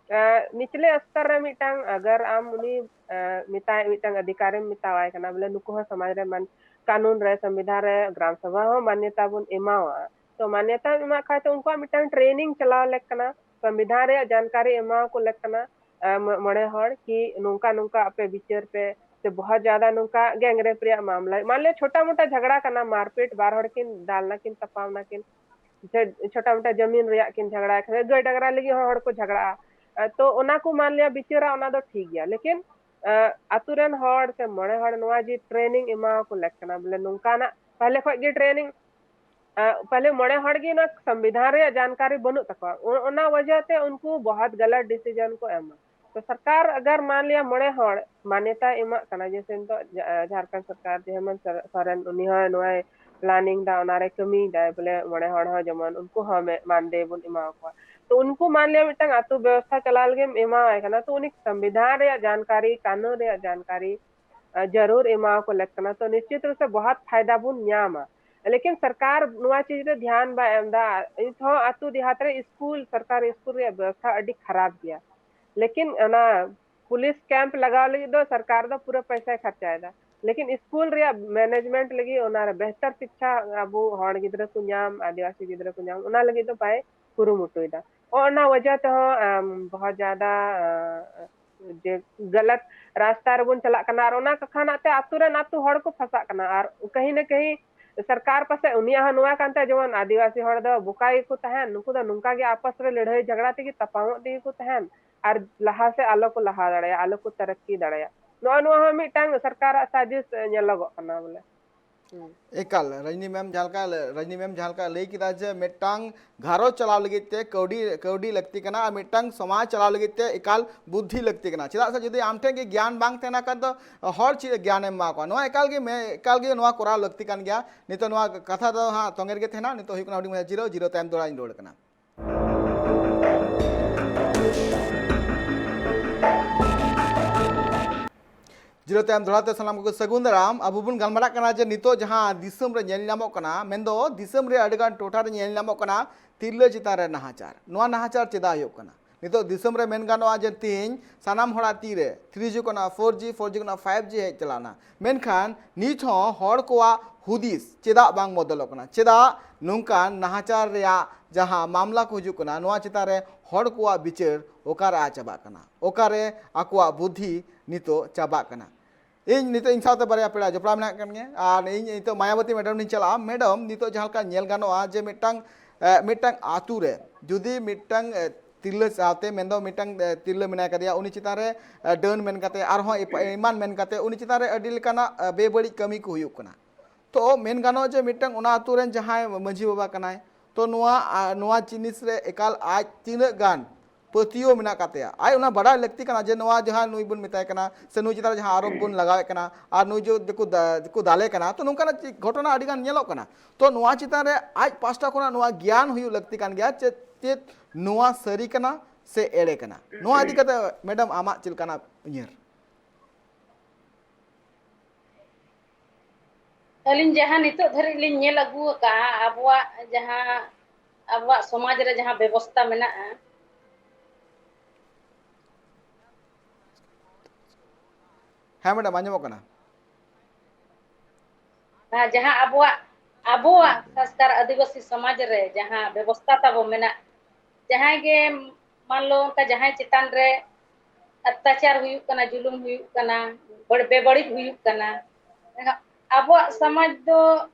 ᱮ, ᱱᱤᱪᱞᱮ ᱥᱛᱚᱨ ᱨᱮ ᱢᱤᱫᱴᱟᱝ ᱟᱜᱟᱨ ᱟᱢ ᱩᱱᱤ, ᱮ, ᱢᱮᱛᱟᱭ, ᱢᱤᱫᱴᱟᱝ ᱚᱫᱷᱤᱠᱟᱨᱮᱢ ᱢᱮᱛᱟᱣᱟᱭ ᱠᱟᱱᱟ ᱵᱚᱞᱮ ᱱᱩᱠᱩ ᱦᱚᱸ ᱥᱚᱢᱟᱡᱽ ᱨᱮ ᱢᱟᱱ-, ᱠᱟᱹᱱᱩᱱ ᱨᱮ ᱥᱚᱝᱵᱤᱫᱷᱟᱱ ᱨᱮ ᱜᱨᱟᱢ ᱥᱚᱵᱷᱟ ᱦᱚᱸ ᱢᱟᱱᱭᱚᱛᱟ ᱵᱚᱱ ᱮᱢᱟᱣᱟ, ᱛᱚ ᱢᱟᱱᱭᱚᱛᱟᱢ ᱮᱢᱟᱜ ᱠᱷᱟᱡ ᱛᱚ ᱩᱱᱠᱩᱣᱟᱜ ᱢᱤᱫᱴᱟᱝ ᱴᱨᱮᱱᱤᱝ ᱪᱟᱞᱟᱣ ᱞᱮᱠ ᱠᱟᱱᱟ, ᱥᱚᱝᱵᱤᱫᱷᱟᱱ ᱨᱮᱭᱟᱜ ᱡᱟᱱᱠᱟᱨᱤ ᱮᱢᱟᱣᱟᱠᱚ ᱞᱮᱠ ᱠᱟᱱᱟ, ᱮ, ᱢᱚ-, ᱢᱚᱬᱮ ᱦᱚᱲ ᱠᱤ ᱱᱚᱝᱠᱟ ᱱᱚᱝᱠᱟ ᱟᱯᱮ ᱵᱤᱪᱟᱹᱨ ᱯᱮ, ᱥᱮ ᱵᱚᱦᱚᱛ ᱡᱟᱫᱟ ᱱᱚᱝᱠᱟ ᱜᱮᱝ ᱨᱮᱯ ᱨᱮᱭᱟᱜ ᱢᱟᱢᱞᱟ, ᱢᱟᱱ ᱞᱤᱭᱟ ᱪᱷᱳᱴᱟ ᱢᱳᱴᱟ ᱡᱷᱟᱜᱽᱲᱟ ᱠᱟᱱᱟ, ᱢᱟᱨᱯᱤᱴ, ᱵᱟᱨ ᱦᱚᱲ ᱠᱤᱱ ᱫᱟᱞ ᱱᱟᱠᱤᱱ, ᱛᱟᱯᱟᱢ ᱱᱟᱠᱤᱱ, ᱥᱮ ᱪᱷᱳᱴᱟ ᱢᱳᱴᱟ ᱡᱟᱢᱤᱱ ᱨᱮᱭᱟᱜ ᱠᱤᱱ ᱡᱷᱟᱜᱽᱲᱟ ᱠᱟᱱᱟ, ᱜᱟᱹᱭ ᱰᱟᱝᱨᱟ ᱞᱟᱹᱜᱤᱫ ᱦᱚᱸ ᱦᱚᱲ ᱠᱚ ᱡᱷᱟᱜᱽᱲᱟᱜᱼᱟ, ᱮ, ᱛᱚ ᱚᱱᱟ ᱠᱚ ᱢᱟᱱ ᱞᱤᱭᱟ ᱵᱤᱪᱟᱹᱨᱟ, ᱚᱱᱟ ᱫᱚ ᱴᱷᱤᱠ ᱜᱮᱭᱟ, ᱞᱮᱠᱤᱱ, ᱮ, ᱟᱛᱳ ᱨᱮᱱ ᱦᱚᱲ ᱥᱮ ᱢᱚᱬᱮ ᱦᱚᱲ ᱱᱚᱣᱟ ᱡᱮ ᱴᱨᱮᱱᱤᱝ ᱮᱢᱟᱣᱟᱠᱚ ᱞᱮᱠ ᱠᱟᱱᱟ, ᱵᱚᱞᱮ ᱱᱚᱝᱠᱟᱱᱟᱜ ᱯᱟᱦᱞᱮ ᱠᱷᱚᱡ ᱜᱮ ᱴᱨᱮᱱᱤᱝ, ᱟ, ᱯᱟᱦᱞᱮ ᱢᱚᱬᱮ ᱦᱚᱲ ᱜᱮ ᱚᱱᱟ ᱥᱚᱝᱵᱤᱫᱷᱟᱱ ᱨᱮᱭᱟᱜ ᱡᱟᱱᱠᱟᱨᱤ ᱵᱟᱹᱱᱩᱜ ᱛᱟᱠᱚᱣᱟ, ᱚ-, ᱚᱱᱟ ᱣᱟᱡᱟ ᱛᱮ ᱩᱱᱠᱩ ᱵᱚᱦᱚᱛ ᱜᱟᱞᱟᱛ ᱰᱤᱥᱤᱡᱚᱱ ᱠᱚ ᱮᱢᱟ᱾ ᱛᱚ ᱥᱚᱨᱠᱟᱨ ᱟᱜᱟᱨ ᱢᱟᱱ ᱞᱤᱭᱟ ᱢᱚᱬᱮ ᱦᱚᱲ ᱢᱟᱱᱭᱚᱛᱟᱭ ᱮᱢᱟᱜ ᱠᱟᱱᱟ, ᱡᱮᱥᱮ ᱱᱤᱛᱚᱜ ᱡᱷᱟ-, ᱡᱷᱟᱲᱠᱷᱚᱸᱰ ᱥᱚᱨᱠᱟᱨ ᱡᱮ ᱦᱮᱢᱚᱱᱛ ᱥᱚᱨ-, ᱥᱚᱨᱮᱱ, ᱩᱱᱤ ᱦᱚᱸ ᱱᱚᱣᱟᱭ ᱯᱞᱟᱱᱤᱝ ᱫᱟ, ᱚᱱᱟᱨᱮ ᱠᱟᱹᱢᱤᱭᱮᱫᱟᱭ, ᱵᱚᱞᱮ ᱢᱚᱬᱮ ᱦᱚᱲ ᱦᱚᱸ ᱡᱮᱢᱚᱱ ᱩᱱᱠᱩ ᱦᱚᱸ ᱢᱮ-, ᱢᱟᱱᱫᱮ ᱵᱚᱱ ᱮᱢᱟ ᱠᱚᱣᱟ᱾ ᱛᱚ ᱩᱱᱠᱩ ᱢᱟᱱ ᱞᱤᱭᱟ ᱢᱤᱫᱴᱟᱝ ᱟᱛᱳ ᱵᱮᱵᱚᱥᱛᱷᱟ ᱪᱟᱞᱟᱣ ᱞᱟᱹᱜᱤᱫ ᱮᱢ ᱮᱢᱟᱣᱟᱭ ᱠᱟᱱᱟ, ᱛᱚ ᱩᱱᱤ ᱥᱚᱝᱵᱤᱫᱷᱟᱱ ᱨᱮᱭᱟᱜ ᱡᱟᱱᱠᱟᱨᱤ, ᱠᱟᱹᱱᱩᱱ ᱨᱮᱭᱟᱜ ᱡᱟᱱᱠᱟᱨᱤ, ᱟ, ᱡᱟᱹᱨᱩᱲ ᱮᱢᱟᱣᱟᱠᱚ ᱞᱮᱠ ᱠᱟᱱᱟ, ᱛᱚ ᱱᱤᱥᱪᱤᱛ ᱨᱩᱯ ᱥᱮ ᱵᱚᱦᱚᱛ ᱯᱷᱟᱭᱫᱟ ᱵᱚᱱ ᱧᱟᱢᱟ᱾ ᱞᱮᱠᱤᱱ ᱥᱚᱨᱠᱟᱨ ᱱᱚᱣᱟ ᱪᱤᱡᱽ ᱨᱮ ᱫᱷᱮᱭᱟᱱ ᱵᱟᱭ ᱮᱢ ᱮᱫᱟ᱾ ᱱᱤᱛ ᱦᱚᱸ ᱟᱛᱳ ᱫᱮᱦᱟᱛ ᱨᱮ ᱥᱠᱩᱞ, ᱥᱚᱨᱠᱟᱨᱤ ᱥᱠᱩᱞ ᱨᱮᱭᱟᱜ ᱵᱮᱵᱚᱥᱛᱷᱟ ᱟᱹᱰᱤ ᱠᱷᱟᱨᱟᱯ ᱜᱮᱭᱟ, ᱞᱮᱠᱤᱱ ᱚᱱᱟ ᱯᱩᱞᱤᱥ ᱠᱮᱢᱯ ᱞᱟᱜᱟᱣ ᱞᱟᱹᱜᱤᱫ ᱫᱚ ᱥᱚᱨᱠᱟᱨ ᱫᱚ ᱯᱩᱨᱟᱹ ᱯᱚᱭᱥᱟᱭ ᱠᱷᱚᱨᱪᱟᱭᱮᱫᱟ, ᱞᱮᱠᱤᱱ ᱥᱠᱩᱞ ᱨᱮᱭᱟᱜ ᱢᱮᱱᱮᱡᱽᱢᱮᱱᱴ ᱞᱟᱹᱜᱤᱫ, ᱚᱱᱟᱨᱮ ᱵᱮᱦᱛᱟᱨ ᱥᱤᱠᱪᱷᱟ ᱟᱵᱚ ᱦᱚᱲ ᱜᱤᱫᱽᱨᱟᱹ ᱠᱚ ᱧᱟᱢ, ᱟᱹᱫᱤᱵᱟᱹᱥᱤ ᱜᱤᱫᱽᱨᱟᱹ ᱠᱚ ᱧᱟᱢ, ᱚᱱᱟ ᱞᱟᱹᱜᱤᱫ ᱫᱚ ᱵᱟᱭ ᱠᱩᱨᱩᱢᱩᱴᱩᱭᱮᱫᱟ᱾ ᱚᱱᱟ ᱣᱟᱡᱟ ᱛᱮᱦᱚᱸ ᱟᱢ ᱵᱚᱦᱩᱛ ᱡᱟᱫᱟ ᱡᱮ ᱜᱟᱞᱟᱛ ᱨᱟᱥᱛᱟ ᱨᱮᱵᱚᱱ ᱪᱟᱞᱟᱜ ᱠᱟᱱᱟ᱾ ᱟᱨ ᱚᱱᱟ ᱠᱟᱠᱷᱟᱱᱟᱜ ᱛᱮ ᱟᱛᱳ ᱨᱮᱱ ᱟᱛᱳ ᱦᱚᱲ ᱠᱚ ᱯᱷᱟᱸᱥᱟᱜ ᱠᱟᱱᱟ᱾ ᱟᱨ ᱠᱟᱹᱦᱤ ᱱᱟ ᱠᱟᱹᱦᱤ ᱥᱚᱨᱠᱟᱨ ᱯᱟᱥᱮᱡ ᱩᱱᱤᱭᱟᱜ ᱦᱚᱸ ᱱᱚᱣᱟ ᱠᱟᱱ ᱛᱟᱭᱟ, ᱡᱮᱢᱚᱱ ᱟᱹᱫᱤᱵᱟᱹᱥᱤ ᱦᱚᱲ ᱫᱚ ᱵᱚᱠᱟ ᱜᱮᱠᱚ ᱛᱟᱦᱮᱱ, ᱱᱩᱠᱩ ᱫᱚ ᱱᱚᱝᱠᱟ ᱜᱮ ᱟᱯᱟᱥ ᱨᱮ ᱞᱟᱹᱲᱦᱟᱹᱭ ᱡᱷᱟᱜᱽᱲᱟ ᱛᱮᱜᱮ ᱛᱟᱯᱟᱢᱚᱜ ᱛᱮᱜᱮ ᱠᱚ ᱛᱟᱦᱮᱱ, ᱟᱨ ᱞᱟᱦᱟ ᱥᱮᱫ ᱟᱞᱚ ᱠᱚ ᱞᱟᱦᱟ ᱫᱟᱲᱮᱭᱟᱜ, ᱟᱞᱚ ᱠᱚ ᱛᱟᱨᱟᱠᱠᱤ ᱫᱟᱲᱮᱭᱟᱜ᱾ ᱱᱚᱜᱼᱚ ᱱᱚᱣᱟ ᱦᱚᱸ ᱢᱤᱫᱴᱟᱝ ᱥᱚᱨᱠᱟᱨᱟᱜ ᱥᱟᱡᱤᱥ ᱧᱮᱞᱚᱜᱚᱜ ᱠᱟᱱᱟ ᱵᱚᱞᱮ᱾ ᱦᱩᱸ᱾ ᱮᱠᱟᱞ, ᱨᱟᱡᱽᱱᱤ ᱢᱮᱢ ᱡᱟᱦᱟᱸ ᱞᱮᱠᱟ, ᱨᱟᱡᱽᱱᱤ ᱢᱮᱢ ᱡᱟᱦᱟᱸ ᱞᱮᱠᱟ ᱞᱟᱹᱭ ᱠᱮᱫᱟ ᱡᱮ ᱢᱤᱫᱴᱟᱝ ᱜᱷᱟᱨᱚᱸᱡᱽ ᱪᱟᱞᱟᱣ ᱞᱟᱹᱜᱤᱫ ᱛᱮ ᱠᱟᱹᱣᱰᱤ, ᱠᱟᱹᱣᱰᱤ ᱞᱟᱹᱠᱛᱤ ᱠᱟᱱᱟ ᱟᱨ ᱢᱤᱫᱴᱟᱝ ᱥᱚᱢᱟᱡᱽ ᱪᱟᱞᱟᱣ ᱞᱟᱹᱜᱤᱫ ᱛᱮ ᱮᱠᱟᱞ ᱵᱩᱫᱽᱫᱷᱤ ᱞᱟᱹᱠᱛᱤ ᱠᱟᱱᱟ᱾ ᱪᱮᱫᱟᱜ ᱥᱮ ᱡᱩᱫᱤ ᱟᱢ ᱴᱷᱮᱱ ᱜᱮ ᱜᱮᱭᱟᱱ ᱵᱟᱝ ᱛᱟᱦᱮᱱᱟ ᱠᱷᱟᱱ ᱫᱚ ᱦᱚᱲ ᱪᱮᱫ ᱜᱮᱭᱟᱱᱮᱢ ᱮᱢᱟ ᱠᱚᱣᱟ? ᱱᱚᱣᱟ ᱮᱠᱟᱞ ᱜᱮ ᱢᱮ-, ᱮᱠᱟᱞ ᱜᱮ ᱱᱚᱣᱟ ᱠᱚᱨᱟᱣ ᱞᱟᱹᱠᱛᱤ ᱠᱟᱱ ᱜᱮᱭᱟ᱾ ᱱᱤᱛᱚᱜ ᱱᱚᱣᱟ ᱠᱟᱛᱷᱟ ᱫᱚ ᱦᱟᱸᱜ ᱛᱚᱸᱜᱮ ᱨᱮᱜᱮ ᱛᱟᱦᱮᱱᱟ᱾ ᱱᱤᱛᱚᱜ ᱦᱩᱭᱩᱜ ᱠᱟᱱᱟ ᱦᱩᱰᱤᱧ ᱢᱟᱪᱷᱟ ᱡᱤᱨᱟᱹᱣ, ᱡᱤᱨᱟᱹᱣ ᱛᱟᱭᱚᱢ ᱫᱚᱲᱟᱧ ᱨᱩᱣᱟᱹᱲ ᱠᱟᱱᱟ᱾ ᱡᱤᱨᱟᱹ ᱛᱟᱭᱚᱢ ᱫᱚᱦᱲᱟ ᱛᱮ ᱥᱟᱱᱟᱢ ᱠᱚᱜᱮ ᱥᱟᱹᱜᱩᱱ ᱫᱟᱨᱟᱢ᱾ ᱟᱵᱚ ᱵᱚᱱ ᱜᱟᱞᱢᱟᱨᱟᱜ ᱠᱟᱱᱟ ᱡᱮ ᱱᱤᱛᱚᱜ ᱡᱟᱦᱟᱸ ᱫᱤᱥᱚᱢ ᱨᱮ ᱧᱮᱞ ᱧᱟᱢᱚᱜ ᱠᱟᱱᱟ, ᱢᱮᱱᱫᱚ ᱫᱤᱥᱚᱢ ᱨᱮ ᱟᱹᱰᱤᱜᱟᱱ ᱴᱚᱴᱷᱟ ᱨᱮ ᱧᱮᱞ ᱧᱟᱢᱚᱜ ᱠᱟᱱᱟ ᱛᱤᱨᱞᱟᱹ ᱪᱮᱛᱟᱱ ᱨᱮ ᱱᱟᱦᱟᱪᱟᱨ᱾ ᱱᱚᱣᱟ ᱱᱟᱦᱟᱪᱟᱨ ᱪᱮᱫᱟᱜ ᱦᱩᱭᱩᱜ ᱠᱟᱱᱟ? ᱱᱤᱛᱚᱜ ᱫᱤᱥᱚᱢ ᱨᱮ ᱢᱮᱱ ᱜᱟᱱᱚᱜᱼᱟ ᱡᱮ ᱛᱮᱦᱮᱧ ᱥᱟᱱᱟᱢ ᱦᱚᱲᱟᱜ ᱛᱤᱨᱮ three G ᱠᱷᱚᱱᱟᱜ four G, four G ᱠᱷᱚᱱᱟᱜ five G ᱦᱮᱡ ᱪᱟᱞᱟᱣᱱᱟ, ᱢᱮᱱᱠᱷᱟᱱ ᱱᱤᱛ ᱦᱚᱸ ᱦᱚᱲ ᱠᱚᱣᱟᱜ ᱦᱩᱫᱤᱥ ᱪᱮᱫᱟᱜ ᱵᱟᱝ ᱵᱚᱫᱚᱞᱚᱜ ᱠᱟᱱᱟ? ᱪᱮᱫᱟᱜ ᱱᱚᱝᱠᱟᱱ ᱱᱟᱦᱟᱪᱟᱨ ᱨᱮᱭᱟᱜ ᱡᱟᱦᱟᱸ ᱢᱟᱢᱞᱟ ᱠᱚ ᱦᱤᱡᱩᱜ ᱠᱟᱱᱟ, ᱱᱚᱣᱟ ᱪᱮᱛᱟᱱ ᱨᱮ ᱦᱚᱲ ᱠᱚᱣᱟᱜ ᱵᱤᱪᱟᱹᱨ ᱚᱠᱟᱨᱮ ᱟᱫ ᱪᱟᱵᱟᱜ ᱠᱟᱱᱟ? ᱚᱠᱟᱨᱮ ᱟᱠᱚᱣᱟᱜ ᱵᱩᱫᱽᱫᱷᱤ ᱱᱤᱛᱚᱜ ᱪᱟᱵᱟᱜ ᱠᱟᱱᱟ? ᱤᱧ ᱱᱤᱛᱚᱜ ᱤᱧ ᱥᱟᱶᱛᱮ ᱵᱟᱨᱭᱟ ᱯᱮᱲᱟ ᱡᱚᱯᱲᱟᱣ ᱢᱮᱱᱟᱜ ᱠᱟᱱ ᱜᱮᱭᱟ, ᱟᱨ ᱤᱧ ᱱᱤᱛᱚᱜ ᱢᱟᱭᱟᱵᱚᱛᱤ ᱢᱮᱰᱟᱢ ᱴᱷᱮᱱ ᱪᱟᱞᱟᱜᱼᱟ᱾ ᱢᱮᱰᱟᱢ, ᱱᱤᱛᱚᱜ ᱡᱟᱦᱟᱸ ᱞᱮᱠᱟ ᱧᱮᱞ ᱜᱟᱱᱚᱜᱼᱟ ᱡᱮ ᱢᱤᱫᱴᱟᱝ, ᱮ, ᱢᱤᱫᱴᱟᱝ ᱟᱛᱳ ᱨᱮ ᱡᱩᱫᱤ ᱢᱤᱫᱴᱟᱝ, ᱮ, ᱛᱤᱨᱞᱟᱹ ᱥᱟᱶᱛᱮ, ᱢᱮᱱᱫᱚ ᱢᱤᱫᱴᱟᱝ, ᱮ, ᱛᱤᱨᱞᱟᱹ ᱢᱮᱱᱟᱭ ᱠᱟᱫᱮᱭᱟ, ᱩᱱᱤ ᱪᱮᱛᱟᱱ ᱨᱮ, ᱮ, ᱰᱟᱹᱱ ᱢᱮᱱ ᱠᱟᱛᱮ, ᱟᱨᱦᱚᱸ ᱮᱯ-, ᱮᱢᱟᱱ ᱢᱮᱱ ᱠᱟᱛᱮ ᱩᱱᱤ ᱪᱮᱛᱟᱱ ᱨᱮ ᱟᱹᱰᱤ ᱞᱮᱠᱟᱱᱟᱜ, ᱮ, ᱵᱮᱵᱟᱹᱲᱤᱡ ᱠᱟᱹᱢᱤ ᱠᱚ ᱦᱩᱭᱩᱜ ᱠᱟᱱᱟ᱾ ᱛᱚ ᱢᱮᱱ ᱜᱟᱱᱚᱜᱼᱟ ᱡᱮ ᱢᱤᱫᱴᱟᱝ ᱚᱱᱟ ᱟᱛᱳ ᱨᱮᱱ ᱡᱟᱦᱟᱸᱭ ᱢᱟᱺᱡᱷᱤ ᱵᱟᱵᱟ ᱠᱟᱱᱟᱭ, ᱛᱚ ᱱᱚᱣᱟ, ᱟ, ᱱᱚᱣᱟ ᱡᱤᱱᱤᱥ ᱨᱮ ᱮᱠᱟᱞ ᱟᱡ ᱛᱤᱱᱟᱹᱜ ᱜᱟᱱ ᱯᱟᱹᱛᱭᱟᱹᱣ ᱢᱮᱱᱟᱜ ᱠᱟᱫ ᱛᱟᱭᱟ, ᱟᱡ ᱚᱱᱟ ᱵᱟᱰᱟᱭ ᱞᱟᱹᱠᱛᱤ ᱠᱟᱱᱟ ᱡᱮ ᱱᱚᱣᱟ ᱡᱟᱦᱟᱸ ᱱᱩᱭ ᱵᱚᱱ ᱢᱮᱛᱟᱭ ᱠᱟᱱᱟ ᱥᱮ ᱱᱩᱭ ᱪᱮᱛᱟᱱ ᱨᱮ ᱡᱟᱦᱟᱸ ᱟᱨᱳᱯ ᱵᱚᱱ ᱞᱟᱜᱟᱣᱮᱫ ᱠᱟᱱᱟ ᱟᱨ ᱱᱩᱭ ᱡᱮ ᱫᱤᱠᱩ ᱫᱟ-, ᱫᱤᱠᱩ ᱫᱟᱞᱮ ᱠᱟᱱᱟ, ᱛᱚ ᱱᱚᱝᱠᱟᱱᱟᱜ ᱪᱮᱫ ᱜᱷᱚᱴᱚᱱᱟ ᱟᱹᱰᱤ ᱜᱟᱱ ᱧᱮᱞᱚᱜ ᱠᱟᱱᱟ᱾ ᱛᱚ ᱱᱚᱣᱟ ᱪᱮᱛᱟᱱ ᱨᱮ ᱟᱡ ᱯᱟᱥᱴᱟ ᱠᱷᱚᱱᱟᱜ ᱱᱚᱣᱟ ᱜᱮᱭᱟᱱ ᱦᱩᱭᱩᱜ ᱞᱟᱹᱠᱛᱤ ᱠᱟᱱ ᱜᱮᱭᱟ, ᱪᱮᱫ, ᱪᱮᱫ ᱱᱚᱣᱟ ᱥᱟᱹᱨᱤ ᱠᱟᱱᱟ ᱥᱮ ᱮᱲᱮ ᱠᱟᱱᱟ? ᱱᱚᱣᱟ ᱤᱫᱤ ᱠᱟᱛᱮ ᱢᱮᱰᱟᱢ ᱟᱢᱟᱜ ᱪᱮᱫ ᱞᱮᱠᱟᱱᱟᱜ ᱩᱭᱦᱟᱹᱨ? ᱟᱹᱞᱤᱧ ᱡᱟᱦᱟᱸ ᱱᱤᱛᱚᱜ ᱫᱷᱟᱹᱨᱤᱡ ᱞᱤᱧ ᱧᱮᱞ ᱟᱹᱜᱩ ᱟᱠᱟᱫᱼᱟ, ᱟᱵᱚᱣᱟᱜ ᱡᱟᱦᱟᱸ, ᱟᱵᱚᱣᱟᱜ ᱥᱚᱢᱟᱡᱽ ᱨᱮ ᱡᱟᱦᱟᱸ ᱵᱮᱵᱚᱥᱛᱟ ᱢᱮᱱᱟᱜᱼᱟ, ᱦᱮᱸ ᱢᱮᱰᱟᱢ, ᱟᱸᱡᱚᱢᱚᱜ ᱠᱟᱱᱟ᱾ ᱟᱨ ᱡᱟᱦᱟᱸ ᱟᱵᱚᱣᱟᱜ, ᱟᱵᱚᱣᱟᱜ ᱠᱷᱟᱥᱠᱟᱨ ᱟᱹᱫᱤᱵᱟᱹᱥᱤ ᱥᱚᱢᱟᱡᱽ ᱨᱮ ᱡᱟᱦᱟᱸ ᱵᱮᱵᱚᱥᱛᱟ ᱛᱟᱵᱚ ᱢᱮᱱᱟᱜ, ᱡᱟᱦᱟᱸᱭ ᱜᱮ ᱢᱟᱱ ᱞᱚ ᱚᱱᱠᱟ ᱡᱟᱦᱟᱸᱭ ᱪᱮᱛᱟᱱ ᱨᱮ ᱚᱛᱛᱟᱪᱟᱨ ᱦᱩᱭᱩᱜ ᱠᱟᱱᱟ, ᱡᱩᱞᱩᱢ ᱦᱩᱭᱩᱜ ᱠᱟᱱᱟ, ᱵᱟᱹᱲ-, ᱵᱮᱵᱟᱹᱲᱤᱡ ᱦᱩᱭᱩᱜ ᱠᱟᱱᱟ, ᱮᱱᱠᱷᱟᱱ ᱟᱵᱚᱣᱟᱜ ᱥᱚᱢᱟᱡᱽ ᱫᱚ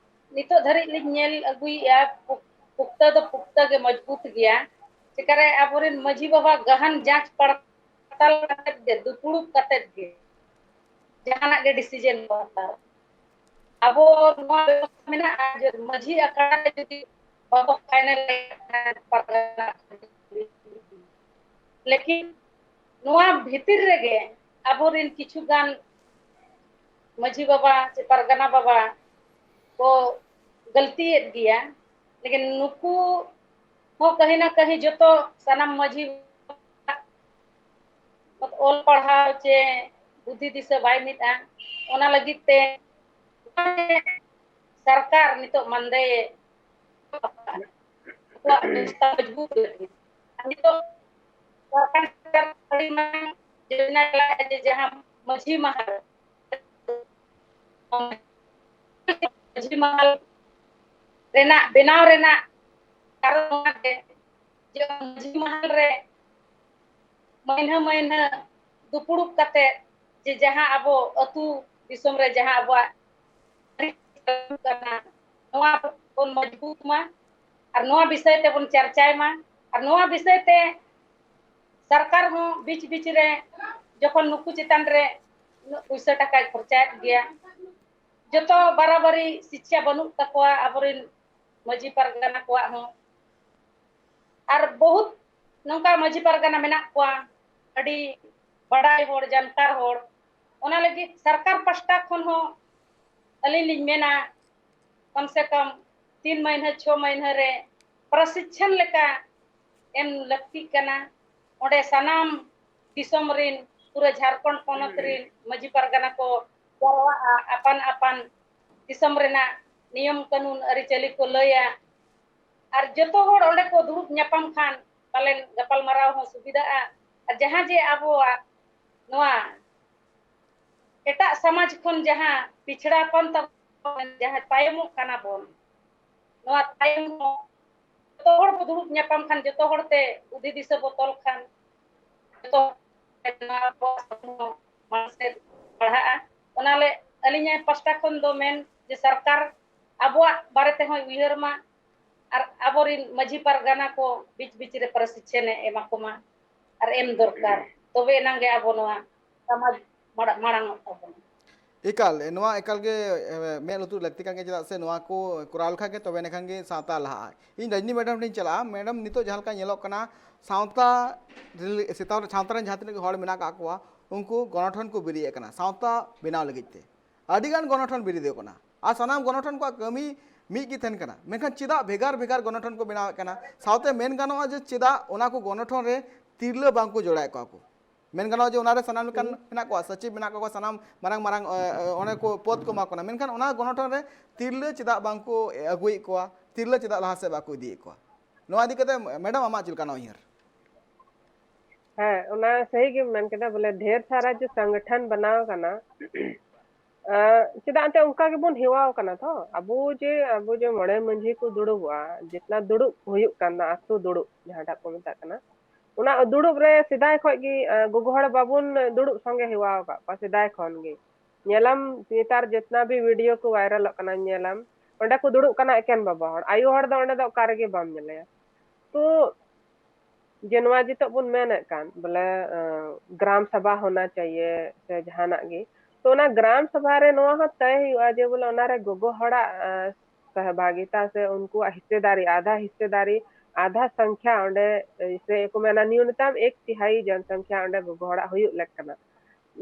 ᱱᱤᱛᱚᱜ ᱫᱷᱟᱹᱨᱤᱡ ᱞᱤᱧ ᱧᱮᱞ ᱟᱹᱜᱩᱭᱮᱫᱼᱟ, ᱯᱩᱠ-, ᱯᱩᱠᱛᱟᱹ ᱫᱚ ᱯᱩᱠᱛᱟᱹ ᱜᱮ ᱢᱚᱡᱽᱵᱩᱛ ᱜᱮᱭᱟ᱾ ᱪᱮᱠᱟᱨᱮ ᱟᱵᱚᱨᱮᱱ ᱢᱟᱹᱡᱷᱤ ᱵᱟᱵᱟ ᱜᱟᱦᱟᱱ ᱡᱟᱸᱪ ᱯᱟᱲᱛᱟᱞ ᱠᱟᱛᱮᱫ ᱜᱮ, ᱫᱩᱯᱲᱩᱵ ᱠᱟᱛᱮᱫ ᱜᱮ ᱡᱟᱦᱟᱱᱟᱜ ᱜᱮ decision ᱠᱚ ᱦᱟᱛᱟᱣ᱾ ᱟᱵᱚ ᱱᱚᱣᱟ ᱵᱮᱵᱚᱥᱛᱷᱟ ᱢᱮᱱᱟᱜᱼᱟ ᱡᱮ ᱢᱟᱹᱡᱷᱤ ᱟᱠᱷᱲᱟ ᱨᱮ ᱡᱩᱫᱤ ᱵᱟᱠᱚ final ᱯᱟᱨᱜᱟᱱᱟ, ᱞᱮᱠᱤᱱ ᱱᱚᱣᱟ ᱵᱷᱤᱛᱤᱨ ᱨᱮᱜᱮ ᱟᱵᱚᱨᱮᱱ ᱠᱤᱪᱷᱩ ᱜᱟᱱ ᱢᱟᱹᱡᱷᱤ ᱵᱟᱵᱟ ᱪᱮ ᱯᱟᱨᱜᱟᱱᱟ ᱵᱟᱵᱟ ᱠᱚ ᱜᱟᱹᱞᱛᱤᱭᱮᱫ ᱜᱮᱭᱟ, ᱞᱮᱠᱤᱱ ᱱᱩᱠᱩ ᱦᱚᱸ ᱠᱟᱹᱦᱤ ᱱᱟ ᱠᱟᱹᱦᱤ ᱡᱚᱛᱚ ᱥᱟᱱᱟᱢ ᱢᱟᱹᱡᱷᱤ ᱚᱞ ᱯᱟᱲᱦᱟᱣ ᱪᱮ ᱵᱩᱫᱷᱤ ᱫᱤᱥᱟᱹ ᱵᱟᱭ ᱢᱤᱫᱼᱟ, ᱚᱱᱟ ᱞᱟᱹᱜᱤᱫ ᱛᱮ ᱥᱚᱨᱠᱟᱨ ᱱᱤᱛᱚᱜ ᱢᱟᱱᱫᱮ ᱟᱠᱚᱣᱟᱜ ᱵᱮᱵᱚᱥᱛᱷᱟ ᱢᱚᱡᱽᱵᱩᱛ ᱞᱟᱹᱜᱤᱫ᱾ ᱟᱨ ᱱᱤᱛᱚᱜ ᱥᱚᱨᱠᱟᱨ ᱟᱹᱰᱤ ᱢᱟᱨᱟᱝ ᱡᱳᱡᱚᱱᱟ ᱪᱟᱞᱟᱣᱮᱫᱼᱟ ᱡᱮ ᱡᱟᱦᱟᱸ ᱢᱟᱹᱡᱷᱤ ᱢᱟᱦᱟᱞ, ᱢᱟᱹᱡᱷᱤ ᱢᱟᱦᱟᱞ ᱨᱮᱱᱟᱜ ᱵᱮᱱᱟᱣ ᱨᱮᱱᱟᱜ ᱠᱟᱨᱚᱱ ᱱᱚᱣᱟ ᱜᱮ ᱡᱮ ᱢᱟᱹᱡᱷᱤ ᱢᱟᱦᱟᱞ ᱨᱮ ᱢᱟᱹᱭᱱᱟᱹ ᱢᱟᱹᱭᱱᱟᱹ ᱫᱩᱯᱲᱩᱵ ᱠᱟᱛᱮ ᱡᱮ ᱡᱟᱦᱟᱸ ᱟᱵᱚ ᱟᱹᱛᱩ ᱫᱤᱥᱚᱢ ᱨᱮ ᱡᱟᱦᱟᱸ ᱟᱵᱚᱣᱟᱜ ᱟᱹᱨᱤᱪᱟᱹᱞᱤ ᱠᱟᱱᱟ, ᱱᱚᱣᱟ ᱵᱚᱱ ᱢᱚᱡᱽᱵᱩᱛ ᱢᱟ ᱟᱨ ᱱᱚᱣᱟ ᱵᱤᱥᱚᱭ ᱛᱮᱵᱚᱱ ᱪᱟᱨᱪᱟᱭ ᱢᱟ᱾ ᱟᱨ ᱱᱚᱣᱟ ᱵᱤᱥᱚᱭ ᱛᱮ ᱥᱚᱨᱠᱟᱨ ᱦᱚᱸ ᱵᱤᱪ ᱵᱤᱪ ᱨᱮ ᱡᱚᱠᱷᱚᱱ ᱱᱩᱠᱩ ᱪᱮᱛᱟᱱ ᱨᱮ ᱩᱱᱟᱹᱜ ᱯᱩᱭᱥᱟᱹ ᱴᱟᱠᱟᱭ ᱠᱷᱚᱨᱪᱟᱭᱮᱫ ᱜᱮᱭᱟ, ᱡᱚᱛᱚ ᱵᱟᱨᱟᱵᱟᱨᱤ ᱥᱤᱪᱪᱷᱟ ᱵᱟᱹᱱᱩᱜ ᱛᱟᱠᱚᱣᱟ ᱟᱵᱚᱨᱮᱱ ᱢᱟᱹᱡᱷᱤ ᱯᱟᱨᱜᱟᱱᱟ ᱠᱚᱣᱟᱜ ᱦᱚᱸ᱾ ᱟᱨ ᱵᱚᱦᱩᱛ ᱱᱚᱝᱠᱟ ᱢᱟᱹᱡᱷᱤ ᱯᱟᱨᱜᱟᱱᱟ ᱢᱮᱱᱟᱜ ᱠᱚᱣᱟ, ᱟᱹᱰᱤ ᱵᱟᱰᱟᱭ ᱦᱚᱲ, ᱡᱟᱱᱠᱟᱨ ᱦᱚᱲ᱾ ᱚᱱᱟ ᱞᱟᱹᱜᱤᱫ ᱥᱚᱨᱠᱟᱨ ᱯᱟᱥᱴᱟ ᱠᱷᱚᱱ ᱦᱚᱸ ᱟᱹᱞᱤᱧ ᱞᱤᱧ ᱢᱮᱱᱟ, ᱠᱚᱢ ᱥᱮ ᱠᱚᱢ ᱛᱤᱱ ᱢᱟᱹᱦᱱᱟᱹ, ᱪᱷᱚ ᱢᱟᱹᱦᱱᱟᱹ ᱨᱮ ᱯᱨᱚᱥᱤᱠᱠᱷᱚᱱ ᱞᱮᱠᱟ ᱮᱢ ᱞᱟᱹᱠᱛᱤᱜ ᱠᱟᱱᱟ᱾ ᱚᱸᱰᱮ ᱥᱟᱱᱟᱢ ᱫᱤᱥᱚᱢ ᱨᱤᱱ, ᱯᱩᱨᱟᱹ ᱡᱷᱟᱲᱠᱷᱚᱸᱰ ᱯᱚᱱᱚᱛ ᱨᱤᱱ ᱢᱟᱹᱡᱷᱤ ᱯᱟᱨᱜᱟᱱᱟ ᱠᱚ ᱡᱟᱨᱣᱟᱜᱼᱟ, ᱟᱯᱟᱱ ᱟᱯᱟᱱ ᱫᱤᱥᱚᱢ ᱨᱮᱱᱟᱜ ᱱᱤᱭᱚᱢ ᱠᱟᱹᱱᱩᱱ ᱟᱹᱨᱤᱪᱟᱹᱞᱤ ᱠᱚ ᱞᱟᱹᱭᱟ᱾ ᱟᱨ ᱡᱚᱛᱚ ᱦᱚᱲ ᱚᱸᱰᱮ ᱠᱚ ᱫᱩᱲᱩᱵ ᱧᱟᱯᱟᱢ ᱠᱷᱟᱱ ᱯᱟᱞᱮᱱ ᱜᱟᱯᱟᱞᱢᱟᱨᱟᱣ ᱦᱚᱸ ᱥᱩᱵᱤᱫᱷᱟᱜᱼᱟ᱾ ᱟᱨ ᱡᱟᱦᱟᱸ ᱡᱮ ᱟᱵᱚᱣᱟᱜ ᱱᱚᱣᱟ ᱮᱴᱟᱜ ᱥᱚᱢᱟᱡᱽ ᱠᱷᱚᱱ ᱡᱟᱦᱟᱸ ᱯᱤᱪᱷᱲᱟᱯᱚᱱ ᱛᱟᱵᱚᱱ, ᱡᱟᱦᱟᱸ ᱛᱟᱭᱚᱢᱚᱜ ᱠᱟᱱᱟ ᱵᱚᱱ, ᱱᱚᱣᱟ ᱛᱟᱭᱚᱢ ᱦᱚᱸ ᱡᱚᱛᱚ ᱦᱚᱲ ᱵᱚ ᱫᱩᱲᱩᱵ ᱧᱟᱯᱟᱢ ᱠᱷᱟᱱ, ᱡᱚᱛᱚ ᱦᱚᱲ ᱛᱮ ᱦᱩᱫᱤ ᱫᱤᱥᱟᱹ ᱵᱚ ᱛᱚᱞ ᱠᱷᱟᱱ, ᱡᱚᱛᱚ ᱦᱚᱲ ᱢᱟᱲᱟᱝ ᱥᱮᱫ ᱯᱟᱲᱦᱟᱜᱼᱟ᱾ ᱚᱱᱟ ᱞᱮ ᱟᱹᱞᱤᱧᱟᱜ ᱯᱟᱥᱴᱟ ᱠᱷᱚᱱ ᱫᱚ ᱢᱮᱱ ᱡᱮ ᱥᱚᱨᱠᱟᱨ ᱟᱵᱚᱣᱟᱜ ᱵᱟᱨᱮ ᱛᱮᱦᱚᱸᱭ ᱩᱭᱦᱟᱹᱨ ᱢᱟ ᱟᱨ ᱟᱵᱚᱨᱤᱱ ᱢᱟᱹᱡᱷᱤ ᱯᱟᱨᱜᱟᱱᱟ ᱠᱚ ᱵᱤᱪ ᱵᱤᱪ ᱨᱮ ᱯᱨᱚᱥᱤᱠᱷᱚᱱᱮ ᱮᱢᱟ ᱠᱚᱢᱟ ᱟᱨ ᱮᱢ ᱫᱚᱨᱠᱟᱨ, ᱛᱚᱵᱮ ᱮᱱᱟᱝ ᱜᱮ ᱟᱵᱚ ᱱᱚᱣᱟ ᱥᱚᱢᱟᱡᱽ ᱢᱟᱲᱟ-, ᱢᱟᱲᱟᱝ ᱚᱜ ᱛᱟᱵᱚᱱᱟ᱾ ᱮᱠᱟᱞ, ᱱᱚᱣᱟ ᱮᱠᱟᱞ ᱜᱮ ᱮ, ᱢᱮᱫ ᱞᱩᱛᱩᱨ ᱞᱟᱹᱠᱛᱤ ᱠᱟᱱ ᱜᱮᱭᱟ, ᱪᱮᱫᱟᱜ ᱥᱮ ᱱᱚᱣᱟ ᱠᱚ ᱠᱚᱨᱟᱣ ᱞᱮᱠᱷᱟᱱ ᱜᱮ ᱛᱚᱵᱮ ᱮᱱᱠᱷᱟᱱ ᱜᱮ ᱥᱟᱶᱛᱟ ᱞᱟᱦᱟᱜᱼᱟ᱾ ᱤᱧ ᱨᱟᱡᱽᱱᱤ ᱢᱮᱰᱟᱢ ᱴᱷᱮᱱ ᱤᱧ ᱪᱟᱞᱟᱜᱼᱟ᱾ ᱢᱮᱰᱟᱢ, ᱱᱤᱛᱚᱜ ᱡᱟᱦᱟᱸ ᱞᱮᱠᱟ ᱧᱮᱞᱚᱜ ᱠᱟᱱᱟ, ᱥᱟᱶᱛᱟ ᱨᱮ-, ᱥᱮᱛᱟ-, ᱥᱟᱶᱛᱟ ᱨᱮᱱ ᱡᱟᱦᱟᱸ ᱛᱤᱱᱟᱹᱜ ᱜᱮ ᱦᱚᱲ ᱢᱮᱱᱟᱜ ᱟᱠᱟᱫ ᱠᱚᱣᱟ, ᱩᱱᱠᱩ ᱜᱚᱱᱚᱴᱷᱚᱱ ᱠᱚ ᱵᱮᱨᱮᱫ ᱟᱠᱟᱱᱟ ᱥᱟᱶᱛᱟ ᱵᱮᱱᱟᱣ ᱞᱟᱹᱜᱤᱫ ᱛᱮ᱾ ᱟᱹᱰᱤᱜᱟᱱ ᱜᱚᱱᱚᱴᱷᱚᱱ ᱵᱮᱨᱮᱫᱚᱜ ᱠᱟᱱᱟ ᱟᱨ ᱥᱟᱱᱟᱢ ᱜᱚᱱᱚᱴᱷᱚᱱ ᱠᱚᱣᱟᱜ ᱠᱟᱹᱢᱤ ᱢᱤᱫ ᱜᱮ ᱛᱟᱦᱮᱱ ᱠᱟᱱᱟ, ᱢᱮᱱᱠᱷᱟᱱ ᱪᱮᱫᱟᱜ ᱵᱷᱮᱜᱟᱨ ᱵᱷᱮᱜᱟᱨ ᱜᱚᱱᱚᱴᱷᱚᱱ ᱠᱚ ᱵᱮᱱᱟᱣᱮᱫ ᱠᱟᱱᱟ? ᱥᱟᱶᱛᱮ ᱢᱮᱱ ᱜᱟᱱᱚᱜᱼᱟ ᱡᱮ ᱪᱮᱫᱟᱜ ᱚᱱᱟ ᱠᱚ ᱜᱚᱱᱚᱴᱷᱚᱱ ᱨᱮ ᱛᱤᱨᱞᱟᱹ ᱵᱟᱝ ᱠᱚ ᱡᱚᱲᱟᱣᱮᱫ ᱠᱚᱣᱟ ᱠᱚ? ᱢᱮᱱ ᱜᱟᱱᱚᱜᱼᱟ ᱡᱮ ᱚᱱᱟᱨᱮ ᱥᱟᱱᱟᱢ ᱞᱮᱠᱟᱱ ᱢᱮᱱᱟᱜ ᱠᱚᱣᱟ, ᱥᱚᱪᱤᱵᱽ ᱢᱮᱱᱟᱜ ᱠᱚᱣᱟ, ᱥᱟᱱᱟᱢ ᱢᱟᱨᱟᱝ ᱢᱟᱨᱟᱝ ᱮ, ᱮ, ᱚᱱᱮ ᱠᱚ ᱯᱚᱫᱽ ᱠᱚ ᱮᱢᱟ ᱠᱚ ᱠᱟᱱᱟ, ᱢᱮᱱᱠᱷᱟᱱ ᱚᱱᱟ ᱜᱚᱱᱚᱴᱷᱚᱱ ᱨᱮ ᱛᱤᱨᱞᱟᱹ ᱪᱮᱫᱟᱜ ᱵᱟᱝ ᱠᱚ ᱟᱹᱜᱩᱭᱮᱫ ᱠᱚᱣᱟ? ᱛᱤᱨᱞᱟᱹ ᱪᱮᱫᱟᱜ ᱞᱟᱦᱟ ᱥᱮᱫ ᱵᱟᱠᱚ ᱤᱫᱤᱭᱮᱫ ᱠᱚᱣᱟ? ᱱᱚᱣᱟ ᱤᱫᱤ ᱠᱟᱛᱮ ᱢᱮᱰᱟᱢ, ᱟᱢᱟᱜ ᱪᱮᱫ ᱞᱮᱠᱟᱱᱟᱜ ᱩᱭᱦᱟᱹᱨ? ᱦᱮᱸ, ᱚᱱᱟ ᱥᱟᱹᱦᱤ ᱜᱮᱢ ᱢᱮᱱ ᱠᱮᱫᱟ, ᱵᱚᱞᱮ ᱰᱷᱮᱨ ᱥᱟᱨᱟ ᱡᱮ ᱥᱚᱝᱜᱚᱴᱷᱚᱱ ᱵᱮᱱᱟᱣ ᱟᱠᱟᱱᱟ, ᱟᱸ, ᱪᱮᱫᱟᱜ ᱮᱱᱛᱮ ᱚᱱᱠᱟ ᱜᱮᱵᱚᱱ ᱦᱮᱣᱟᱣ ᱠᱟᱱᱟ ᱛᱚ᱾ ᱟᱵᱚ ᱡᱮ, ᱟᱵᱚ ᱡᱮ ᱢᱚᱬᱮ ᱢᱟᱺᱡᱷᱤ ᱠᱚ ᱫᱩᱲᱩᱵᱚᱜᱼᱟ, ᱡᱮᱛᱱᱟ ᱫᱩᱲᱩᱵ ᱦᱩᱭᱩᱜ ᱠᱟᱱ ᱫᱚ, ᱟᱛᱳ ᱫᱩᱲᱩᱵ ᱡᱟᱦᱟᱸᱴᱟᱜ ᱠᱚ ᱢᱮᱛᱟᱜ ᱠᱟᱱᱟ, ᱚᱱᱟ ᱫᱩᱲᱩᱵ ᱨᱮ ᱥᱮᱫᱟᱭ ᱠᱷᱚᱡ ᱜᱮ, ᱟᱸ, ᱜᱚᱜᱚ ᱦᱚᱲ ᱵᱟᱵᱚᱱ ᱫᱩᱲᱩᱵ ᱥᱚᱸᱜᱮ ᱦᱮᱣᱟᱣ ᱟᱠᱟᱫ ᱠᱚᱣᱟ ᱥᱮᱫᱟᱭ ᱠᱷᱚᱱ ᱜᱮ᱾ ᱧᱮᱞᱟᱢ ᱱᱮᱛᱟᱨ ᱡᱮᱛᱱᱟ ᱵᱷᱤ video ᱠᱚ viralᱚᱜ ᱠᱟᱱᱟ, ᱧᱮᱞᱟᱢ ᱚᱸᱰᱮ ᱠᱚ ᱫᱩᱲᱩᱵ ᱠᱟᱱᱟ ᱮᱠᱮᱱ ᱵᱟᱵᱟ ᱦᱚᱲ, ᱟᱭᱳ ᱦᱚᱲ ᱫᱚ ᱚᱸᱰᱮ ᱫᱚ ᱚᱠᱟ ᱨᱮᱜᱮ ᱵᱟᱢ ᱧᱮᱞᱮᱭᱟ᱾ ᱛᱚ ᱡᱮ ᱱᱚᱣᱟ ᱡᱮᱛᱚᱜ ᱵᱚᱱ ᱢᱮᱱᱮᱫ ᱠᱟᱱ ᱵᱚᱞᱮ, ᱟᱸ, ᱜᱨᱟᱢ ᱥᱟᱵᱷᱟ ᱦᱳᱱᱟ ᱪᱟᱦᱤᱭᱮ ᱥᱮ ᱡᱟᱦᱟᱱᱟᱜ ᱜᱮ, ᱛᱚ ᱚᱱᱟ ᱜᱨᱟᱢ ᱥᱟᱵᱷᱟ ᱨᱮ ᱱᱚᱣᱟ ᱦᱚᱸ ᱛᱟᱭ ᱦᱩᱭᱩᱜᱼᱟ ᱡᱮ ᱵᱚᱞᱮ ᱚᱱᱟᱨᱮ ᱜᱚᱜᱚ ᱦᱚᱲᱟᱜ, ᱟᱸ, ᱥᱚᱦᱵᱷᱟᱜᱤᱛᱟ ᱥᱮ ᱩᱱᱠᱩᱣᱟᱜ ᱦᱤᱥᱥᱮᱫᱟᱨᱤ, ᱟᱫᱷᱟ ᱦᱤᱥᱥᱮᱫᱟᱨᱤ, ᱟᱫᱷᱟ ᱥᱚᱝᱠᱷᱭᱟ ᱚᱸᱰᱮ, ᱥᱮ ᱠᱚ ᱢᱮᱱᱟ ᱱᱤᱭᱩᱱᱚᱛᱚᱢ ᱮᱠ ᱛᱤᱦᱟᱭᱤ ᱡᱚᱱᱥᱚᱝᱠᱷᱭᱟ ᱚᱸᱰᱮ ᱜᱚᱜᱚ ᱦᱚᱲᱟᱜ ᱦᱩᱭᱩᱜ ᱞᱮᱠ ᱠᱟᱱᱟ᱾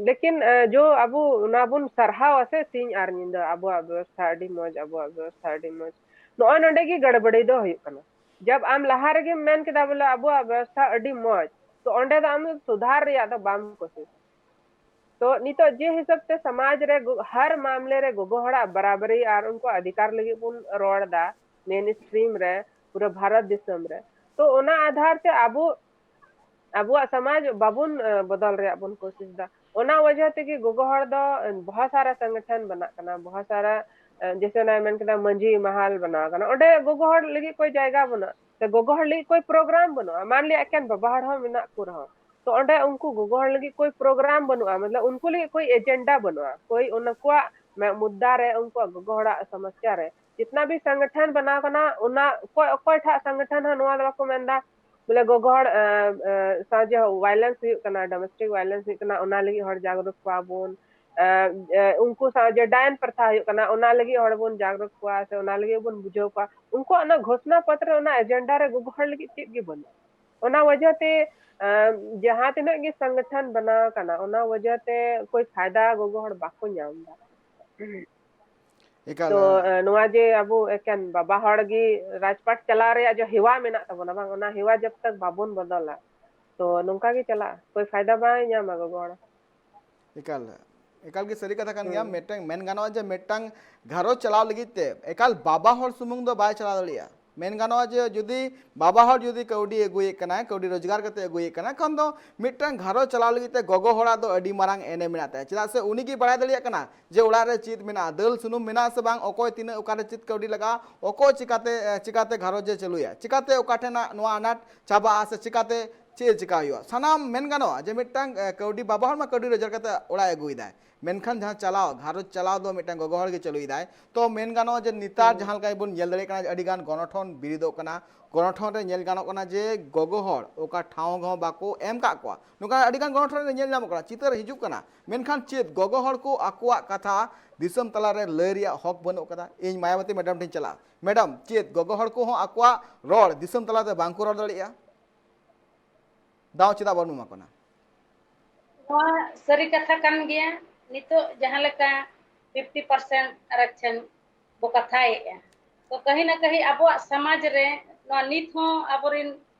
ᱞᱮᱠᱤᱱ, ᱟᱸ, ᱡᱚ ᱟᱵᱚ ᱚᱱᱟ ᱵᱚᱱ ᱥᱟᱨᱦᱟᱣᱟ ᱥᱮ ᱥᱤᱧ ᱟᱨ ᱧᱤᱫᱟᱹ ᱟᱵᱚᱣᱟᱜ ᱵᱮᱵᱚᱥᱛᱷᱟ ᱟᱹᱰᱤ ᱢᱚᱡᱽ, ᱟᱵᱚᱣᱟᱜ ᱵᱮᱵᱚᱥᱛᱷᱟ ᱟᱹᱰᱤ ᱢᱚᱡᱽ, ᱱᱚᱜᱼᱚᱭ ᱱᱚᱰᱮ ᱜᱮ ᱜᱟᱲᱵᱟᱲᱤ ᱫᱚ ᱦᱩᱭᱩᱜ ᱠᱟᱱᱟ᱾ ᱡᱟᱵ ᱟᱢ ᱞᱟᱦᱟ ᱨᱮᱜᱮᱢ ᱢᱮᱱ ᱠᱮᱫᱟ ᱵᱚᱞᱮ ᱟᱵᱚᱣᱟᱜ ᱵᱮᱵᱚᱥᱛᱷᱟ ᱟᱹᱰᱤ ᱢᱚᱡᱽ, ᱛᱚ ᱚᱸᱰᱮ ᱫᱚ ᱟᱢ ᱥᱩᱫᱷᱟᱨ ᱨᱮᱭᱟᱜ ᱫᱚ ᱵᱟᱢ ᱠᱳᱥᱤᱥ᱾ ᱛᱚ ᱱᱤᱛᱚᱜ ᱡᱮ ᱦᱤᱥᱟᱹᱵ ᱛᱮ ᱥᱚᱢᱟᱡᱽ ᱨᱮ ᱜᱚ-, ᱦᱟᱨ ᱢᱟᱢᱞᱮ ᱨᱮ ᱜᱚᱜᱚ ᱦᱚᱲᱟᱜ ᱵᱟᱨᱟᱵᱟᱨᱤ ᱟᱨ ᱩᱱᱠᱩ ᱚᱫᱷᱤᱠᱟᱨ ᱞᱟᱹᱜᱤᱫ ᱵᱚᱱ ᱨᱚᱲ ᱮᱫᱟ ᱢᱮᱱ ᱥᱴᱨᱤᱢ ᱨᱮ, ᱯᱩᱨᱟᱹ ᱵᱷᱟᱨᱚᱛ ᱫᱤᱥᱚᱢ ᱨᱮ, ᱛᱚ ᱚᱱᱟ ᱟᱫᱷᱟᱨ ᱛᱮ ᱟᱵᱚ ᱟᱵᱚᱣᱟᱜ ᱥᱚᱢᱟᱡᱽ ᱵᱟᱵᱚᱱ, ᱮ, ᱵᱚᱫᱚᱞ ᱨᱮᱭᱟᱜ ᱵᱚᱱ ᱠᱳᱥᱤᱥ ᱮᱫᱟ᱾ ᱚᱱᱟ ᱣᱟᱡᱦᱟ ᱛᱮᱜᱮ ᱜᱚᱜᱚ ᱦᱚᱲ ᱫᱚ, ᱮ, ᱵᱚᱦᱚᱛ ᱥᱟᱨᱟ ᱥᱚᱝᱜᱚᱴᱷᱚᱱ ᱵᱮᱱᱟᱜ ᱠᱟᱱᱟ, ᱵᱚᱦᱚᱛ ᱥᱟᱨᱟ, ᱮ, ᱡᱮᱥᱮ ᱚᱱᱟᱭ ᱢᱮᱱ ᱠᱮᱫᱟ ᱢᱟᱹᱡᱷᱤ ᱢᱟᱦᱟᱞ ᱵᱮᱱᱟᱣ ᱠᱟᱱᱟ, ᱚᱸᱰᱮ ᱜᱚᱜᱚ ᱦᱚᱲ ᱞᱟᱹᱜᱤᱫ ᱠᱳᱭ ᱡᱟᱭᱜᱟ ᱵᱟᱹᱱᱩᱜᱼᱟ᱾ ᱛᱚ ᱜᱚᱜᱚ ᱦᱚᱲ ᱞᱟᱹᱜᱤᱫ ᱠᱳᱭ ᱯᱨᱳᱜᱨᱟᱢ ᱵᱟᱹᱱᱩᱜᱼᱟ, ᱢᱟᱱ ᱞᱤᱭᱟ ᱮᱠᱮᱱ ᱵᱟᱵᱟ ᱦᱚᱲ ᱦᱚᱸ ᱢᱮᱱᱟᱜ ᱠᱚ ᱨᱮᱦᱚᱸ, ᱛᱚ ᱚᱸᱰᱮ ᱩᱱᱠᱩ ᱜᱚᱜᱚ ᱦᱚᱲ ᱞᱟᱹᱜᱤᱫ ᱠᱳᱭ ᱯᱨᱳᱜᱨᱟᱢ ᱵᱟᱹᱱᱩᱜᱼᱟ, ᱢᱚᱛᱞᱚᱵ ᱩᱱᱠᱩ ᱞᱟᱹᱜᱤᱫ ᱠᱳᱭ ᱮᱡᱮᱱᱰᱟ ᱵᱟᱹᱱᱩᱜᱼᱟ, ᱠᱳᱭ ᱩᱱᱠᱩᱣᱟᱜ ᱢᱮ-, ᱢᱩᱫᱽᱫᱟ ᱨᱮ, ᱩᱱᱠᱩᱣᱟᱜ ᱜᱚᱜᱚ ᱦᱚᱲᱟᱜ ᱥᱚᱢᱚᱥᱥᱟ ᱨᱮ ᱡᱤᱛᱱᱟ ᱵᱷᱤ ᱥᱚᱝᱜᱚᱴᱷᱚᱱ ᱵᱟᱱᱟᱣ ᱠᱟᱱᱟ, ᱚᱱᱟ ᱚᱠᱚᱭ, ᱚᱠᱚᱭ ᱴᱷᱟᱜ ᱥᱚᱝᱜᱚᱴᱷᱚᱱ ᱦᱚᱸ ᱱᱚᱣᱟ ᱫᱚ ᱵᱟᱠᱚ ᱢᱮᱱᱫᱟ ᱵᱚᱞᱮ ᱜᱚᱜᱚ ᱦᱚᱲ, ᱮ, ᱮ, ᱥᱟᱶ ᱡᱮ violence ᱦᱩᱭᱩᱜ ᱠᱟᱱᱟ, domestic violence ᱦᱩᱭᱩᱜ ᱠᱟᱱᱟ, ᱚᱱᱟ ᱞᱟᱹᱜᱤᱫ ᱦᱚᱲ ᱡᱟᱜᱽᱨᱩᱠ ᱠᱚᱣᱟ ᱵᱚᱱ, ᱮ, ᱮ, ᱩᱱᱠᱩ ᱥᱟᱶ ᱡᱮ ᱰᱟᱭᱮᱱ ᱯᱨᱚᱛᱷᱟ ᱦᱩᱭᱩᱜ ᱠᱟᱱᱟ, ᱚᱱᱟ ᱞᱟᱹᱜᱤᱫ ᱦᱚᱲ ᱵᱚᱱ ᱡᱟᱜᱽᱨᱩᱠ ᱠᱚᱣᱟ ᱥᱮ ᱚᱱᱟ ᱞᱟᱹᱜᱤᱫ ᱵᱚᱱ ᱵᱩᱡᱷᱟᱹᱣ ᱠᱚᱣᱟ, ᱩᱱᱠᱩᱣᱟᱜ ᱚᱱᱟ ᱜᱷᱳᱥᱱᱟ ᱯᱚᱛᱨᱚ, ᱚᱱᱟ ᱮᱡᱮᱱᱰᱟ ᱨᱮ ᱜᱚᱜᱚ ᱦᱚᱲ ᱞᱟᱹᱜᱤᱫ ᱪᱮᱫ ᱜᱮ ᱵᱟᱹᱱᱩᱜᱼᱟ᱾ ᱚᱱᱟ ᱣᱟᱡᱟᱦ ᱛᱮ, ᱮ, ᱡᱟᱦᱟᱸ ᱛᱤᱱᱟᱹᱜ ᱜᱮ ᱥᱚᱝᱜᱚᱴᱷᱚᱱ ᱵᱟᱱᱟᱣ ᱟᱠᱟᱱᱟ, ᱚᱱᱟ ᱣᱟᱡᱟᱦ ᱛᱮ ᱠᱳᱭ ᱯᱷᱟᱭᱫᱟ ᱜᱚᱜᱚ ᱦᱚᱲ ᱵᱟᱠᱚ ᱧᱟᱢ ᱮᱫᱟ᱾ ᱮᱠᱟᱞ᱾ ᱛᱚ, ᱮ, ᱱᱚᱣᱟ ᱡᱮ ᱟᱵᱚ ᱮᱠᱮᱱ ᱵᱟᱵᱟ ᱦᱚᱲ ᱜᱮ ᱨᱟᱡᱽᱯᱟᱴ ᱪᱟᱞᱟᱣ ᱨᱮᱭᱟᱜ ᱡᱮ ᱦᱮᱣᱟ ᱢᱮᱱᱟᱜ ᱛᱟᱵᱚᱱᱟ, ᱵᱟᱝ, ᱚᱱᱟ ᱦᱮᱣᱟ ᱡᱟᱵ ᱛᱟᱠ ᱵᱟᱵᱚᱱ ᱵᱚᱫᱚᱞᱟ, ᱛᱚ ᱱᱚᱝᱠᱟ ᱜᱮ ᱪᱟᱞᱟᱜᱼᱟ, ᱠᱳᱭ ᱯᱷᱟᱭᱫᱟ ᱵᱟᱭ ᱧᱟᱢᱟ ᱜᱚᱜᱚ ᱦᱚᱲ᱾ ᱮᱠᱟᱞ, ᱮᱠᱟᱞ ᱜᱮ ᱥᱟᱹᱨᱤ ᱠᱟᱛᱷᱟ ᱠᱟᱱ ᱜᱮᱭᱟ᱾ ᱦᱩᱸ᱾ ᱢᱤᱫᱴᱟᱝ ᱢᱮᱱ ᱜᱟᱱᱚᱜᱼᱟ ᱡᱮ ᱢᱤᱫᱴᱟᱝ ᱜᱷᱟᱨᱚᱸᱡᱽ ᱪᱟᱞᱟᱣ ᱞᱟᱹᱜᱤᱫ ᱛᱮ ᱮᱠᱟᱞ ᱵᱟᱵᱟ ᱦᱚᱲ ᱥᱩᱢᱩᱝ ᱫᱚ ᱵᱟᱭ ᱪᱟᱞᱟᱣ ᱫᱟᱲᱮᱭᱟᱜᱼᱟ᱾ ᱢᱮᱱ ᱜᱟᱱᱚᱜᱼᱟ ᱡᱮ ᱡᱩᱫᱤ ᱵᱟᱵᱟ ᱦᱚᱲ ᱡᱩᱫᱤ ᱠᱟᱹᱣᱰᱤ ᱟᱹᱜᱩᱭᱮᱫ ᱠᱟᱱᱟᱭ, ᱠᱟᱹᱣᱰᱤ ᱨᱳᱡᱽᱜᱟᱨ ᱠᱟᱛᱮ ᱟᱹᱜᱩᱭᱮᱫ ᱠᱟᱱᱟᱭ, ᱠᱷᱟᱱ ᱫᱚ ᱢᱤᱫᱴᱟᱝ ᱜᱷᱟᱨᱚᱸᱡᱽ ᱪᱟᱞᱟᱣ ᱞᱟᱹᱜᱤᱫ ᱛᱮ ᱜᱚᱜᱚ ᱦᱚᱲᱟᱜ ᱫᱚ ᱟᱹᱰᱤ ᱢᱟᱨᱟᱝ ᱮᱱᱮᱢ ᱢᱮᱱᱟᱜ ᱛᱟᱭᱟ᱾ ᱪᱮᱫᱟᱜ ᱥᱮ ᱩᱱᱤ ᱜᱮ ᱵᱟᱲᱟᱭ ᱫᱟᱲᱮᱭᱟᱜ ᱠᱟᱱᱟ ᱡᱮ ᱚᱲᱟᱜ ᱨᱮ ᱪᱮᱫ ᱢᱮᱱᱟᱜᱼᱟ, ᱫᱟᱹᱞ ᱥᱩᱱᱩᱢ ᱢᱮᱱᱟᱜᱼᱟ ᱥᱮ ᱵᱟᱝ, ᱚᱠᱚᱭ ᱛᱤᱱᱟᱹᱜ ᱚᱠᱟᱨᱮ ᱪᱮᱫ ᱠᱟᱹᱣᱰᱤ ᱞᱟᱜᱟᱜᱼᱟ, ᱚᱠᱚᱭ ᱪᱤᱠᱟᱛᱮ, ᱪᱤᱠᱟᱛᱮ ᱜᱷᱟᱨᱚᱸᱡᱽ ᱮ ᱪᱟᱹᱞᱩᱭᱟ, ᱪᱤᱠᱟᱛᱮ ᱚᱠᱟ ᱴᱷᱮᱱᱟᱜ ᱱᱚᱣᱟ ᱟᱱᱟᱴ ᱪᱟᱵᱟᱜᱼᱟ ᱥᱮ ᱪᱤᱠᱟᱛᱮ ᱪᱮᱫ ᱪᱤᱠᱟ ᱦᱩᱭᱩᱜᱼᱟ, ᱥᱟᱱᱟᱢ ᱢᱮᱱ ᱜᱟᱱᱚᱜᱼᱟ ᱡᱮ ᱢᱤᱫᱴᱟᱝ, ᱮ, ᱠᱟᱹᱣᱰᱤ, ᱵᱟᱵᱟ ᱦᱚᱲ ᱢᱟ ᱠᱟᱹᱣᱰᱤ ᱨᱳᱡᱽᱜᱟᱨ ᱠᱟᱛᱮ ᱚᱲᱟᱜ ᱮ ᱟᱹᱜᱩᱭᱮᱫᱟᱭ, ᱢᱮᱱᱠᱷᱟᱱ ᱡᱟᱦᱟᱸ ᱪᱟᱞᱟᱣ, ᱜᱷᱟᱨᱚᱸᱡᱽ ᱪᱟᱞᱟᱣ ᱫᱚ ᱢᱤᱫᱴᱟᱝ ᱜᱚᱜᱚ ᱦᱚᱲ ᱜᱮ ᱪᱟᱹᱞᱩᱭᱮᱫᱟᱭ᱾ ᱛᱚ ᱢᱮᱱ ᱜᱟᱱᱚᱜᱼᱟ ᱡᱮ ᱱᱮᱛᱟᱨ ᱦᱩᱸ᱾ ᱡᱟᱦᱟᱸ ᱞᱮᱠᱟ ᱵᱚᱱ ᱧᱮᱞ ᱫᱟᱲᱮᱭᱟᱜ ᱠᱟᱱᱟ, ᱟᱹᱰᱤ ᱜᱟᱱ ᱜᱚᱱᱚᱴᱷᱚᱱ ᱵᱤᱨᱤᱫᱚᱜ ᱠᱟᱱᱟ, ᱜᱚᱱᱚᱴᱷᱚᱱ ᱨᱮ ᱧᱮᱞ ᱜᱟᱱᱚᱜ ᱠᱟᱱᱟ ᱡᱮ ᱜᱚᱜᱚ ᱦᱚᱲ ᱚᱠᱟ ᱴᱷᱟᱶ ᱦᱚᱸ ᱵᱟᱠᱚ ᱮᱢ ᱠᱟᱜ ᱠᱚᱣᱟ, ᱱᱚᱝᱠᱟ ᱟᱹᱰᱤ ᱜᱟᱱ ᱜᱚᱱᱚᱴᱷᱚᱱ ᱨᱮ ᱧᱮᱞ ᱧᱟᱢᱚᱜ ᱠᱟᱱᱟ, ᱪᱤᱛᱟᱹᱨ ᱦᱤᱡᱩᱜ ᱠᱟᱱᱟ᱾ ᱢᱮᱱᱠᱷᱟᱱ ᱪᱮᱫ ᱜᱚᱜᱚ ᱦᱚᱲ ᱠᱚ ᱟᱠᱚᱣᱟᱜ ᱠᱟᱛᱷᱟ ᱫᱤᱥᱚᱢ ᱛᱟᱞᱟᱨᱮ ᱞᱟᱹᱭ ᱨᱮᱭᱟᱜ ᱦᱚᱠ ᱵᱟᱹᱱᱩᱜ ᱠᱟᱫᱟ? ᱤᱧ ᱢᱟᱭᱟᱵᱚᱛᱤ ᱢᱮᱰᱟᱢ ᱴᱷᱮᱱ ᱪᱟᱞᱟᱜᱼᱟ, ᱢᱮᱰᱟᱢ, ᱪᱮᱫ ᱜᱚᱜᱚ ᱦᱚᱲ ᱠᱚᱦᱚᱸ ᱟᱠᱚᱣᱟᱜ ᱨᱚᱲ ᱫᱤᱥᱚᱢ ᱛᱟᱞᱟᱛᱮ ᱵᱟᱝ ᱠᱚ ᱨᱚᱲ ᱫᱟᱲᱮᱭᱟᱜᱼᱟ? ᱫᱟᱣ ᱪᱮᱫᱟᱜ ᱵᱟᱹᱱᱩᱜ ᱟᱠᱟᱱᱟ? ᱱᱚᱣᱟ ᱥᱟᱹᱨᱤ ᱠᱟᱛᱷᱟ ᱠᱟᱱ ᱜᱮᱭᱟ᱾ ᱱᱤᱛᱚᱜ ᱡᱟᱦᱟᱸ ᱞᱮᱠᱟ fifty percent ᱟᱨᱟᱠᱪᱷᱚᱱ ᱵᱚ ᱠᱟᱛᱷᱟᱭᱮᱫᱼᱟ, ᱛᱚ ᱠᱟᱹᱦᱤ ᱱᱟ ᱠᱟᱹᱦᱤ ᱟᱵᱚᱣᱟᱜ ᱥᱚᱢᱟᱡᱽ ᱨᱮ ᱱᱚᱣᱟ ᱱᱤᱛ ᱦᱚᱸ ᱟᱵᱚᱨᱮᱱ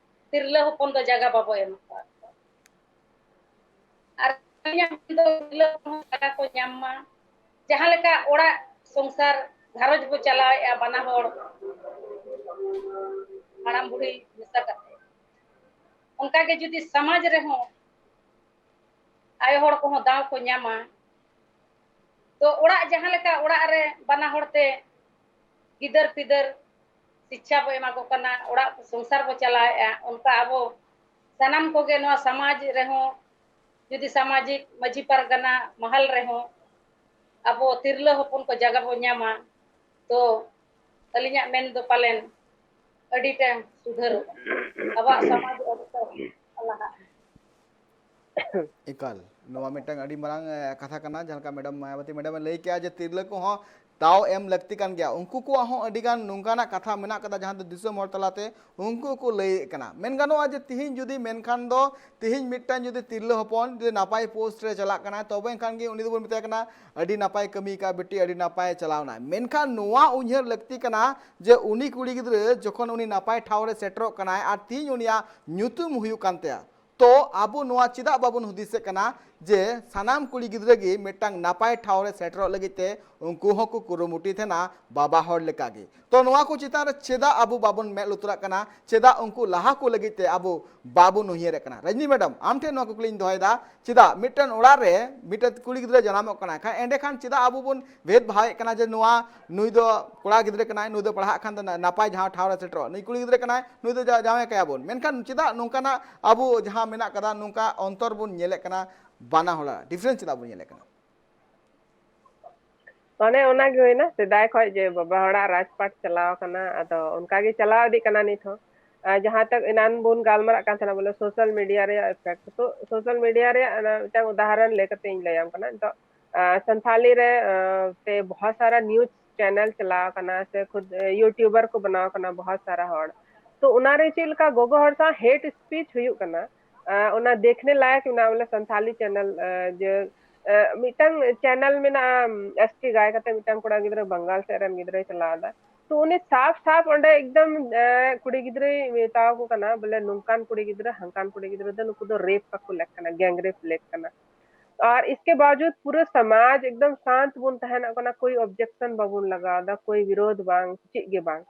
ᱛᱤᱨᱞᱟᱹ ᱦᱚᱯᱚᱱ ᱫᱚ ᱡᱟᱭᱜᱟ ᱵᱟᱵᱚ ᱮᱢ ᱟᱠᱟᱫ ᱠᱚᱣᱟ᱾ ᱟᱨ ᱛᱤᱨᱞᱟᱹ ᱦᱚᱯᱚᱱ ᱡᱟᱭᱜᱟ ᱠᱚ ᱧᱟᱢ ᱢᱟ, ᱡᱟᱦᱟᱸ ᱞᱮᱠᱟ ᱚᱲᱟᱜ ᱥᱚᱝᱥᱟᱨ ᱜᱷᱟᱨᱚᱸᱡᱽ ᱵᱚ ᱪᱟᱞᱟᱣᱮᱫᱼᱟ ᱵᱟᱱᱟ ᱦᱚᱲ ᱦᱟᱲᱟᱢ ᱵᱩᱲᱦᱤ ᱢᱮᱥᱟ ᱠᱟᱛᱮ, ᱚᱱᱠᱟᱜᱮ ᱡᱩᱫᱤ ᱥᱚᱢᱟᱡᱽ ᱨᱮᱦᱚᱸ ᱟᱭᱳ ᱦᱚᱲ ᱠᱚᱦᱚᱸ ᱫᱟᱣ ᱠᱚ ᱧᱟᱢᱟ, ᱛᱚ ᱚᱲᱟᱜ ᱡᱟᱦᱟᱸ ᱞᱮᱠᱟ ᱚᱲᱟᱜ ᱨᱮ ᱵᱟᱱᱟ ᱦᱚᱲ ᱛᱮ ᱜᱤᱫᱟᱹᱨ ᱯᱤᱫᱟᱹᱨ ᱥᱤᱪᱪᱷᱟ ᱵᱚ ᱮᱢᱟ ᱠᱚ ᱠᱟᱱᱟ, ᱚᱲᱟᱜ ᱥᱚᱝᱥᱟᱨ ᱵᱚ ᱪᱟᱞᱟᱣᱮᱫᱼᱟ, ᱚᱱᱠᱟ ᱟᱵᱚ ᱥᱟᱱᱟᱢ ᱠᱚᱜᱮ ᱱᱚᱣᱟ ᱥᱚᱢᱟᱡᱽ ᱨᱮᱦᱚᱸ, ᱡᱩᱫᱤ ᱥᱟᱢᱟᱡᱤᱠ ᱢᱟᱹᱡᱷᱤ ᱯᱟᱨᱜᱟᱱᱟ ᱢᱚᱦᱚᱞ ᱨᱮᱦᱚᱸ ᱟᱵᱚ ᱛᱤᱨᱞᱟᱹ ᱦᱚᱯᱚᱱ ᱠᱚ ᱡᱟᱭᱜᱟ ᱵᱚ ᱧᱟᱢᱟ, ᱛᱚ ᱟᱹᱞᱤᱧᱟᱜ ᱢᱮᱱ ᱫᱚ ᱯᱟᱞᱮᱱ ᱟᱹᱰᱤᱴᱟ ᱥᱩᱫᱷᱟᱹᱨᱚᱜᱼᱟ, ᱟᱵᱚᱣᱟᱜ ᱥᱚᱢᱟᱡᱽ ᱟᱹᱰᱤᱴᱟ ᱞᱟᱦᱟᱜᱼᱟ᱾ ᱮᱠᱟᱞ, ᱱᱚᱣᱟ ᱢᱤᱫᱴᱟᱝ ᱟᱹᱰᱤ ᱢᱟᱨᱟᱝ ᱮ, ᱠᱟᱛᱷᱟ ᱠᱟᱱᱟ, ᱡᱟᱦᱟᱸ ᱞᱮᱠᱟ ᱢᱮᱰᱟᱢ ᱢᱟᱭᱟᱵᱚᱛᱤ ᱢᱮᱰᱟᱢ ᱮ ᱞᱟᱹᱭ ᱠᱮᱜᱼᱟ ᱡᱮ ᱛᱤᱨᱞᱟᱹ ᱠᱚᱦᱚᱸ ᱫᱟᱣ ᱮᱢ ᱞᱟᱹᱠᱛᱤ ᱠᱟᱱ ᱜᱮᱭᱟ᱾ ᱩᱱᱠᱩ ᱠᱚᱣᱟᱜ ᱦᱚᱸ ᱟᱹᱰᱤ ᱜᱟᱱ ᱱᱚᱝᱠᱟᱱᱟᱜ ᱠᱟᱛᱷᱟ ᱢᱮᱱᱟᱜ ᱠᱟᱫᱟ, ᱡᱟᱦᱟᱸ ᱫᱚ ᱫᱤᱥᱚᱢ ᱦᱚᱲ ᱛᱟᱞᱟᱛᱮ ᱩᱱᱠᱩ ᱠᱚ ᱞᱟᱹᱭᱮᱫ ᱠᱟᱱᱟ᱾ ᱢᱮᱱ ᱜᱟᱱᱚᱜᱼᱟ ᱡᱮ ᱛᱤᱦᱤᱧ ᱡᱩᱫᱤ ᱢᱮᱱᱠᱷᱟᱱ ᱫᱚ ᱛᱤᱦᱤᱧ ᱢᱤᱫᱴᱟᱝ ᱡᱩᱫᱤ ᱛᱤᱨᱞᱟᱹ ᱦᱚᱯᱚᱱ ᱡᱩᱫᱤ ᱱᱟᱯᱟᱭ ᱯᱳᱥᱴ ᱨᱮ ᱪᱟᱞᱟᱜ ᱠᱟᱱᱟᱭ, ᱛᱚᱵᱮ ᱮᱱᱠᱷᱟᱱ ᱜᱮ ᱩᱱᱤ ᱫᱚᱵᱚᱱ ᱢᱮᱛᱟᱭ ᱠᱟᱱᱟ ᱟᱹᱰᱤ ᱱᱟᱯᱟᱭ ᱠᱟᱹᱢᱤ ᱠᱟᱜ ᱵᱤᱴᱤ, ᱟᱹᱰᱤ ᱱᱟᱯᱟᱭ ᱪᱟᱞᱟᱣ ᱱᱟᱭ᱾ ᱢᱮᱱᱠᱷᱟᱱ ᱱᱚᱣᱟ ᱩᱭᱦᱟᱹᱨ ᱞᱟᱹᱠᱛᱤ ᱠᱟᱱᱟ ᱡᱮ ᱩᱱᱤ ᱠᱩᱲᱤ ᱜᱤᱫᱽᱨᱟᱹ ᱡᱚᱠᱷᱚᱱ ᱩᱱᱤ ᱱᱟᱯᱟᱭ ᱴᱷᱟᱶ ᱨᱮ ᱥᱮᱴᱮᱨᱚᱜ ᱠᱟᱱᱟᱭ ᱟᱨ ᱛᱤᱦᱤᱧ ᱩᱱᱤᱭᱟᱜ ᱧᱩᱛᱩᱢ ᱦᱩᱭᱩᱜ ᱠᱟᱱ ᱛᱟᱭᱟ, ᱛᱚ ᱟᱵᱚ ᱱᱚᱣᱟ ᱪᱮᱫᱟᱜ ᱵᱟᱵᱚᱱ ᱦᱩᱫᱤᱥᱮᱫ ᱠᱟᱱᱟ ᱡᱮ ᱥᱟᱱᱟᱢ ᱠᱩᱲᱤ ᱜᱤᱫᱽᱨᱟᱹ ᱜᱮ ᱢᱤᱫᱴᱟᱝ ᱱᱟᱯᱟᱭ ᱴᱷᱟᱶ ᱨᱮ ᱥᱮᱴᱮᱨᱚᱜ ᱞᱟᱹᱜᱤᱫ ᱛᱮ ᱩᱱᱠᱩ ᱦᱚᱸᱠᱚ ᱠᱩᱨᱩᱢᱩᱴᱩᱭ ᱛᱟᱦᱮᱱᱟ ᱵᱟᱵᱟ ᱦᱚᱲ ᱞᱮᱠᱟᱜᱮ? ᱛᱚ ᱱᱚᱣᱟ ᱠᱚ ᱪᱮᱛᱟᱱ ᱨᱮ ᱪᱮᱫᱟᱜ ᱟᱵᱚ ᱵᱟᱵᱚᱱ ᱢᱮᱫ ᱞᱩᱛᱩᱨᱟᱜ ᱠᱟᱱᱟ? ᱪᱮᱫᱟᱜ ᱩᱱᱠᱩ ᱞᱟᱦᱟ ᱠᱚ ᱞᱟᱹᱜᱤᱫ ᱛᱮ ᱟᱵᱚ ᱵᱟᱵᱚᱱ ᱩᱭᱦᱟᱹᱨᱮᱫ ᱠᱟᱱᱟ? ᱨᱟᱡᱽᱱᱤ ᱢᱮᱰᱟᱢ, ᱟᱢ ᱴᱷᱮᱱ ᱱᱚᱣᱟ ᱠᱩᱠᱞᱤᱧ ᱫᱚᱦᱚᱭᱮᱫᱟ, ᱪᱮᱫᱟᱜ ᱢᱤᱫᱴᱮᱱ ᱚᱲᱟᱜ ᱨᱮ ᱢᱤᱫᱴᱮᱱ ᱠᱩᱲᱤ ᱜᱤᱫᱽᱨᱟᱹ ᱡᱟᱱᱟᱢᱚᱜ ᱠᱟᱱᱟ, ᱠᱷᱟᱱ ᱮᱸᱰᱮᱠᱷᱟᱱ ᱪᱮᱫᱟᱜ ᱟᱵᱚ ᱵᱚᱱ ᱵᱷᱮᱫ ᱵᱷᱟᱣᱮᱫ ᱠᱟᱱᱟ ᱡᱮ ᱱᱚᱣᱟ ᱱᱩᱭ ᱫᱚ ᱠᱚᱲᱟ ᱜᱤᱫᱽᱨᱟᱹ ᱠᱟᱱᱟᱭ, ᱱᱩᱭ ᱫᱚ ᱯᱟᱲᱦᱟᱜ ᱠᱷᱟᱱ ᱫᱚ ᱱᱟ- ᱱᱟᱯᱟᱭ ᱡᱟᱦᱟᱸ ᱴᱷᱟᱶ ᱨᱮ ᱥᱮᱴᱮᱨᱚᱜᱼᱟ, ᱱᱩᱭ ᱠᱩᱲᱤ ᱜᱤᱫᱽᱨᱟᱹ ᱠᱟᱱᱟᱭ, ᱱᱩᱭ ᱫᱚ ᱡᱟ- ᱡᱟᱶᱟᱭ ᱠᱟᱭᱟ ᱵᱚᱱ? ᱢᱮᱱᱠᱷᱟᱱ ᱪᱮᱫᱟᱜ ᱱᱚᱝᱠᱟᱱᱟᱜ ᱟᱵᱚ ᱡᱟᱦᱟᱸ ᱢᱮᱱᱟᱜ ᱠᱟᱫᱟ ᱱᱚᱝᱠᱟ ᱚᱱᱛᱚᱨ ᱵᱚᱱ ᱧᱮᱞᱮᱫ ᱠᱟᱱᱟ, ᱵᱟᱱᱟ ᱦᱚᱲᱟᱜ ᱰᱤᱯᱷᱟᱨᱮᱱᱥ ᱪᱮᱫᱟᱜ ᱵᱚᱱ ᱧᱮᱞᱮᱫ ᱠᱟᱱᱟ? ᱚᱱᱮ ᱚᱱᱟᱜᱮ ᱦᱩᱭᱱᱟ ᱥᱮᱫᱟᱭ ᱠᱷᱚᱱ ᱡᱮ ᱵᱟᱵᱟ ᱦᱚᱲᱟᱜ ᱨᱟᱡᱽᱯᱟᱴ ᱪᱟᱞᱟᱣ ᱟᱠᱟᱱᱟ, ᱟᱫᱚ ᱚᱱᱠᱟᱜᱮ ᱪᱟᱞᱟᱣ ᱤᱫᱤᱜ ᱠᱟᱱᱟ ᱱᱤᱛ ᱦᱚᱸ᱾ ᱟᱨ ᱡᱟᱦᱟᱸ ᱛᱟᱠ ᱮᱱᱟᱱ ᱵᱚᱱ ᱜᱟᱞᱢᱟᱨᱟᱜ ᱠᱟᱱ ᱛᱟᱦᱮᱱᱟ ᱵᱚᱞᱮ ᱥᱳᱥᱟᱞ ᱢᱤᱰᱤᱭᱟ ᱨᱮᱭᱟᱜ ᱤᱯᱷᱮᱠᱴ, ᱛᱚ ᱥᱳᱥᱟᱞ ᱢᱤᱰᱤᱭᱟ ᱨᱮᱭᱟᱜ ᱚᱱᱟ ᱢᱤᱫᱴᱟᱝ ᱩᱫᱟᱦᱚᱨᱚᱱ ᱞᱟᱹᱭ ᱠᱟᱛᱮ ᱤᱧ ᱞᱟᱹᱭᱟᱢ ᱠᱟᱱᱟ᱾ ᱱᱤᱛᱚᱜ ᱟᱨ ᱥᱟᱱᱛᱷᱟᱞᱤ ᱨᱮ ᱟᱨ ᱛᱮ ᱵᱚᱦᱚᱛ ᱥᱟᱨᱟ ᱱᱤᱭᱩᱡ ᱪᱮᱱᱮᱞ ᱪᱟᱞᱟᱣ ᱟᱠᱟᱱᱟ ᱥᱮ ᱠᱷᱩᱫ ᱭᱩᱴᱩᱵᱟᱨ ᱠᱚ ᱵᱮᱱᱟᱣ ᱟᱠᱟᱱᱟ ᱵᱚᱦᱚᱛ ᱥᱟᱨᱟ ᱦᱚᱲ᱾ ᱛᱚ ᱚᱱᱟᱨᱮ ᱪᱮᱫ ᱞᱮᱠᱟ ᱜᱚᱜᱚ ᱦᱚᱲ ᱥᱟᱶ ᱦᱮᱴ ᱥᱯᱤᱪ ᱦᱩᱭᱩᱜ ᱠᱟᱱᱟ, ᱟᱨ ᱚᱱᱟ ᱫᱮᱠᱷᱱᱮ ᱞᱟᱭᱚᱠ ᱢᱮᱱᱟᱜᱼᱟ ᱵᱚᱞᱮ ᱥᱟᱱᱛᱷᱟᱞᱤ ᱪᱮᱱᱮᱞ, ᱟᱨ ᱡᱮ ᱟᱨ ᱢᱤᱫᱴᱟᱝ ᱪᱮᱱᱮᱞ ᱢᱮᱱᱟᱜᱼᱟ ᱮᱥ ᱴᱤ ᱜᱟᱭ ᱠᱟᱛᱮ ᱢᱤᱫᱴᱟᱝ ᱠᱚᱲᱟ ᱜᱤᱫᱽᱨᱟᱹ ᱵᱟᱝᱜᱟᱞ ᱥᱮᱫ ᱨᱮᱱ ᱜᱤᱫᱽᱨᱟᱹᱭ ᱪᱟᱞᱟᱣ ᱮᱫᱟ᱾ ᱛᱚ ᱩᱱᱤ ᱥᱟᱯ ᱥᱟᱯ ᱚᱸᱰᱮ ᱮᱠᱫᱚᱢ ᱟᱨ ᱠᱩᱲᱤ ᱜᱤᱫᱽᱨᱟᱹᱭ ᱢᱮᱛᱟᱣ ᱠᱚ ᱠᱟᱱᱟ ᱵᱚᱞᱮ ᱱᱚᱝᱠᱟᱱ ᱠᱩᱲᱤ ᱜᱤᱫᱽᱨᱟᱹ ᱦᱟᱝᱠᱟᱱ ᱠᱩᱲᱤ ᱜᱤᱫᱽᱨᱟᱹ ᱫᱚ ᱱᱩᱠᱩ ᱫᱚ ᱨᱮᱯ ᱠᱟᱠᱚ ᱞᱮᱠ ᱠᱟᱱᱟ, ᱜᱮᱝ ᱨᱮᱯ ᱞᱮᱠ ᱠᱟᱱᱟ᱾ ᱟᱨ ᱤᱥᱠᱮ ᱵᱟᱣᱡᱩᱫ ᱯᱩᱨᱟᱹ ᱥᱚᱢᱟᱡᱽ ᱮᱠᱫᱚᱢ ᱥᱟᱱᱛ ᱵᱚᱱ ᱛᱟᱦᱮᱱᱚᱜ ᱠᱟᱱᱟ, ᱠᱳᱭ ᱚᱵᱡᱮᱠᱥᱚᱱ ᱵᱟᱵᱚᱱ ᱞᱟᱜᱟᱣ ᱮᱫᱟ, ᱠᱳᱭ ᱵᱤᱨᱳᱫᱷ ᱵᱟᱝ, ᱪᱮᱫ ᱜᱮ ᱵᱟᱝ᱾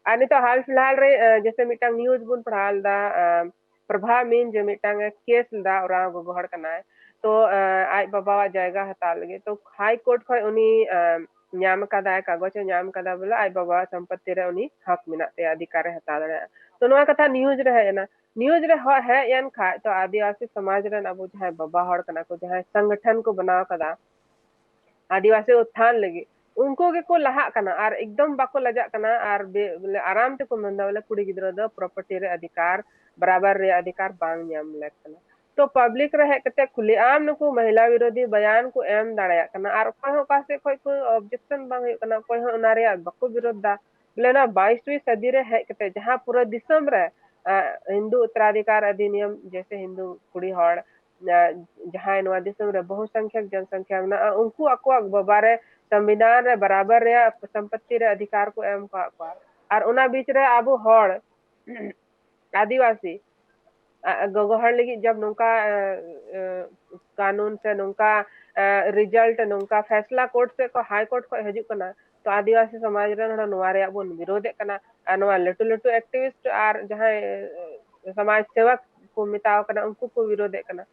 ᱟᱨ ᱱᱤᱛᱚᱜ ᱦᱟᱞ ᱯᱷᱤᱞᱦᱟᱞ ᱨᱮ ᱟᱨ ᱡᱮᱥᱮ ᱢᱤᱫᱴᱟᱝ ᱱᱤᱭᱩᱡ ᱵᱚᱱ ᱯᱟᱲᱦᱟᱣ ᱞᱮᱫᱟ, ᱟᱨ ᱯᱨᱚᱵᱷᱟ ᱢᱤᱱ ᱡᱮ ᱢᱤᱫᱴᱟᱝ ᱮ ᱠᱮᱥ ᱞᱮᱫᱟ, ᱳᱨᱟᱸᱣ ᱜᱚᱜᱚ ᱦᱚᱲ ᱠᱟᱱᱟᱭ, ᱛᱚ ᱟᱨ ᱟᱡ ᱵᱟᱵᱟᱣᱟᱜ ᱡᱟᱭᱜᱟ ᱦᱟᱛᱟᱣ ᱞᱟᱹᱜᱤᱫ, ᱛᱚ ᱦᱟᱭ ᱠᱳᱨᱴ ᱠᱷᱚᱱ ᱩᱱᱤ ᱟᱨ ᱧᱟᱢ ᱠᱟᱫᱟᱭ, ᱠᱟᱜᱚᱡᱽ ᱮ ᱧᱟᱢ ᱠᱟᱫᱟ, ᱵᱚᱞᱮ ᱟᱡ ᱵᱟᱵᱟᱣᱟᱜ ᱥᱚᱢᱯᱚᱛᱤ ᱨᱮ ᱩᱱᱤ ᱦᱚᱠ ᱢᱮᱱᱟᱜ ᱛᱟᱭᱟ, ᱚᱫᱷᱤᱠᱟᱨ ᱮ ᱦᱟᱛᱟᱣ ᱫᱟᱲᱮᱭᱟᱜᱼᱟ᱾ ᱛᱚ ᱱᱚᱣᱟ ᱠᱟᱛᱷᱟ ᱱᱤᱭᱩᱡᱽ ᱨᱮ ᱦᱮᱡ ᱮᱱᱟ᱾ ᱱᱤᱭᱩᱡᱽ ᱨᱮ ᱦᱚ-, ᱦᱮᱡ ᱮᱱ ᱠᱷᱟᱡ, ᱛᱚ ᱟᱹᱫᱤᱵᱟᱹᱥᱤ ᱥᱚᱢᱟᱡᱽ ᱨᱮᱱ ᱟᱵᱚ ᱡᱟᱦᱟᱸᱭ ᱵᱟᱵᱟ ᱦᱚᱲ ᱠᱟᱱᱟ ᱠᱚ, ᱡᱟᱦᱟᱸᱭ ᱥᱚᱝᱜᱚᱴᱷᱚᱱ ᱠᱚ ᱵᱮᱱᱟᱣ ᱠᱟᱫᱟ ᱟᱹᱫᱤᱵᱟᱹᱥᱤ ᱩᱛᱛᱷᱟᱱ ᱞᱟᱹᱜᱤᱫ, ᱩᱱᱠᱩ ᱜᱮᱠᱚ ᱞᱟᱦᱟᱜ ᱠᱟᱱᱟ ᱟᱨ ᱮᱠᱫᱚᱢ ᱵᱟᱠᱚ ᱞᱟᱡᱟᱜ ᱠᱟᱱᱟ ᱟᱨ ᱵᱮ-, ᱵᱚᱞᱮ ᱟᱨᱟᱢ ᱛᱮᱠᱚ ᱢᱮᱱᱫᱟ, ᱵᱚᱞᱮ ᱠᱩᱲᱤ ᱜᱤᱫᱽᱨᱟᱹ ᱫᱚ ᱯᱨᱚᱯᱟᱨᱴᱤ ᱨᱮ ᱚᱫᱷᱤᱠᱟᱨ, ᱵᱟᱨᱟᱵᱟᱨ ᱨᱮᱭᱟᱜ ᱚᱫᱷᱤᱠᱟᱨ ᱵᱟᱝ ᱧᱟᱢ ᱞᱮᱠ ᱠᱟᱱᱟ᱾ ᱛᱚ ᱯᱟᱵᱽᱞᱤᱠ ᱨᱮ ᱦᱮᱡ ᱠᱟᱛᱮ ᱠᱷᱩᱞᱮ ᱟᱢ ᱱᱩᱠᱩ ᱢᱚᱦᱤᱞᱟ ᱵᱤᱨᱳᱫᱷᱤ ᱵᱚᱭᱟᱱ ᱠᱚ ᱮᱢ ᱫᱟᱲᱮᱭᱟᱜ ᱠᱟᱱᱟ ᱟᱨ ᱚᱠᱚᱭ ᱦᱚᱸ ᱚᱠᱟ ᱥᱮᱫ ᱠᱷᱚᱡ ᱠᱚ ᱚᱵᱡᱮᱠᱥᱚᱱ ᱵᱟᱝ ᱦᱩᱭᱩᱜ ᱠᱟᱱᱟ, ᱚᱠᱚᱭ ᱦᱚᱸ ᱚᱱᱟ ᱨᱮᱭᱟᱜ ᱵᱟᱠᱚ ᱵᱤᱨᱳᱫᱷ ᱫᱟ᱾ ᱵᱚᱞᱮ ᱚᱱᱟ ᱵᱟᱭᱤᱥᱣᱤ ᱥᱟᱫᱤ ᱨᱮ ᱦᱮᱡ ᱠᱟᱛᱮ ᱡᱟᱦᱟᱸ ᱯᱩᱨᱟᱹ ᱫᱤᱥᱚᱢ ᱨᱮ, ᱟ, ᱦᱤᱱᱫᱩ ᱩᱛᱛᱚᱨᱟᱫᱷᱤᱠᱟᱨ ᱚᱫᱷᱤᱱᱤᱭᱚᱢ, ᱡᱮᱭᱥᱮ ᱦᱤᱱᱫᱩ ᱠᱩᱲᱤ ᱦᱚᱲ, ᱟ, ᱡᱟᱦᱟᱸᱭ ᱱᱚᱣᱟ ᱫᱤᱥᱚᱢ ᱨᱮ ᱵᱚᱦᱩ ᱥᱚᱝᱠᱷᱭᱟᱠ ᱡᱚᱱᱥᱚᱝᱠᱷᱭᱟ ᱢᱮᱱᱟᱜᱼᱟ, ᱩᱱᱠᱩ ᱟᱠᱚᱣᱟᱜ ᱵᱟᱵᱟ ᱨᱮ ᱥᱚᱝᱵᱤᱫᱷᱟᱱ ᱨᱮ ᱵᱟᱨᱟᱵᱟᱨ ᱨᱮᱭᱟᱜ ᱥᱚᱢᱯᱚᱛᱤ ᱨᱮ ᱚᱫᱷᱤᱠᱟᱨ ᱠᱚ ᱮᱢ ᱟᱠᱟᱫ ᱠᱚᱣᱟ᱾ ᱟᱨ ᱚᱱᱟ ᱵᱤᱪ ᱨᱮ ᱟᱵᱚ ᱦᱚᱲ ᱟᱹᱫᱤᱵᱟᱹᱥᱤ, ᱟ, ᱜᱚᱜᱚ ᱦᱚᱲ ᱞᱟᱹᱜᱤᱫ ᱡᱚᱵ ᱱᱚᱝᱠᱟ, ᱟ, ᱟ, ᱠᱟᱹᱱᱩᱱ ᱥᱮ ᱱᱚᱝᱠᱟ, ᱟ, ᱨᱤᱡᱟᱞᱴ, ᱱᱚᱝᱠᱟ ᱯᱷᱮᱥᱞᱟ ᱠᱳᱨᱴ ᱥᱮᱫ ᱠᱷᱚᱱ, ᱦᱟᱭ ᱠᱳᱨᱴ ᱠᱷᱚᱱ ᱦᱤᱡᱩᱜ ᱠᱟᱱᱟ, ᱛᱚ ᱟᱹᱫᱤᱵᱟᱹᱥᱤ ᱥᱚᱢᱟᱡᱽ ᱨᱮᱱ ᱦᱚᱲ ᱱᱚᱣᱟ ᱨᱮᱭᱟᱜ ᱵᱚᱱ ᱵᱤᱨᱳᱫᱷᱮᱫ ᱠᱟᱱᱟ᱾ ᱟᱨ ᱱᱚᱣᱟ ᱞᱟᱹᱴᱩ ᱞᱟᱹᱴᱩ ᱮᱠᱴᱤᱵᱷᱤᱥᱴ ᱟᱨ ᱡᱟᱦᱟᱸᱭ, ᱟ, ᱥᱚᱢᱟᱡᱽ ᱥᱮᱵᱚᱠ ᱠᱚ ᱢᱮᱛᱟᱣ ᱠᱟᱱᱟ, ᱩᱱᱠᱩ ᱠᱚ ᱵᱤᱨᱳᱫᱷᱮᱫ ᱠᱟᱱᱟ᱾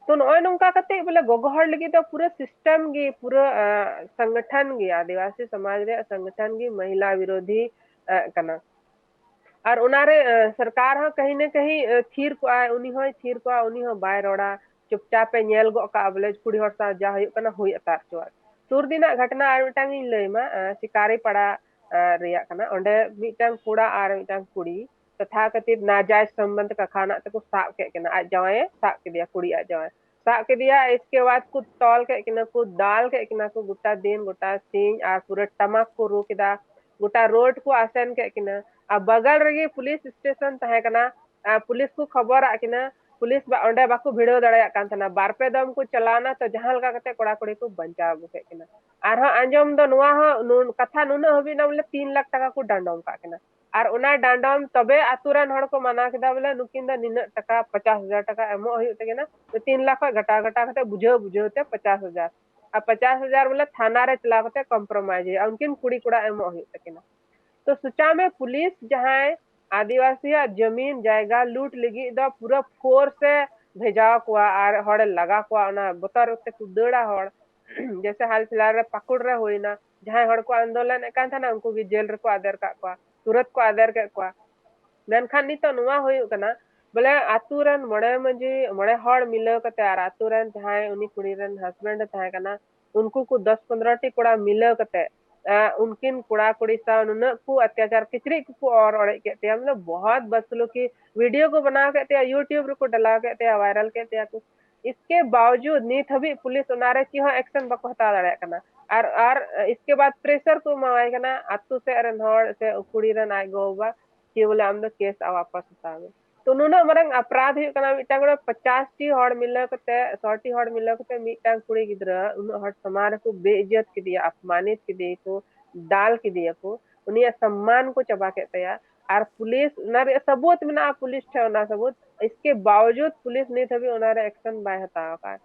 ᱛᱚ ᱱᱚᱜᱼᱚᱭ ᱱᱚᱝᱠᱟ ᱠᱟᱛᱮ ᱵᱚᱞᱮ ᱜᱚᱜᱚ ᱦᱚᱲ ᱞᱟᱹᱜᱤᱫ ᱫᱚ ᱯᱩᱨᱟᱹ ᱥᱤᱥᱴᱮᱢ ᱜᱮ, ᱯᱩᱨᱟᱹ, ᱟ, ᱥᱚᱝᱜᱚᱴᱷᱚᱱ ᱜᱮ, ᱟᱹᱫᱤᱵᱟᱹᱥᱤ ᱥᱚᱢᱟᱡᱽ ᱨᱮᱭᱟᱜ ᱥᱚᱝᱜᱚᱴᱷᱚᱱ ᱜᱮ ᱢᱚᱦᱤᱞᱟ ᱵᱤᱨᱳᱫᱷᱤ, ᱟ, ᱠᱟᱱᱟ᱾ ᱟᱨ ᱚᱱᱟᱨᱮ, ᱟ, ᱥᱚᱨᱠᱟᱨ ᱦᱚᱸ ᱠᱟᱹᱦᱤ ᱱᱟ ᱠᱟᱹᱦᱤ, ᱟ, ᱛᱷᱤᱨ ᱠᱚᱜᱼᱟᱭ, ᱩᱱᱤ ᱦᱚᱸᱭ ᱛᱷᱤᱨ ᱠᱚᱜᱼᱟ, ᱩᱱᱤ ᱦᱚᱸ ᱵᱟᱭ ᱨᱚᱲᱟ, ᱪᱩᱯᱪᱟᱯ ᱮ ᱧᱮᱞ ᱜᱚᱜ ᱠᱟᱜᱼᱟ, ᱵᱚᱞᱮ ᱠᱩᱲᱤ ᱦᱚᱲ ᱥᱟᱶ ᱡᱟ ᱦᱩᱭᱩᱜ ᱠᱟᱱᱟ ᱦᱩᱭ ᱦᱟᱛᱟᱲ ᱦᱚᱪᱚᱣᱟᱜ᱾ ᱥᱩᱨ ᱫᱤᱱᱟᱜ ᱜᱷᱚᱴᱱᱟ ᱟᱨ ᱢᱤᱫᱴᱟᱝ ᱤᱧ ᱞᱟᱹᱭ ᱟᱢᱟ, ᱟ, ᱥᱤᱠᱟᱨᱤᱯᱟᱲᱟ, ᱟ, ᱨᱮᱭᱟᱜ ᱠᱟᱱᱟ᱾ ᱚᱸᱰᱮ ᱢᱤᱫᱴᱟᱝ ᱠᱚᱲᱟ ᱟᱨ ᱢᱤᱫᱴᱟᱝ ᱠᱩᱲᱤ ᱛᱚᱛᱷᱟᱠᱟᱛᱷᱤᱛ ᱱᱟᱡᱟᱭᱡ ᱥᱚᱢᱵᱚᱱᱫᱷ ᱠᱟᱠᱷᱟᱱᱟᱜ ᱛᱮᱠᱚ ᱥᱟᱵ ᱠᱮᱫ ᱠᱤᱱᱟ᱾ ᱟᱡ ᱡᱟᱶᱟᱭᱮ ᱥᱟᱵ ᱠᱮᱫᱮᱭᱟ, ᱠᱩᱲᱤ ᱟᱡ ᱡᱟᱶᱟᱭ ᱥᱟᱵ ᱠᱮᱫᱮᱭᱟ᱾ ᱤᱥᱠᱮ ᱵᱟᱫ ᱠᱚ ᱛᱚᱞ ᱠᱮᱫ ᱠᱤᱱᱟ, ᱠᱚ ᱫᱟᱞ ᱠᱮᱫ ᱠᱤᱱᱟ ᱠᱚ ᱜᱚᱴᱟ ᱫᱤᱱ, ᱜᱚᱴᱟ ᱥᱤᱧ, ᱟᱨ ᱯᱩᱨᱟᱹ ᱴᱟᱢᱟᱠ ᱠᱚ ᱨᱩ ᱠᱮᱫᱟ, ᱜᱚᱴᱟ ᱨᱳᱰ ᱠᱚ ᱟᱥᱮᱱ ᱠᱮᱫ ᱠᱤᱱᱟ᱾ ᱟᱨ ᱵᱟᱜᱟᱞ ᱨᱮᱜᱮ ᱯᱩᱞᱤᱥ ᱥᱴᱮᱥᱚᱱ ᱛᱟᱦᱮᱸ ᱠᱟᱱᱟ᱾ ᱟᱨ ᱯᱩᱞᱤᱥ ᱠᱚ ᱠᱷᱚᱵᱚᱨᱟᱜ ᱠᱤᱱᱟ, ᱯᱩᱞᱤᱥ ᱵᱟ-, ᱚᱸᱰᱮ ᱵᱟᱠᱚ ᱵᱷᱤᱲᱟᱹᱣ ᱫᱟᱲᱮᱭᱟᱜ ᱠᱟᱱ ᱛᱟᱦᱮᱱᱟ᱾ ᱵᱟᱨ ᱯᱮ ᱫᱚᱢ ᱠᱚ ᱪᱟᱞᱟᱣᱱᱟ, ᱛᱚ ᱡᱟᱦᱟᱸ ᱞᱮᱠᱟ ᱠᱟᱛᱮ ᱠᱚᱲᱟ ᱠᱩᱲᱤ ᱠᱚ ᱵᱟᱧᱪᱟᱣ ᱟᱹᱜᱩ ᱠᱮᱫ ᱠᱤᱱᱟ᱾ ᱟᱨᱦᱚᱸ ᱟᱸᱡᱚᱢ ᱫᱚ ᱱᱚᱣᱟ ᱦᱚᱸ, ᱱᱩᱱ-, ᱠᱟᱛᱷᱟ ᱱᱩᱱᱟᱹᱜ ᱦᱟᱹᱵᱤᱡ ᱮᱱᱟ ᱵᱚᱞᱮ ᱛᱤᱱ ᱞᱟᱠᱷ ᱴᱟᱠᱟ ᱠᱚ ᱰᱟᱸᱰᱚᱢ ᱠᱟᱜ ᱠᱤᱱᱟ᱾ ᱟᱨ ᱚᱱᱟ ᱰᱟᱸᱰᱚᱢ ᱛᱚᱵᱮ ᱟᱛᱳ ᱨᱮᱱ ᱦᱚᱲ ᱠᱚ ᱢᱟᱱᱟᱣ ᱠᱮᱫᱟ ᱵᱚᱞᱮ ᱱᱩᱠᱤᱱ ᱫᱚ ᱱᱤᱱᱟᱹᱜ ᱴᱟᱠᱟ, ᱯᱚᱪᱟᱥ ᱦᱟᱡᱟᱨ ᱴᱟᱠᱟ ᱮᱢᱚᱜ ᱦᱩᱭᱩᱜ ᱛᱟᱹᱠᱤᱱᱟ, ᱛᱚ ᱛᱤᱱ ᱞᱟᱠᱷ ᱠᱷᱚᱱ ᱜᱷᱟᱴᱟᱣ ᱜᱷᱟᱴᱟᱣ ᱠᱟᱛᱮ ᱵᱩᱡᱷᱟᱹᱣ ᱵᱩᱡᱷᱟᱹᱣ ᱛᱮ ᱯᱚᱪᱟᱥ ᱦᱟᱡᱟᱨ᱾ ᱟᱨ ᱯᱚᱪᱟᱥ ᱦᱟᱡᱟᱨ ᱵᱚᱞᱮ ᱛᱷᱟᱱᱟ ᱨᱮ ᱪᱟᱞᱟᱣ ᱠᱟᱛᱮ ᱠᱚᱢᱯᱨᱳᱢᱟᱭᱤᱡᱽ ᱦᱩᱭᱩᱜᱼᱟ, ᱩᱱᱠᱤᱱ ᱠᱩᱲᱤ ᱠᱚᱲᱟ ᱮᱢᱚᱜ ᱦᱩᱭᱩᱜ ᱛᱟᱹᱠᱤᱱᱟ᱾ ᱛᱚ ᱥᱳᱪᱟᱣ ᱢᱮ, ᱯᱩᱞᱤᱥ ᱡᱟᱦᱟᱸᱭ ᱟᱹᱫᱤᱵᱟᱹᱥᱤᱭᱟᱜ ᱡᱚᱢᱤᱱ ᱡᱟᱭᱜᱟ ᱞᱩᱴ ᱞᱟᱹᱜᱤᱫ ᱫᱚ ᱯᱩᱨᱟᱹ ᱯᱷᱳᱨᱥ ᱮ ᱵᱷᱮᱡᱟᱣ ᱠᱚᱣᱟ ᱟᱨ ᱦᱚᱲᱮ ᱞᱟᱜᱟ ᱠᱚᱣᱟ, ᱚᱱᱟ ᱵᱚᱛᱚᱨ ᱛᱮᱠᱚ ᱫᱟᱹᱲᱟ ᱦᱚᱲ᱾ ᱡᱮᱭᱥᱮ ᱦᱟᱞ ᱯᱷᱤᱞᱦᱟᱞ ᱨᱮ ᱯᱟᱹᱠᱩᱲ ᱨᱮ ᱦᱩᱭᱱᱟ, ᱡᱟᱦᱟᱸᱭ ᱦᱚᱲ ᱠᱚ ᱟᱱᱫᱳᱞᱚᱱ ᱮᱫ ᱠᱟᱱ ᱛᱟᱦᱮᱱᱟ, ᱩᱱᱠᱩ ᱜᱮ ᱡᱮᱞ ᱨᱮᱠᱚ ᱟᱫᱮᱨ ᱠᱟᱜ ᱠᱚᱣᱟ, ᱛᱩᱨᱟᱹᱛ ᱠᱚ ᱟᱫᱮᱨ ᱠᱮᱫ ᱠᱚᱣᱟ᱾ ᱢᱮᱱᱠᱷᱟᱱ ᱱᱤᱛᱚᱜ ᱱᱚᱣᱟ ᱦᱩᱭᱩᱜ ᱠᱟᱱᱟ, ᱵᱚᱞᱮ ᱟᱛᱩ ᱨᱮᱱ ᱢᱚᱬᱮ ᱢᱟᱺᱡᱷᱤ, ᱢᱚᱬᱮ ᱦᱚᱲ ᱢᱤᱞᱟᱹᱣ ᱠᱟᱛᱮ, ᱟᱨ ᱟᱛᱩ ᱨᱮᱱ ᱡᱟᱦᱟᱸᱭ ᱩᱱᱤ ᱠᱩᱲᱤ ᱨᱮᱱ ᱦᱟᱥᱵᱮᱱᱰ ᱮ ᱛᱟᱦᱮᱸ ᱠᱟᱱᱟ, ᱩᱱᱠᱩ ᱠᱚ ᱫᱚᱥ ᱯᱚᱱᱫᱽᱨᱚ ᱴᱤ ᱠᱚᱲᱟ ᱢᱤᱞᱟᱹᱣ ᱠᱟᱛᱮ, ᱟ, ᱩᱱᱠᱤᱱ ᱠᱚᱲᱟ ᱠᱩᱲᱤ ᱥᱟᱶ ᱱᱩᱱᱟᱹᱜ ᱠᱚ ᱚᱛᱛᱟᱪᱟᱨ, ᱠᱤᱪᱨᱤᱡ ᱠᱚᱠᱚ ᱚᱨ ᱚᱲᱮᱡ ᱠᱮᱫ ᱛᱟᱭᱟ, ᱢᱚᱛᱞᱚᱵ ᱵᱚᱦᱚᱛ ᱵᱟᱫᱥᱩᱞᱩᱠᱤ ᱵᱷᱤᱰᱤᱭᱳ ᱠᱚ ᱵᱮᱱᱟᱣ ᱠᱮᱫ ᱛᱟᱭᱟ, YouTube ᱨᱮᱠᱚ ᱰᱟᱞᱟᱣ ᱠᱮᱫ ᱛᱟᱭᱟ, ᱵᱷᱟᱭᱨᱟᱞ ᱠᱮᱫ ᱛᱟᱭᱟ ᱠᱚ᱾ ᱤᱥᱠᱮ ᱵᱟᱣᱡᱩᱫ ᱱᱤᱛ ᱦᱟᱹᱵᱤᱡ ᱯᱩᱞᱤᱥ ᱚᱱᱟᱨᱮ ᱪᱮᱫ ᱦᱚᱸ ᱮᱠᱥᱮᱱ ᱵᱟᱠᱚ ᱦᱟᱛᱟᱣ ᱫᱟᱲᱮᱭᱟᱜ ᱠᱟᱱᱟ᱾ ᱟᱨ, ᱟᱨ ᱤᱥᱠᱮ ᱵᱟᱫ ᱯᱨᱮᱥᱟᱨ ᱠᱚ ᱮᱢᱟᱣᱟᱭ ᱠᱟᱱᱟ ᱟᱛᱳ ᱥᱮᱫ ᱨᱮᱱ ᱦᱚᱲ ᱥᱮ ᱠᱩᱲᱤ ᱨᱮᱱ ᱟᱡ ᱜᱚ ᱵᱟᱵᱟ, ᱠᱤ ᱵᱚᱞᱮ ᱟᱢ ᱫᱚ ᱠᱮᱥ ᱟ ᱣᱟᱯᱟᱥ ᱦᱟᱛᱟᱣ ᱢᱮ᱾ ᱛᱚ ᱱᱩᱱᱟᱹᱜ ᱢᱟᱨᱟᱝ ᱟᱯᱨᱟᱫᱷ ᱦᱩᱭᱩᱜ ᱠᱟᱱᱟ, ᱢᱤᱫᱴᱟᱝ ᱚᱲᱟᱜ ᱯᱚᱪᱟᱥ ᱴᱤ ᱦᱚᱲ ᱢᱤᱞᱟᱹᱣ ᱠᱟᱛᱮ, ᱥᱚ ᱴᱤ ᱦᱚᱲ ᱢᱤᱞᱟᱹᱣ ᱠᱟᱛᱮ ᱢᱤᱫᱴᱟᱝ ᱠᱩᱲᱤ ᱜᱤᱫᱽᱨᱟᱹ ᱩᱱᱟᱹᱜ ᱦᱚᱲ ᱥᱟᱢᱟᱝ ᱨᱮᱠᱚ ᱵᱮᱤᱡᱽᱡᱚᱛ ᱠᱮᱫᱮᱭᱟ, ᱟᱯᱢᱟᱱᱤᱛ ᱠᱮᱫᱮᱭᱟ ᱠᱚ, ᱫᱟᱞ ᱠᱮᱫᱮᱭᱟ ᱠᱚ, ᱩᱱᱤᱭᱟᱜ ᱥᱚᱢᱢᱟᱱ ᱠᱚ ᱪᱟᱵᱟ ᱠᱮᱫ ᱛᱟᱭᱟ᱾ ᱟᱨ ᱯᱩᱞᱤᱥ ᱚᱱᱟ ᱨᱮᱭᱟᱜ ᱥᱟᱹᱵᱩᱛ ᱢᱮᱱᱟᱜᱼᱟ, ᱯᱩᱞᱤᱥ ᱴᱷᱮᱱ ᱚᱱᱟ ᱥᱟᱹᱵᱩᱛ, ᱤᱥᱠᱮ ᱵᱟᱣᱡᱩᱫ ᱯᱩᱞᱤᱥ ᱱᱤᱛ ᱦᱟᱹᱵᱤᱡ ᱚᱱᱟ ᱨᱮ ᱮᱠᱥᱮᱱ ᱵᱟᱭ ᱦᱟᱛᱟᱣ ᱟᱠᱟᱫ᱾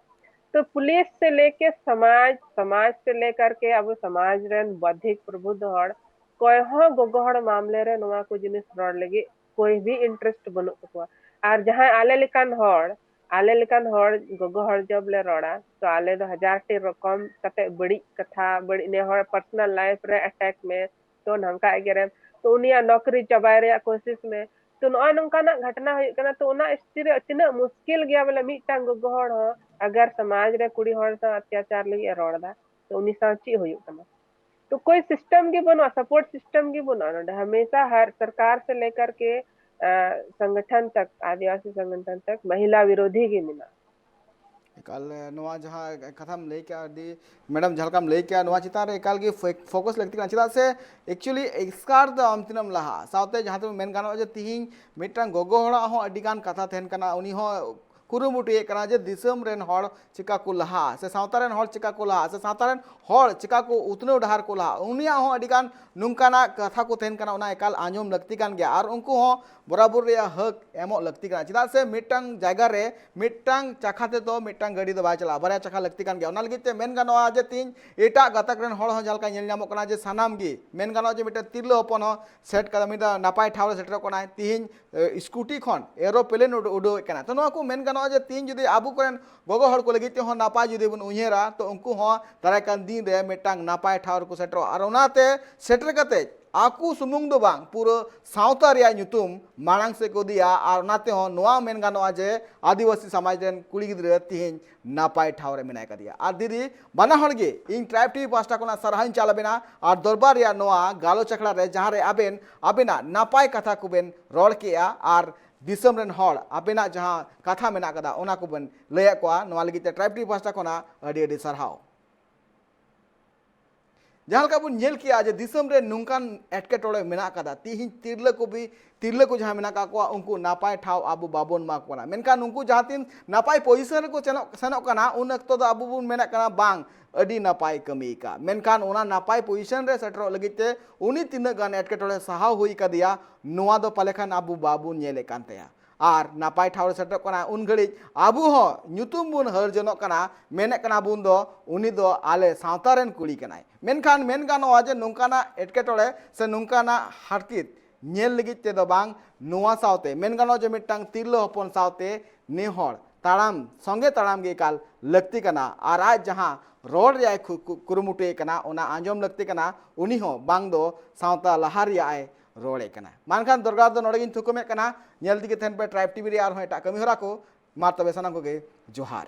ᱛᱚ ᱯᱩᱞᱤᱥ ᱥᱮ ᱞᱮᱠᱮ ᱥᱚᱢᱟᱡᱽ, ᱥᱚᱢᱟᱡᱽ ᱥᱮ ᱞᱮᱠᱟᱨ ᱠᱮ ᱟᱵᱚ ᱥᱚᱢᱟᱡᱽ ᱨᱮᱱ ᱵᱟᱫᱷᱤᱠ ᱯᱨᱚᱵᱩᱫᱷ ᱦᱚᱲ ᱚᱠᱚᱭ ᱦᱚᱸ ᱜᱚᱜᱚ ᱦᱚᱲ ᱢᱟᱢᱞᱮ ᱨᱮ ᱱᱚᱣᱟ ᱠᱚ ᱡᱤᱱᱤᱥ ᱨᱚᱲ ᱞᱟᱹᱜᱤᱫ ᱠᱳᱭ ᱵᱷᱤ ᱤᱱᱴᱟᱨᱮᱥᱴ ᱵᱟᱹᱱᱩᱜ ᱛᱟᱠᱚᱣᱟ᱾ ᱟᱨ ᱡᱟᱦᱟᱸᱭ ᱟᱞᱮ ᱞᱮᱠᱟᱱ ᱦᱚᱲ, ᱟᱞᱮ ᱞᱮᱠᱟᱱ ᱦᱚᱲ ᱜᱚᱜᱚ ᱦᱚᱲ ᱡᱚᱵ ᱞᱮ ᱨᱚᱲᱟ, ᱛᱚ ᱟᱞᱮ ᱫᱚ ᱦᱟᱡᱟᱨ ᱴᱤ ᱨᱚᱠᱚᱢ ᱠᱟᱛᱮ ᱵᱟᱹᱲᱤᱡ ᱠᱟᱛᱷᱟ, ᱵᱟᱹᱲᱤᱡ ᱱᱮ ᱦᱚᱲ ᱯᱟᱨᱥᱚᱱᱟᱞ ᱞᱟᱭᱤᱯᱷ ᱨᱮ ᱮᱴᱮᱠ ᱢᱮ, ᱛᱚ ᱱᱚᱝᱠᱟ ᱮᱜᱮᱨᱮᱢ, ᱛᱚ ᱩᱱᱤᱭᱟᱜ ᱱᱚᱠᱨᱤ ᱪᱟᱵᱟᱭ ᱨᱮᱭᱟᱜ ᱠᱳᱥᱤᱥ ᱢᱮ᱾ ᱛᱚ ᱱᱚᱜᱼᱚᱭ ᱱᱚᱝᱠᱟᱱᱟᱜ ᱜᱷᱚᱴᱚᱱᱟ ᱦᱩᱭᱩᱜ ᱠᱟᱱᱟ, ᱛᱚ ᱚᱱᱟ ᱥᱛᱷᱤᱛᱤ ᱨᱮ ᱛᱤᱱᱟᱹᱜ ᱢᱩᱥᱠᱤᱞ ᱜᱮᱭᱟ ᱵᱚᱞᱮ ᱢᱤᱫᱴᱟᱝ ᱜᱚᱜᱚ ᱦᱚᱲ ᱦᱚᱸ ᱟᱜᱟᱨ ᱥᱚᱢᱟᱡᱽ ᱨᱮ ᱠᱩᱲᱤ ᱦᱚᱲ ᱥᱟᱶ ᱚᱛᱛᱟᱪᱟᱨ ᱞᱟᱹᱜᱤᱫ ᱮ ᱨᱚᱲ ᱮᱫᱟ, ᱛᱚ ᱩᱱᱤ ᱥᱟᱶ ᱪᱮᱫ ᱦᱩᱭᱩᱜ ᱠᱟᱱᱟ? ᱛᱚ ᱠᱳᱭ ᱥᱤᱥᱴᱮᱢ ᱜᱮ ᱵᱟᱹᱱᱩᱜᱼᱟ, ᱥᱟᱯᱳᱨᱴ ᱥᱤᱥᱴᱮᱢ ᱜᱮ ᱵᱟᱹᱱᱩᱜᱼᱟ ᱱᱚᱰᱮ᱾ ᱦᱟᱢᱮᱥᱟ ᱦᱟᱨ ᱥᱚᱨᱠᱟᱨ ᱥᱮ ᱞᱮᱠᱟᱨ ᱠᱮ, ᱟ, ᱥᱚᱝᱜᱚᱴᱷᱚᱱ ᱛᱚᱠ, ᱟᱹᱫᱤᱵᱟᱹᱥᱤ ᱥᱚᱝᱜᱚᱴᱷᱚᱱ ᱛᱚᱠ ᱢᱚᱦᱤᱞᱟ ᱵᱤᱨᱳᱫᱷᱤ ᱜᱮ ᱢᱮᱱᱟᱜᱼᱟ᱾ ᱮᱠᱟᱞ, ᱱᱚᱣᱟ ᱡᱟᱦᱟᱸ ᱠᱟᱛᱷᱟᱢ ᱞᱟᱹᱭ ᱠᱮᱜᱼᱟ, ᱟᱹᱰᱤ, ᱢᱮᱰᱟᱢ, ᱡᱟᱦᱟᱸ ᱞᱮᱠᱟᱢ ᱞᱟᱹᱭ ᱠᱮᱜᱼᱟ, ᱱᱚᱣᱟ ᱪᱮᱛᱟᱱ ᱨᱮ ᱮᱠᱟᱞ ᱜᱮ ᱯᱷᱳᱠᱟᱥ ᱞᱟᱹᱠᱛᱤ ᱠᱟᱱᱟ᱾ ᱪᱮᱫᱟᱜ ᱥᱮ ᱮᱠᱪᱩᱭᱮᱞᱤ ᱮᱥᱠᱟᱨ ᱫᱚ ᱟᱢ ᱛᱤᱱᱟᱹᱜ ᱮᱢ ᱞᱟᱦᱟᱜᱼᱟ, ᱥᱟᱶᱛᱮ ᱡᱟᱦᱟᱸ ᱛᱮ ᱢᱮᱱ ᱜᱟᱱᱚᱜᱼᱟ ᱡᱮ ᱛᱤᱦᱤᱧ ᱢᱤᱫᱴᱟᱝ ᱜᱚᱜᱚ ᱦᱚᱲᱟᱜ ᱦᱚᱸ ᱟᱹᱰᱤ ᱜᱟᱱ ᱠᱟᱛᱷᱟ ᱛᱟᱦᱮᱱ ᱠᱟᱱᱟ, ᱩᱱᱤ ᱦᱚᱸ ᱠᱩᱨᱩᱢᱩᱴᱩᱭᱮᱫ ᱠᱟᱱᱟ ᱡᱮ ᱫᱤᱥᱚᱢ ᱨᱮᱱ ᱦᱚᱲ ᱪᱮᱠᱟ ᱠᱚ ᱞᱟᱦᱟᱜᱼᱟ ᱥᱮ ᱥᱟᱶᱛᱟ ᱨᱮᱱ ᱦᱚᱲ ᱪᱮᱠᱟ ᱠᱚ ᱞᱟᱦᱟᱜᱼᱟ ᱥᱮ ᱥᱟᱶᱛᱟ ᱨᱮᱱ ᱦᱚᱲ ᱪᱮᱠᱟ ᱠᱚ ᱩᱛᱱᱟᱹᱣ ᱰᱟᱦᱟᱨ ᱠᱚ ᱞᱟᱦᱟᱜᱼᱟ, ᱩᱱᱤᱭᱟᱜ ᱦᱚᱸ ᱟᱹᱰᱤ ᱜᱟᱱ ᱱᱚᱝᱠᱟᱱᱟᱜ ᱠᱟᱛᱷᱟ ᱠᱚ ᱛᱟᱦᱮᱱ ᱠᱟᱱᱟ, ᱚᱱᱟ ᱮᱠᱟᱞ ᱟᱸᱡᱚᱢ ᱞᱟᱹᱠᱛᱤ ᱠᱟᱱ ᱜᱮᱭᱟ᱾ ᱟᱨ ᱩᱱᱠᱩ ᱦᱚᱸ ᱵᱚᱨᱟᱵᱚᱨ ᱨᱮᱭᱟᱜ ᱦᱟᱹᱠ ᱮᱢᱚᱜ ᱞᱟᱹᱠᱛᱤ ᱠᱟᱱᱟ᱾ ᱪᱮᱫᱟᱜ ᱥᱮ ᱢᱤᱫᱴᱟᱝ ᱡᱟᱭᱜᱟ ᱨᱮ ᱢᱤᱫᱴᱟᱝ ᱪᱟᱠᱷᱟ ᱛᱮᱫᱚ ᱢᱤᱫᱴᱟᱝ ᱜᱟᱹᱰᱤ ᱫᱚ ᱵᱟᱭ ᱪᱟᱞᱟᱜᱼᱟ, ᱵᱟᱨᱭᱟ ᱪᱟᱠᱷᱟ ᱞᱟᱹᱠᱛᱤ ᱠᱟᱱ ᱜᱮᱭᱟ᱾ ᱚᱱᱟ ᱞᱟᱹᱜᱤᱫ ᱛᱮ ᱢᱮᱱ ᱜᱟᱱᱚᱜᱼᱟ ᱡᱮ ᱛᱤᱦᱤᱧ ᱮᱴᱟᱜ ᱜᱟᱛᱟᱠ ᱨᱮᱱ ᱦᱚᱲ ᱦᱚᱸ ᱡᱟᱦᱟᱸ ᱞᱮᱠᱟ ᱧᱮᱞ ᱧᱟᱢᱚᱜ ᱠᱟᱱᱟ ᱡᱮ ᱥᱟᱱᱟᱢ ᱜᱮ, ᱢᱮᱱ ᱜᱟᱱᱚᱜᱼᱟ ᱡᱮ ᱢᱤᱫᱴᱟᱝ ᱛᱤᱨᱞᱟᱹ ᱦᱚᱯᱚᱱ ᱦᱚᱸ ᱥᱮᱴ ᱠᱟᱛᱮ ᱢᱤᱫ ᱱᱟᱯᱟᱭ ᱴᱷᱟᱶ ᱨᱮ ᱥᱮᱴᱮᱨᱚᱜ ᱠᱟᱱᱟᱭ᱾ ᱛᱤᱦᱤᱧ ᱥᱠᱩᱴᱤ ᱠᱷᱚᱱ ᱮᱨᱳᱯᱞᱮᱱ ᱩᱰᱟᱹᱣᱮᱫ ᱠᱟᱱᱟ᱾ ᱛᱚ ᱱᱚᱣᱟ ᱠᱚ ᱢᱮᱱ ᱜᱟᱱᱚᱜᱼᱟ ᱱᱚᱜᱼᱚᱭ ᱡᱮ ᱛᱤᱦᱤᱧ ᱡᱩᱫᱤ ᱟᱵᱚ ᱠᱚᱨᱮᱱ ᱜᱚᱜᱚ ᱦᱚᱲ ᱠᱚ ᱞᱟᱹᱜᱤᱫ ᱛᱮᱦᱚᱸ ᱱᱟᱯᱟᱭ ᱡᱩᱫᱤ ᱵᱚᱱ ᱩᱭᱦᱟᱹᱨᱟ, ᱛᱚ ᱩᱱᱠᱩ ᱦᱚᱸ ᱫᱟᱨᱟᱭ ᱠᱟᱱ ᱫᱤᱱ ᱨᱮ ᱢᱤᱫᱴᱟᱝ ᱱᱟᱯᱟᱭ ᱴᱷᱟᱶ ᱨᱮᱠᱚ ᱥᱮᱴᱮᱨᱚᱜᱼᱟ᱾ ᱟᱨ ᱚᱱᱟᱛᱮ ᱥᱮᱴᱮᱨ ᱠᱟᱛᱮ ᱟᱠᱚ ᱥᱩᱢᱩᱝ ᱫᱚ ᱵᱟᱝ, ᱯᱩᱨᱟᱹ ᱥᱟᱶᱛᱟ ᱨᱮᱭᱟᱜ ᱧᱩᱛᱩᱢ ᱢᱟᱲᱟᱝ ᱥᱮᱫ ᱠᱚ ᱤᱫᱤᱭᱟ᱾ ᱟᱨ ᱚᱱᱟ ᱛᱮᱦᱚᱸ ᱱᱚᱣᱟ ᱢᱮᱱ ᱜᱟᱱᱚᱜᱼᱟ ᱡᱮ ᱟᱹᱫᱤᱵᱟᱹᱥᱤ ᱥᱚᱢᱟᱡᱽ ᱨᱮᱱ ᱠᱩᱲᱤ ᱜᱤᱫᱽᱨᱟᱹ ᱛᱤᱦᱤᱧ ᱱᱟᱯᱟᱭ ᱴᱷᱟᱶ ᱨᱮ ᱢᱮᱱᱟᱭ ᱠᱟᱫᱮᱭᱟ᱾ ᱟᱨ ᱫᱤᱫᱤ, ᱵᱟᱱᱟ ᱦᱚᱲ ᱜᱮ ᱤᱧ ᱴᱨᱟᱭᱤᱵᱽ ᱴᱤᱵᱷᱤ ᱯᱟᱦᱴᱟ ᱠᱷᱚᱱᱟᱜ ᱥᱟᱨᱦᱟᱣ ᱤᱧ ᱪᱟᱞ ᱟᱵᱮᱱᱟ᱾ ᱟᱨ ᱫᱚᱨᱵᱟᱨ ᱨᱮᱭᱟᱜ ᱱᱚᱣᱟ ᱜᱟᱞᱚᱪ ᱟᱠᱷᱲᱟ ᱨᱮ ᱡᱟᱦᱟᱸ ᱨᱮ ᱟᱵᱮᱱ ᱟᱵᱮᱱᱟᱜ ᱱᱟᱯᱟᱭ ᱠᱟᱛᱷᱟ ᱠᱚᱵᱮᱱ ᱨᱚᱲ ᱠᱮᱜᱼᱟ ᱟᱨ ᱫᱤᱥᱚᱢ ᱨᱮᱱ ᱦᱚᱲ ᱟᱵᱮᱱᱟᱜ ᱡᱟᱦᱟᱸ ᱠᱟᱛᱷᱟ ᱢᱮᱱᱟᱜ ᱠᱟᱫᱟ ᱚᱱᱟ ᱠᱚᱵᱮᱱ ᱞᱟᱹᱭᱟᱫ ᱠᱚᱣᱟ, ᱱᱚᱣᱟ ᱞᱟᱹᱜᱤᱫ ᱛᱮ ᱴᱨᱟᱭᱤᱵᱽ ᱴᱤᱵᱷᱤ ᱯᱟᱦᱴᱟ ᱠᱷᱚᱱᱟᱜ ᱟᱹᱰᱤ ᱟᱹᱰᱤ ᱥᱟᱨᱦᱟᱣ᱾ ᱡᱟᱦᱟᱸ ᱞᱮᱠᱟ ᱵᱚᱱ ᱧᱮᱞ ᱠᱮᱜᱼᱟ ᱡᱮ ᱫᱤᱥᱚᱢ ᱨᱮ ᱱᱚᱝᱠᱟᱱ ᱮᱴᱠᱮᱴᱚᱬᱮ ᱢᱮᱱᱟᱜ ᱠᱟᱫᱟ, ᱛᱤᱦᱤᱧ ᱛᱤᱨᱞᱟᱹ ᱠᱚ ᱵᱤ-, ᱛᱤᱨᱞᱟᱹ ᱠᱚ ᱡᱟᱦᱟᱸ ᱢᱮᱱᱟᱜ ᱠᱟᱜ ᱠᱚᱣᱟ ᱩᱱᱠᱩ ᱱᱟᱯᱟᱭ ᱴᱷᱟᱶ ᱟᱵᱚ ᱵᱟᱵᱚᱱ ᱮᱢᱟ ᱠᱚ ᱠᱟᱱᱟ᱾ ᱢᱮᱱᱠᱷᱟᱱ ᱩᱱᱠᱩ ᱡᱟᱦᱟᱸ ᱛᱤᱱ ᱱᱟᱯᱟᱭ ᱯᱚᱡᱤᱥᱚᱱ ᱨᱮᱠᱚ ᱥᱮᱱᱚᱜ, ᱥᱮᱱᱚᱜ ᱠᱟᱱᱟ, ᱩᱱ ᱚᱠᱛᱚ ᱫᱚ ᱟᱵᱚ ᱵᱚᱱ ᱢᱮᱱᱮᱫ ᱠᱟᱱᱟ, ᱵᱟᱝ, ᱟᱹᱰᱤ ᱱᱟᱯᱟᱭ ᱠᱟᱹᱢᱤ ᱟᱠᱟᱫ᱾ ᱢᱮᱱᱠᱷᱟᱱ ᱚᱱᱟ ᱱᱟᱯᱟᱭ ᱯᱚᱡᱤᱥᱚᱱ ᱨᱮ ᱥᱮᱴᱮᱨᱚᱜ ᱞᱟᱹᱜᱤᱫ ᱛᱮ ᱩᱱᱤ ᱛᱤᱱᱟᱹᱜ ᱜᱟᱱ ᱮᱴᱠᱮᱴᱚᱬᱮ ᱥᱟᱦᱟᱣ ᱦᱩᱭ ᱠᱟᱫᱮᱭᱟ, ᱱᱚᱣᱟ ᱫᱚ ᱯᱟᱞᱮ ᱠᱷᱟᱱ ᱟᱵᱚ ᱵᱟᱵᱚᱱ ᱧᱮᱞᱮᱫ ᱠᱟᱱ ᱛᱟᱭᱟ᱾ ᱟᱨ ᱱᱟᱯᱟᱭ ᱴᱷᱟᱶ ᱨᱮ ᱥᱮᱴᱮᱨᱚᱜ ᱠᱟᱱᱟ, ᱩᱱ ᱜᱷᱟᱹᱲᱤᱡ ᱟᱵᱚ ᱦᱚᱸ ᱧᱩᱛᱩᱢ ᱵᱚᱱ ᱦᱟᱹᱨ ᱡᱚᱱᱚᱜ ᱠᱟᱱᱟ, ᱢᱮᱱᱮᱫ ᱠᱟᱱᱟ ᱵᱚᱱ ᱫᱚ ᱩᱱᱤ ᱫᱚ ᱟᱞᱮ ᱥᱟᱶᱛᱟ ᱨᱮᱱ ᱠᱩᱲᱤ ᱠᱟᱱᱟᱭ᱾ ᱢᱮᱱᱠᱷᱟᱱ ᱢᱮᱱ ᱜᱟᱱᱚᱜᱼᱟ ᱡᱮ ᱱᱚᱝᱠᱟᱱᱟᱜ ᱮᱴᱠᱮᱴᱚᱬᱮ ᱥᱮ ᱱᱚᱝᱠᱟᱱᱟᱜ ᱦᱟᱨᱠᱮᱛ ᱧᱮᱞ ᱞᱟᱹᱜᱤᱫ ᱛᱮᱫᱚ ᱵᱟᱝ, ᱱᱚᱣᱟ ᱥᱟᱶᱛᱮ ᱢᱮᱱ ᱜᱟᱱᱚᱜᱼᱟ ᱡᱮ ᱢᱤᱫᱴᱟᱝ ᱛᱤᱨᱞᱟᱹ ᱦᱚᱯᱚᱱ ᱥᱟᱶᱛᱮ ᱱᱮ ᱦᱚᱲ ᱛᱟᱲᱟᱢ, ᱥᱚᱸᱜᱮ ᱛᱟᱲᱟᱢ ᱜᱮ ᱮᱠᱟᱞ ᱞᱟᱹᱠᱛᱤ ᱠᱟᱱᱟ᱾ ᱟᱨ ᱟᱡ ᱡᱟᱦᱟᱸ ᱨᱚᱲ ᱨᱮᱭᱟᱜ ᱮ ᱠᱷᱩ-, ᱠᱩ-, ᱠᱩᱨᱩᱢᱩᱴᱩᱭᱮᱫ ᱠᱟᱱᱟ, ᱚᱱᱟ ᱟᱸᱡᱚᱢ ᱞᱟᱹᱠᱛᱤ ᱠᱟᱱᱟ᱾ ᱩᱱᱤ ᱦᱚᱸ ᱵᱟᱝ ᱫᱚ ᱥᱟᱶᱛᱟ ᱞᱟᱦᱟ ᱨᱮᱭᱟᱜ ᱮ ᱨᱚᱲᱮᱫ ᱠᱟᱱᱟ᱾ ᱢᱮᱱᱠᱷᱟᱱ ᱫᱚᱨᱠᱟᱨ ᱫᱚ ᱱᱚᱰᱮ ᱜᱤᱧ ᱛᱷᱩᱠᱩᱢᱮᱫ ᱠᱟᱱᱟ᱾ ᱧᱮᱞ ᱛᱮᱜᱮ ᱛᱟᱦᱮᱱ ᱯᱮ ᱴᱨᱟᱭᱤᱵᱽ ᱴᱤᱵᱷᱤ ᱨᱮ ᱟᱨᱦᱚᱸ ᱮᱴᱟᱜ ᱠᱟᱹᱢᱤ ᱦᱚᱨᱟ ᱠᱚ᱾ ᱢᱟ ᱛᱚᱵᱮ ᱥᱟᱱᱟᱢ ᱠᱚᱜᱮ ᱡᱚᱦᱟᱨ᱾